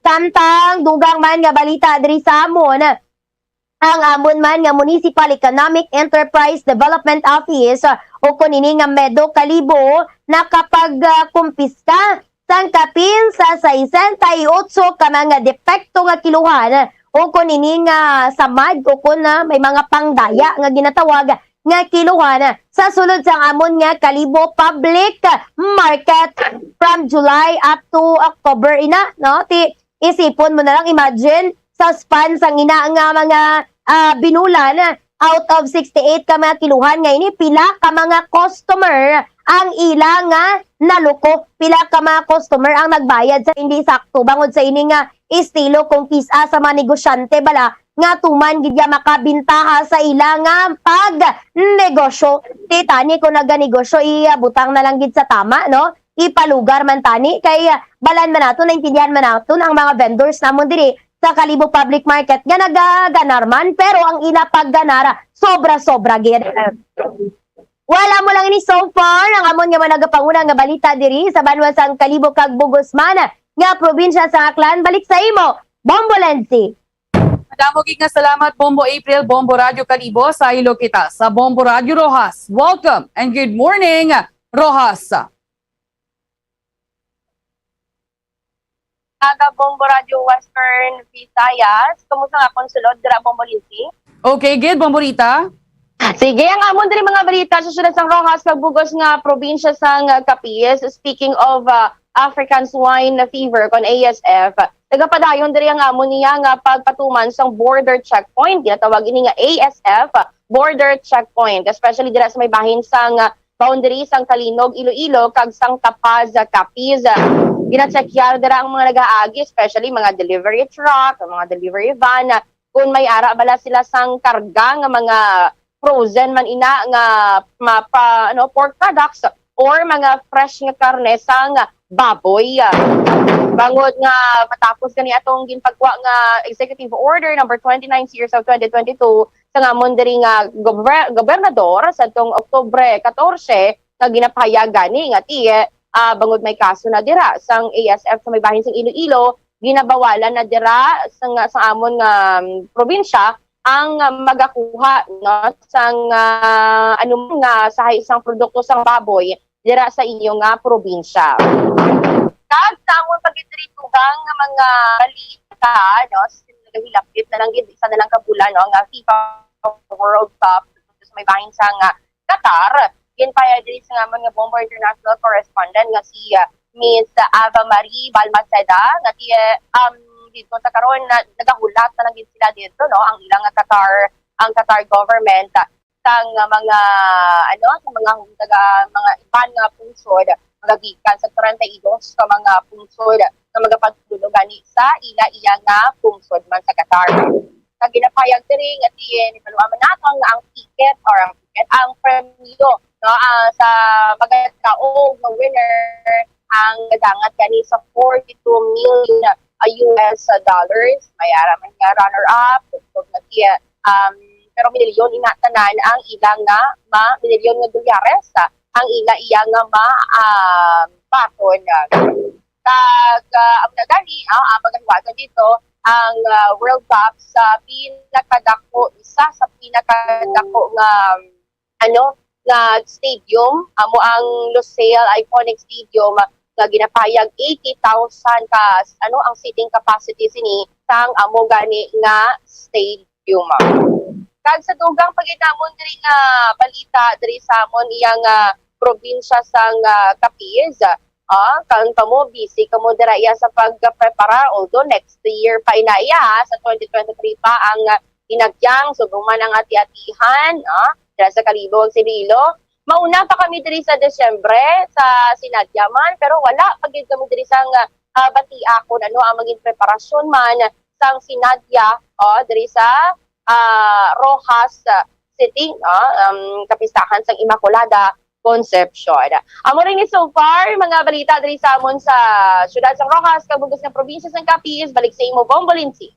Samtang dugang man nga balita diri sa amon, ang amon man nga Municipal Economic Enterprise Development Office, o kon ini nga MEDO Kalibo, nakapagkumpiska sang kapin sa sesenta y ocho ka mga depekto nga kiluhan, o kon ini nga samad, o kon, ah, may mga pangdaya nga ginatawag nga kiluhan sa sulod sang amon nga Kalibo Public Market from July up to October ina, no? Ti isipon mo na lang, imagine, sa span sang ina nga mga, ah, binulan, out of sixty-eight ka mga kiluhan nga ini, pila ka mga customer ang ila nga naluko? Pila ka mga customer ang nagbayad sa hindi sakto bangod sa ini nga estilo kung kis-a sa mga negosyante bala nga tuman gid ya makabintaha sa ila nga pagnegosyo. Ti tani kung naganegosyo, ibutang na lang gid sa tama, no? Ipalugar man tani kay, ah, balan man naton, naintindihan man naton ang mga vendors namon diri sa Kalibo Public Market nga nagaganar man, pero ang ila pagganar sobra-sobra gid. Wala mo lang ini so far ang amon nga mga nagapanguna nga balita diri sa banwa sang Kalibo kag Bugos man nga probinsya sa Aklan. Balik sa imo, Bombo Lenzi. Madamo gid nga salamat, Bombo April, Bombo Radyo Kalibo. Sa ilo kita sa Bombo Radyo Roxas. Welcome and good morning, Roxas. Aga, Bombo Radyo Western Visayas. Kumusta nga akong sulod dira, Bombo Lindsay? Okay, good, Bombo Rita. Sige, ang amon diri mga balita sa siyudad sang Roxas kag Bugos nga probinsya sang Capiz. Speaking of, uh, African Swine Fever, kon A S F, nagapadayon diri ang amon niya nga pagpatuman sang border checkpoint. Ginatawag ini nga A S F border checkpoint, especially dira sa may bahin sang boundary sang Calinog, Iloilo, kag sang Tapaz, Capiz. Ginachekyar dira ang mga nagaagi, especially mga delivery truck, mga delivery van, kung may ara bala sila sang karga nga mga frozen man ina nga mapa-, ano, pork products or mga fresh nga karne sang baboy. Bangod nga matapos gani atong ginpagwa nga Executive Order number twenty-nine series of twenty twenty-two, sa ngamon diri nga gober-, gobernador sa tong Oktubre katorse, nga ginapahayag gani nga ti, ah, bangod may kaso na dira sang A S F sa may bahin sang Iloilo, ginabawalan na dira sa, nga, sa amon nga, um, probinsya ang, um, magakuha, no, sang, ah, anuman nga sahay sang produkto sang baboy dira sa inyo nga probinsya. Kag sa amon pa gid diri dugang nga mga balita, no, nagahilapit na lang gid, isa na lang ka bulan, no, nga FIFA World Cup sa may bahin sang Qatar. Ginpahayag diri sa amon nga Bombo International correspondent nga si, ah, Miss Ava Marie Balmaceda nga ti, um, dito sa karon na nagahulat na lang gid sila dito, no, ang ilang Qatar, ang Qatar government, ah, sang mga, ano, sa mga taga, mga iban nga pungsod, magagikan sa treinta y dos ka mga pungsod nga magapagdulog gani sa ila iya nga pungsod man sa Qatar. Sa ginapayag diri nga diin, ibaluan man nato nga ang ticket or ang ticket, ang premyo, no, ah, sa magadaog nga winner ang gadangat gani sa forty-two million, ah, U S dollars. May ara man nga runner-up, tubtob nga tiya-, um, pero milyon ina tanan ang ilang nga ma-, milyon nga dolyares, ah, ang ila iya nga ma-, ah, baton. Kag, ah, amo na gani, ah, ang pagkahiwaton dito, ang, ah, World Cup sa pinakadako, isa sa pinakadako nga, ano, nga stadium, amo ang Lusail Iconic Stadium, nga ginapahayag eighty thousand ka, ano, ang seating capacity sini sang amo gani nga stadium. Kag sa dugang pa gid namon diri nga balita diri sa amon iya nga probinsya sang, ah, Capiz, ah, kang kamo, busy kamo dira iya sa pagprepara, although next year pa ina iya, ha, sa twenty twenty-three pa ang, ah, Dinagyang, subong man ang ati-atihan, ah, dira sa Kalibo, Iloilo. Mauna pa kami diri sa Disyembre, sa Sinadya man, pero wala pa gid kami diri sang, ah, batia kon ano ang maging preparasyon man sang Sinadya, oh, diri sa, ah, Roxas, ah, City, no? Um, kapistahan sang Immaculada Concepcion. Amo rin ni so far, mga balita diri sa amon sa siyudad sang Roxas, kag bug-os nga probinsya sang Capiz. Balik sa imo, Bombo Lindsay.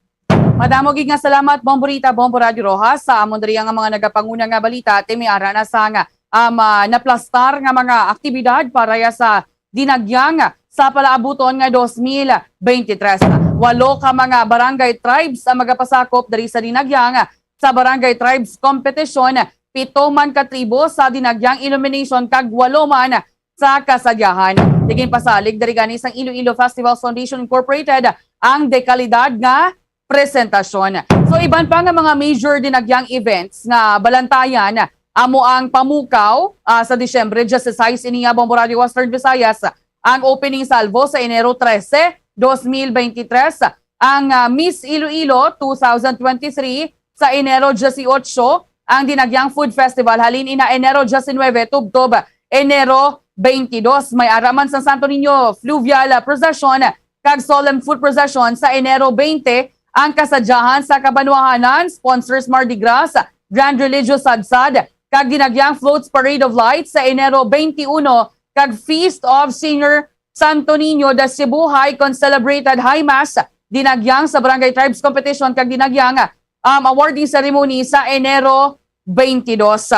Madamo gid nga salamat, Bombo Rita, Bombo Radyo Roxas, sa amon diri nga mga nagapanguna nga balita. Ti may ara na sang, um, ah, naplastar nga mga aktibidad para ya sa Dinagyang sa palaabuton nga dos mil beintitres. Walo ka mga barangay tribes ang magapasakop diri sa Dinagyang sa Barangay Tribes Competition. Pito man ka tribo sa Dinagyang Illumination kag walo man sa kasadyahan. Ginpasalig diri gani sang Iloilo Festivals Foundation Incorporated ang dekalidad nga presentasyon. So, iban pa nga mga major Dinagyang events nga balantayan, amo ang Pamukaw, ah, sa Disyembre diyesisais, ini nga Bombo Radyo Western Visayas, ang opening salvo sa Enero trese, dos mil beintitres, ang, ah, Miss Iloilo two thousand twenty-three sa Enero dieciocho, ang Dinagyang Food Festival halin ina Enero diecinuebe tubtob Enero twenty-two. May ara man sang Santo Niño Fluvial Procession kag Solemn Foot Procession sa Enero twenty ang kasadyahan sa kabanwahanan, sponsors Mardi Gras, Grand Religious Sadsad, kag dinagyang Floats Parade of Lights sa Enero twenty-one, kag Feast of Senior Santo Niño de Cebu High Concelebrated High Mass, dinagyang sa Barangay Tribes Competition, kag dinagyang, um, awarding ceremony sa Enero twenty-dos.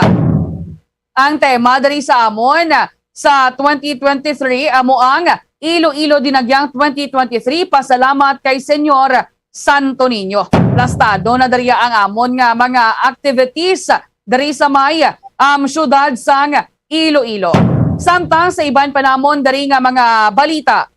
Ang tema diri sa amon sa twenty twenty-three amo ang Iloilo Dinagyang twenty twenty-three, Pasalamat kay Senyor Santo Niño. Plastado na diri ang amon nga mga activities diri sa may, um, siyudad sang Iloilo. Samtang sa iban pa namon diri nga mga balita,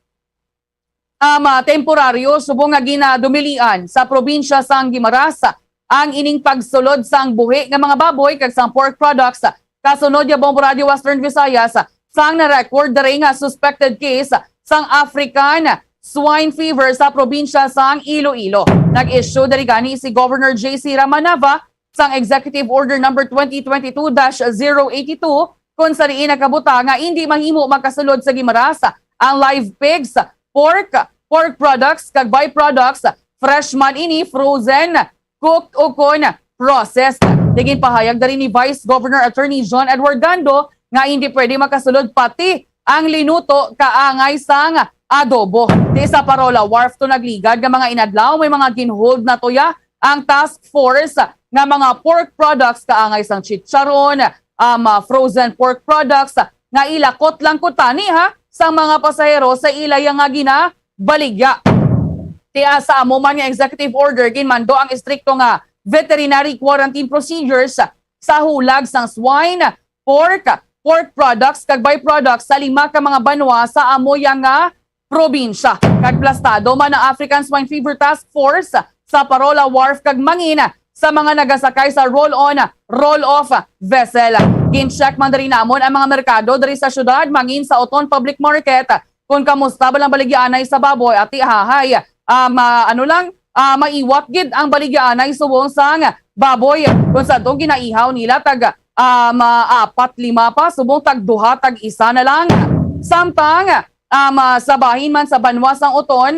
um, ah, temporaryo subong nga ginadumilian sa probinsya sang Guimaras ang ining pagsulod sang buhi nga mga baboy kag sang pork products, kasunod ya Bombo Radio Western Visayas sang na-record diri nga suspected case sang African swine fever sa probinsya sang Iloilo. Nag-issue diri gani si Governor J C Ramanava sang Executive Order Number twenty twenty-two dash zero eighty-two, kung sa diin nakabutang nga indi mahimo makasulod sa Guimaras ang live pigs, pork, pork products, kag byproducts, fresh man ini, frozen, cooked, o kon processed. Ginpahayag diri ni Vice Governor Attorney John Edward Gando nga hindi pwede makasulod pati ang linuto kaangay sang adobo. Di sa Parola Wharf to nagligad nga mga inadlaw, may mga ginhold na tuya ang task force nga mga pork products kaangay sang chicharon, um, uh, frozen pork products nga ilakot lang kuntani, ha, sang mga pasahero sa ilaya nga ginabaligya. Kaya sa amo man nga executive order, ginmando ang istrikto nga veterinary quarantine procedures sa hulag sang swine, pork, pork products, kag byproducts sa lima ka mga banwa sa amo ya nga probinsya. Kag plastado man ang African Swine Fever Task Force sa Parola Wharf kag mangin sa mga nagasakay sa roll-on, roll-off vessel. Gin-check man diri namon ang mga merkado diri sa syudad, mangin sa Oton Public Market, kung kamusta ba lang baligyaanay sa baboy, ati hahay. Ah, ma-, ano lang, ah, maiwat gid ang baligyaanay subong sang baboy. Kung sa itong ginaihaw nila tag, ah, ma-, apat, lima pa, subong tag duha, tag isa na lang. Samtang, ah, ma-, sa bahin man sa banwa sang Oton,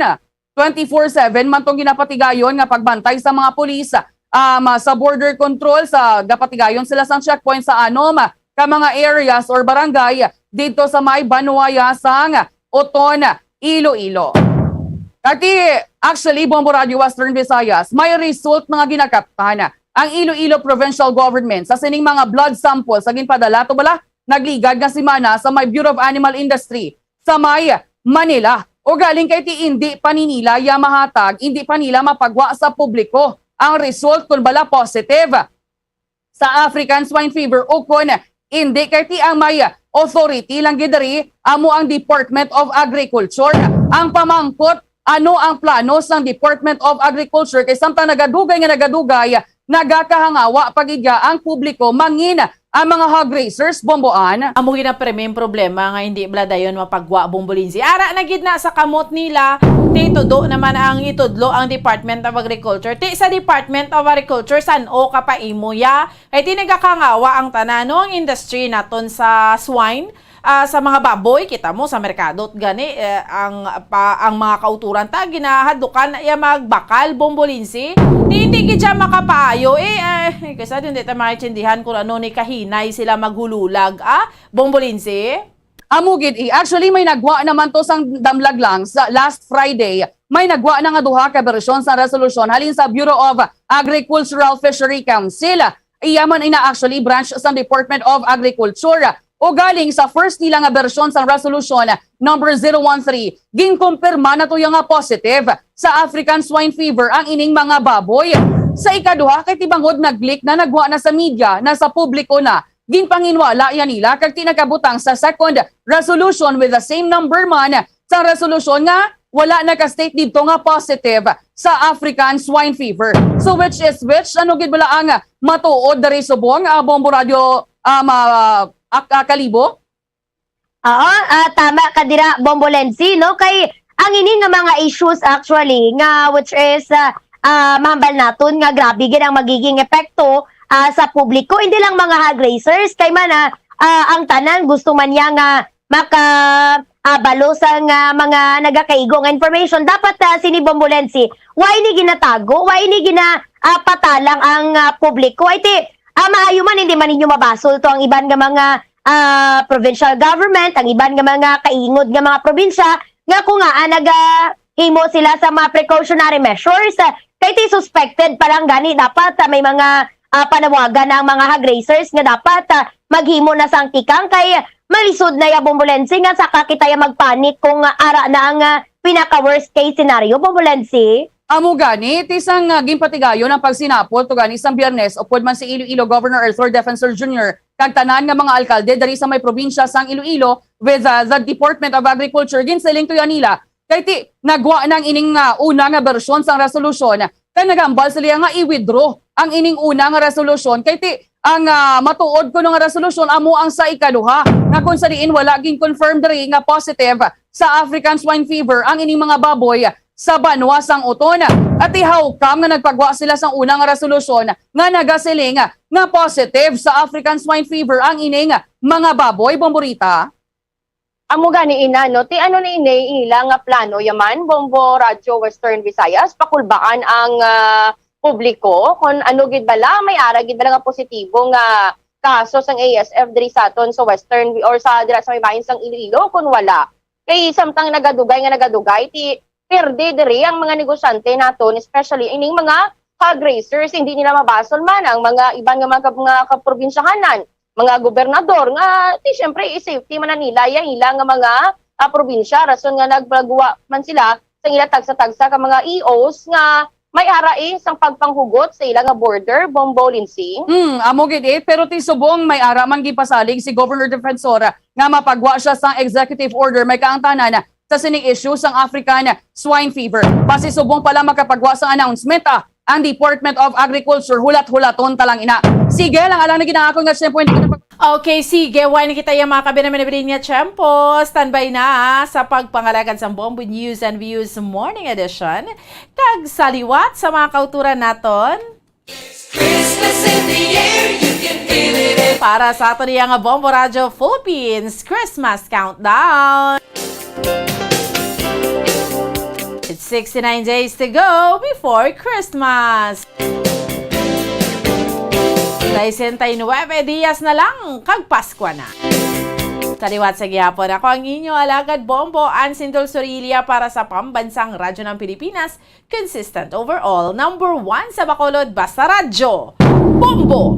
twenty-four seven man tong ginapatigayon nga pagbantay sa mga pulis, um, sa border control, sa gapatigayon sila sang checkpoint sa anom ka mga areas or barangay dito sa may banwaya sang Oton, Iloilo. Kati, actually, Bombo Radio Western Visayas, may result mga ginakaptan ang Iloilo Provincial Government sa sining mga blood samples sa ginpadala to bala nagligad nga semana sa may Bureau of Animal Industry sa may Manila. O galing kay ti indi pa ni nila ya mahatag, indi pa nila mapagwa sa publiko ang result kung bala positive sa African Swine Fever o kon indi, kay ti ang may authority lang gid diri amo ang Department of Agriculture. Ang pamangkot, ano ang plano sang Department of Agriculture kay samtang nagadugay nga nagadugay, nagakahangawa pa gid ya ang publiko mangin ang mga hog raisers, Bomboan. Amo gid ang primeng problema nga hindi bala dayon mapagwa, Bombolinsi. Ara na gid na sa kamot nila, ti tudo naman ang itudlo ang Department of Agriculture. Ti sa Department of Agriculture, san-o ka pa imo ya? Kay ti nagakangawa ang tanan, no, ang industry naton sa swine, ah, sa mga baboy, kita mo sa merkado gani, eh, ang pa, ang mga kauturan ta ginahadukan ya magbakal, Bombolinsi. Ti hindi gid siya makapaayo, eh, eh, kaysa di ta maintindihan kung ano ni kahinay sila maghululag, ah, Bombolinsi. Amo gid, eh. Actually, may nagwa naman to sang damlag lang sa last Friday. May nagwa na nga duha ka bersyon sa resolusyon halin sa Bureau of Agricultural Fishery Council. Iya man ina actually branch sa Department of Agriculture. O galing sa first nila nga bersyon sang resolution number zero one three, ginkumpirma na to ya nga positive sa African Swine Fever ang ining mga baboy. Sa ikaduha, kay tibangod nag-leak na, nagwa na sa media, na sa publiko na, ginpanginwala ya nila kag ti nagkabutang sa second resolution with the same number man sa resolution nga wala naka-state didto nga positive sa African Swine Fever. So which is which? Ano gid bala ang matuod diri subong, ah, Bombo Radio, ah, ma-, ak-, ah, Kalibo? Oo, ah, tama ka dira, Bombolensi, no? Kay ang ini nga mga issues actually nga which is, ah, ah, mahambal naton nga grabe gid ang magiging epekto, ah, sa publiko, hindi lang mga hog raisers, kay man, ah, ah, ang tanan gusto man niya nga maka, ah, balo sang, ah, mga nagakaigo nga information. Dapat, ah, sini, Bombolensi, wa ini ginatago, wa ini gina, ah, patalang ang, ah, publiko. Ay ti, ah, maayo man, hindi man ninyo mabasol to ang iban nga mga, ah, provincial government, ang iban nga mga kaingod nga mga probinsya, nga kung nga, ah, nagahimo sila sa mga precautionary measures, ah, kay ti suspected pa lang gani dapat, ah, may mga, ah, panawagan ang mga hog raisers nga dapat, ah, maghimo na sang tikang kay malisod na ya, Bombolensi, nga saka kita ya magpanik kung, ah, ara na ang, ah, pinaka worst case scenario, Bombolensi. Amo gani, ti sang, ah, ginpatigayon ang pagsinapol to gani sang Biyernes, upod man si Iloilo Governor Arthur Defensor Junior kag tanan nga mga alkalde diri sa may probinsya sang Iloilo with, ah, the Department of Agriculture, ginsiling to ya nila kay ti nagwa nang ining, ah, una nga bersyon sang resolusyon, kay nagambal sila nga i-withdraw ang ining una nga resolusyon, kay ti ang, ah, matuod kuno nga resolusyon amo ang sa ikaduha, nga kung sa diin wala gin-confirm diri nga positive sa African Swine Fever ang ining mga baboy sa banwa sang Oton. At ti how come nga nagpagwa sila sang una nga resolusyon nga nagasiling nga positive sa African Swine Fever ang ining mga baboy, Bomborita? Amo gani ina, no? Ti ano ni ini ila nga plano yaman, Bombo Radyo Western Visayas, pakulbaan ang, ah, publiko kung ano gid bala, may ara gid bala nga positibo nga kaso sang A S F diri sa aton sa Western Vi-, or sa, dira sa may bahin sang Iloilo, kung wala. Kay samtang nagadugay nga nagadugay, ti perde diri ang mga negosyante naton, especially ining mga hog raisers, hindi nila mabasol man ang mga iban nga mga kab-, mga kaprobinsyahanan, mga gobernador nga, ti, syempre, i-safety man na nila ya ila nga mga, ah, probinsya, rason nga nagpagawa man sila sa ila tagsa-tagsa ka mga E Os nga may ara, eh, sang pagpanghugot sa ila nga border, Bombo Lindsay. Hmm, amo gid, eh, pero ti subong may ara man gipasalig si Governor Defensor nga mapagwa siya sang executive order may kaangtanan sa sining issue sang African Swine Fever. Basi subong pa lang makapagwa sang announcement, ah, ang Department of Agriculture, hulat-hulaton ta lang ina. Sige lang, alang na gid ang akon nga tiyempo, hindi ko na pag- Okay, sige. Wala na kita ya, mga kabinaman, na linya tiyempo. Standby na sa pagpangalagad sang Bombo News and Views Morning Edition. Kag sa liwat sa mga kauturan naton, Christmas in the air, you can feel it. Para sa aton iya nga Bombo Radio Philippines Christmas Countdown. It's sixty-nine days to go before Christmas. Sesenta y nuebe dias na lang, kag Paskwa na. Sa liwat sa gihapon, ako ang inyo alagad Bombo, Ansin Dulsorilia para sa Pambansang Radyo ng Pilipinas, consistent overall, number one sa Bacolod, basta radyo, Bombo!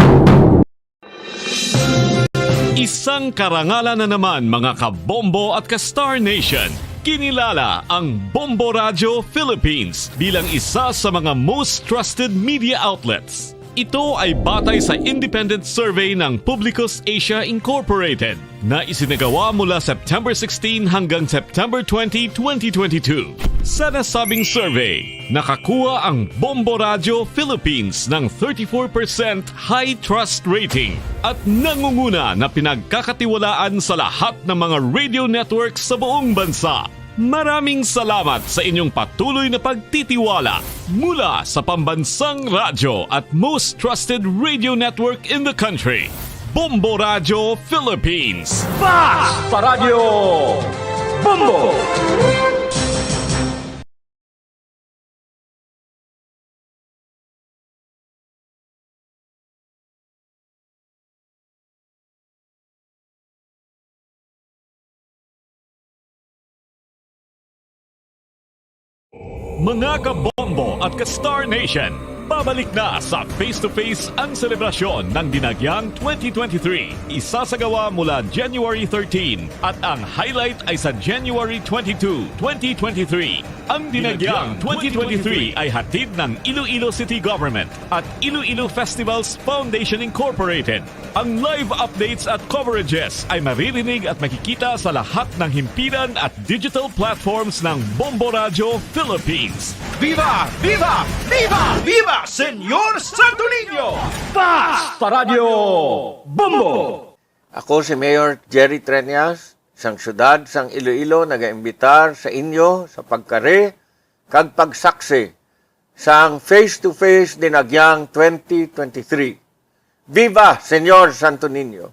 Isang karangalan na naman, mga kabombo at ka-Star Nation. Kinilala ang Bombo Radio Philippines bilang isa sa mga most trusted media outlets. Ito ay batay sa independent survey ng Publicus Asia Incorporated na isinagawa mula September sixteen hanggang September twenty, twenty twenty-two. Sa nasabing survey, nakakuha ang Bombo Radio Philippines ng thirty-four percent high trust rating at nangunguna na pinagkakatiwalaan sa lahat ng mga radio network sa buong bansa. Maraming salamat sa inyong patuloy na pagtitiwala mula sa pambansang radyo at most trusted radio network in the country, Bombo Radio Philippines. Basta Radyo Bombo! Mga kabombo at ka-Star Nation, pabalik na sa Face to Face ang selebrasyon ng Dinagyang twenty twenty-three. Isasagawa mula January thirteen at ang highlight ay sa January twenty-two, twenty twenty-three. Ang Dinagyang twenty twenty-three ay hatid ng Iloilo City Government at Iloilo Festivals Foundation Incorporated. Ang live updates at coverages ay maririnig at makikita sa lahat ng himpilan at digital platforms ng Bombo Radio Philippines. Viva! Viva! Viva! Viva, Senyor Santo Niño! Basta Radyo Bombo! Ako si Mayor Jerry Treñas, sang siyudad sang Iloilo, nagaimbitar sa inyo sa pagkari kag pagsaksi sang Face to Face Dinagyang twenty twenty-three. Viva, Senyor Santo Niño!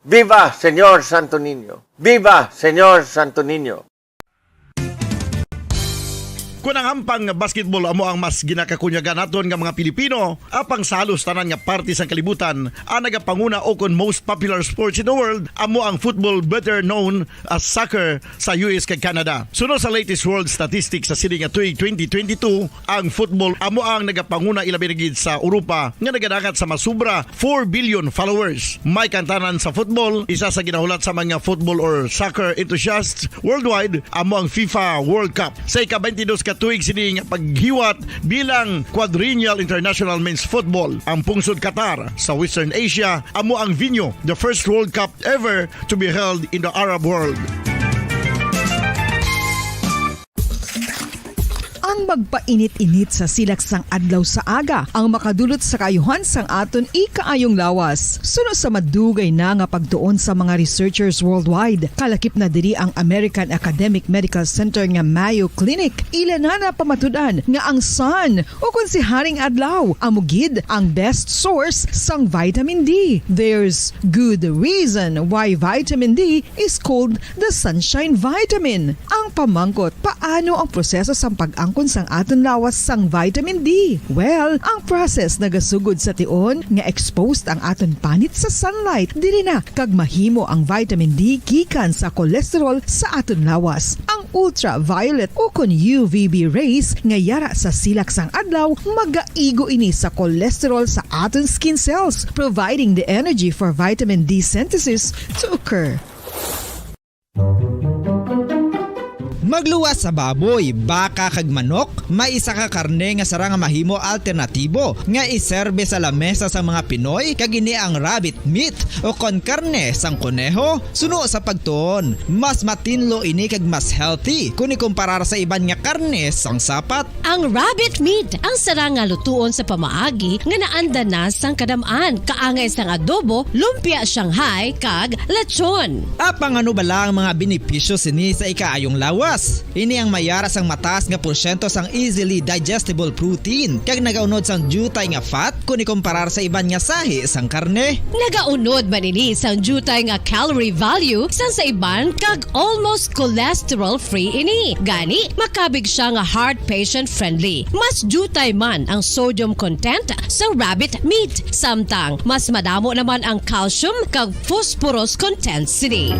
Viva Señor Santo Niño! Viva Señor Santo Niño! Kon ang ampang basketball amo ang mas ginakakunyagan naton nga mga Pilipino, apang sa halos tanan nga parte sang kalibutan, ang nagapanguna o kon most popular sports in the world amo ang football, better known as soccer, sa U S kag Canada. Suno sa latest world statistics sa sini nga tuig twenty twenty-two, ang football amo ang nagapanguna, ilabi na gid sa Europa, nga nagadangat sa masubra four billion followers. May kantanan sa football, isa sa ginahulat sa mga football or soccer enthusiasts worldwide amo ang FIFA World Cup. Sa ika-twenty-dos ka tuig sini nga paghiwat bilang Quadrennial International Men's Football, ang pungsod Qatar sa Western Asia amo ang venue, the first World Cup ever to be held in the Arab world. Ang magpainit-init sa silak sang adlaw sa aga ang makadulot sa kaayuhan sang aton ikaayong lawas. Suno sa madugay na nga pagtuon sa mga researchers worldwide, kalakip na diri ang American Academic Medical Center nga Mayo Clinic. Ila na napamatud-an nga ang sun, o kon si Haring Adlaw, amo gid ang best source sang vitamin D. There's good reason why vitamin D is called the sunshine vitamin. Ang pamangkot, paano ang proseso sang pag-angkon sang aton lawas sang vitamin D? Well, ang process nagasugod sa tion nga exposed ang aton panit sa sunlight, diri na kag mahimo ang vitamin D gikan sa cholesterol sa aton lawas. Ang ultraviolet o kon U V B rays nga yara sa silak sang adlaw, magaigo ini sa cholesterol sa aton skin cells, providing the energy for vitamin D synthesis to occur. Magluwas sa baboy, baka kag manok, may isa ka karne nga sarang nga mahimo alternatibo nga iserbe sa lamesa sa mga Pinoy, kag ini ang rabbit meat o kon karne sang koneho. Suno sa pagtuon, mas matinlo ini kag mas healthy kon ikumparar sa iban nga karne sang sapat. Ang rabbit meat ang sarang nga lutuon sa pamaagi nga naanda na sang kadam-an, kaangay sang adobo, lumpia Shanghai, kag lechon. Apang ano bala ang mga benepisyo sini sa ikaayong lawas? Ini ang mayara sang mataas nga porsyento sang easily digestible protein, kag nagaunod sang diutay nga fat kon ikumparar sa iban nga sahi sang karne. Nagaunod man ini sang diutay nga calorie value sang sa iban, kag almost cholesterol-free ini. Gani, makabig siya nga heart patient-friendly. Mas diutay man ang sodium content sang rabbit meat, samtang mas madamo naman ang calcium kag phosphorus content sini.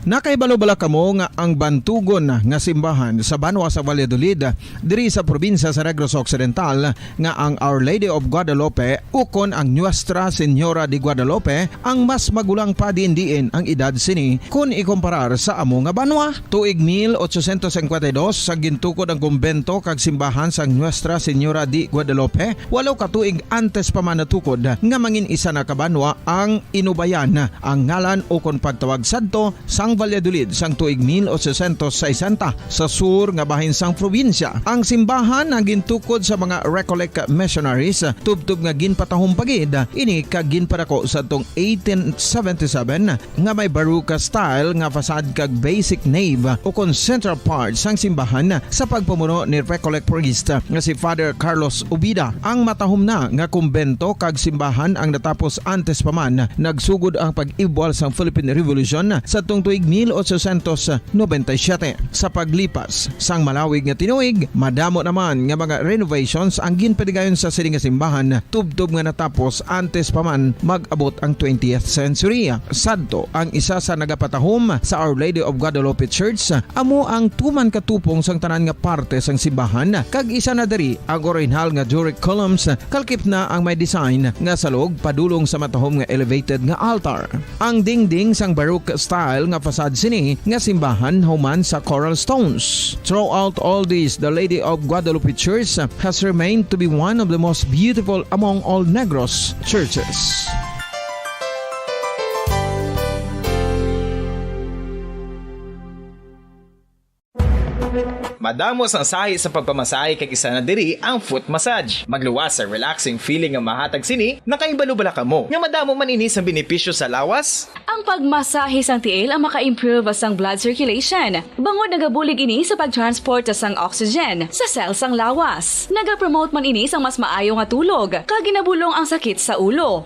Nakahibalo bala kamo nga ang bantugon nga simbahan sa banwa sa Valladolid, diri sa probinsya sa Negros Occidental, nga ang Our Lady of Guadalupe ukon ang Nuestra Señora de Guadalupe ang mas magulang pa diin-diin ang edad sini kon ikumparar sa amo nga banwa? Tuig mil ochocientos cincuenta y dos, sa gintukod ang kumbento kag simbahan sang Nuestra Señora de Guadalupe, walo ka tuig antes pa man natukod nga mangin isa na ka banwa ang Inubayan, ang ngalan ukon pagtawag sadto sang Valladolid sang tuig mil ochocientos sesenta, sa sur nga bahin sang probinsya. Ang simbahan ang gintukod sa mga Recollect missionaries, tubtob nga ginpatahom pa gid ini kag ginpadako sadtong eighteen seventy-seven, nga may Baroque style nga facade kag basic nave ukon central part sang simbahan sa pagpamuno ni Recollect priest nga si Father Carlos Ubida. Ang matahom na nga kumbento kag simbahan ang natapos antes pa man nagsugod ang pag-ibwal sang Philippine Revolution sadtong tuig mil ochocientos noventa y siete. Sa paglipas sang malawig nga tinuig, madamo naman nga mga renovations ang ginpadigayon sa sini nga simbahan, tubtob nga natapos antes pa man mag-abot ang twentieth century. Sadto, ang isa sa nagapatahom sa Our Lady of Guadalupe Church amo ang tuman ka tupong sang tanan nga parte sang simbahan, kag isa na diri ang orihinal nga Doric columns, kalakip na ang may design nga salog padulong sa matahom nga elevated nga altar. Ang dingding sang Baroque style nga facade sini nga simbahan human sa coral stones. Throughout all this, the Lady of Guadalupe Church has remained to be one of the most beautiful among all Negros churches. Madamo sang sahi sa pagpamasahe, kag isa na diri ang foot massage. Magluwas sa relaxing feeling nga mahatag sini. Nakahibalo bala kamo nga madamo man ini sang benepisyo sa lawas? Ang pagmasahe sang tiil ang maka-improve sang blood circulation, bangod nagabulig ini sa pag-transport sang oxygen sa cell sang lawas. Nagapromote man ini sang mas maayo nga tulog, kag ginabulong ang sakit sa ulo.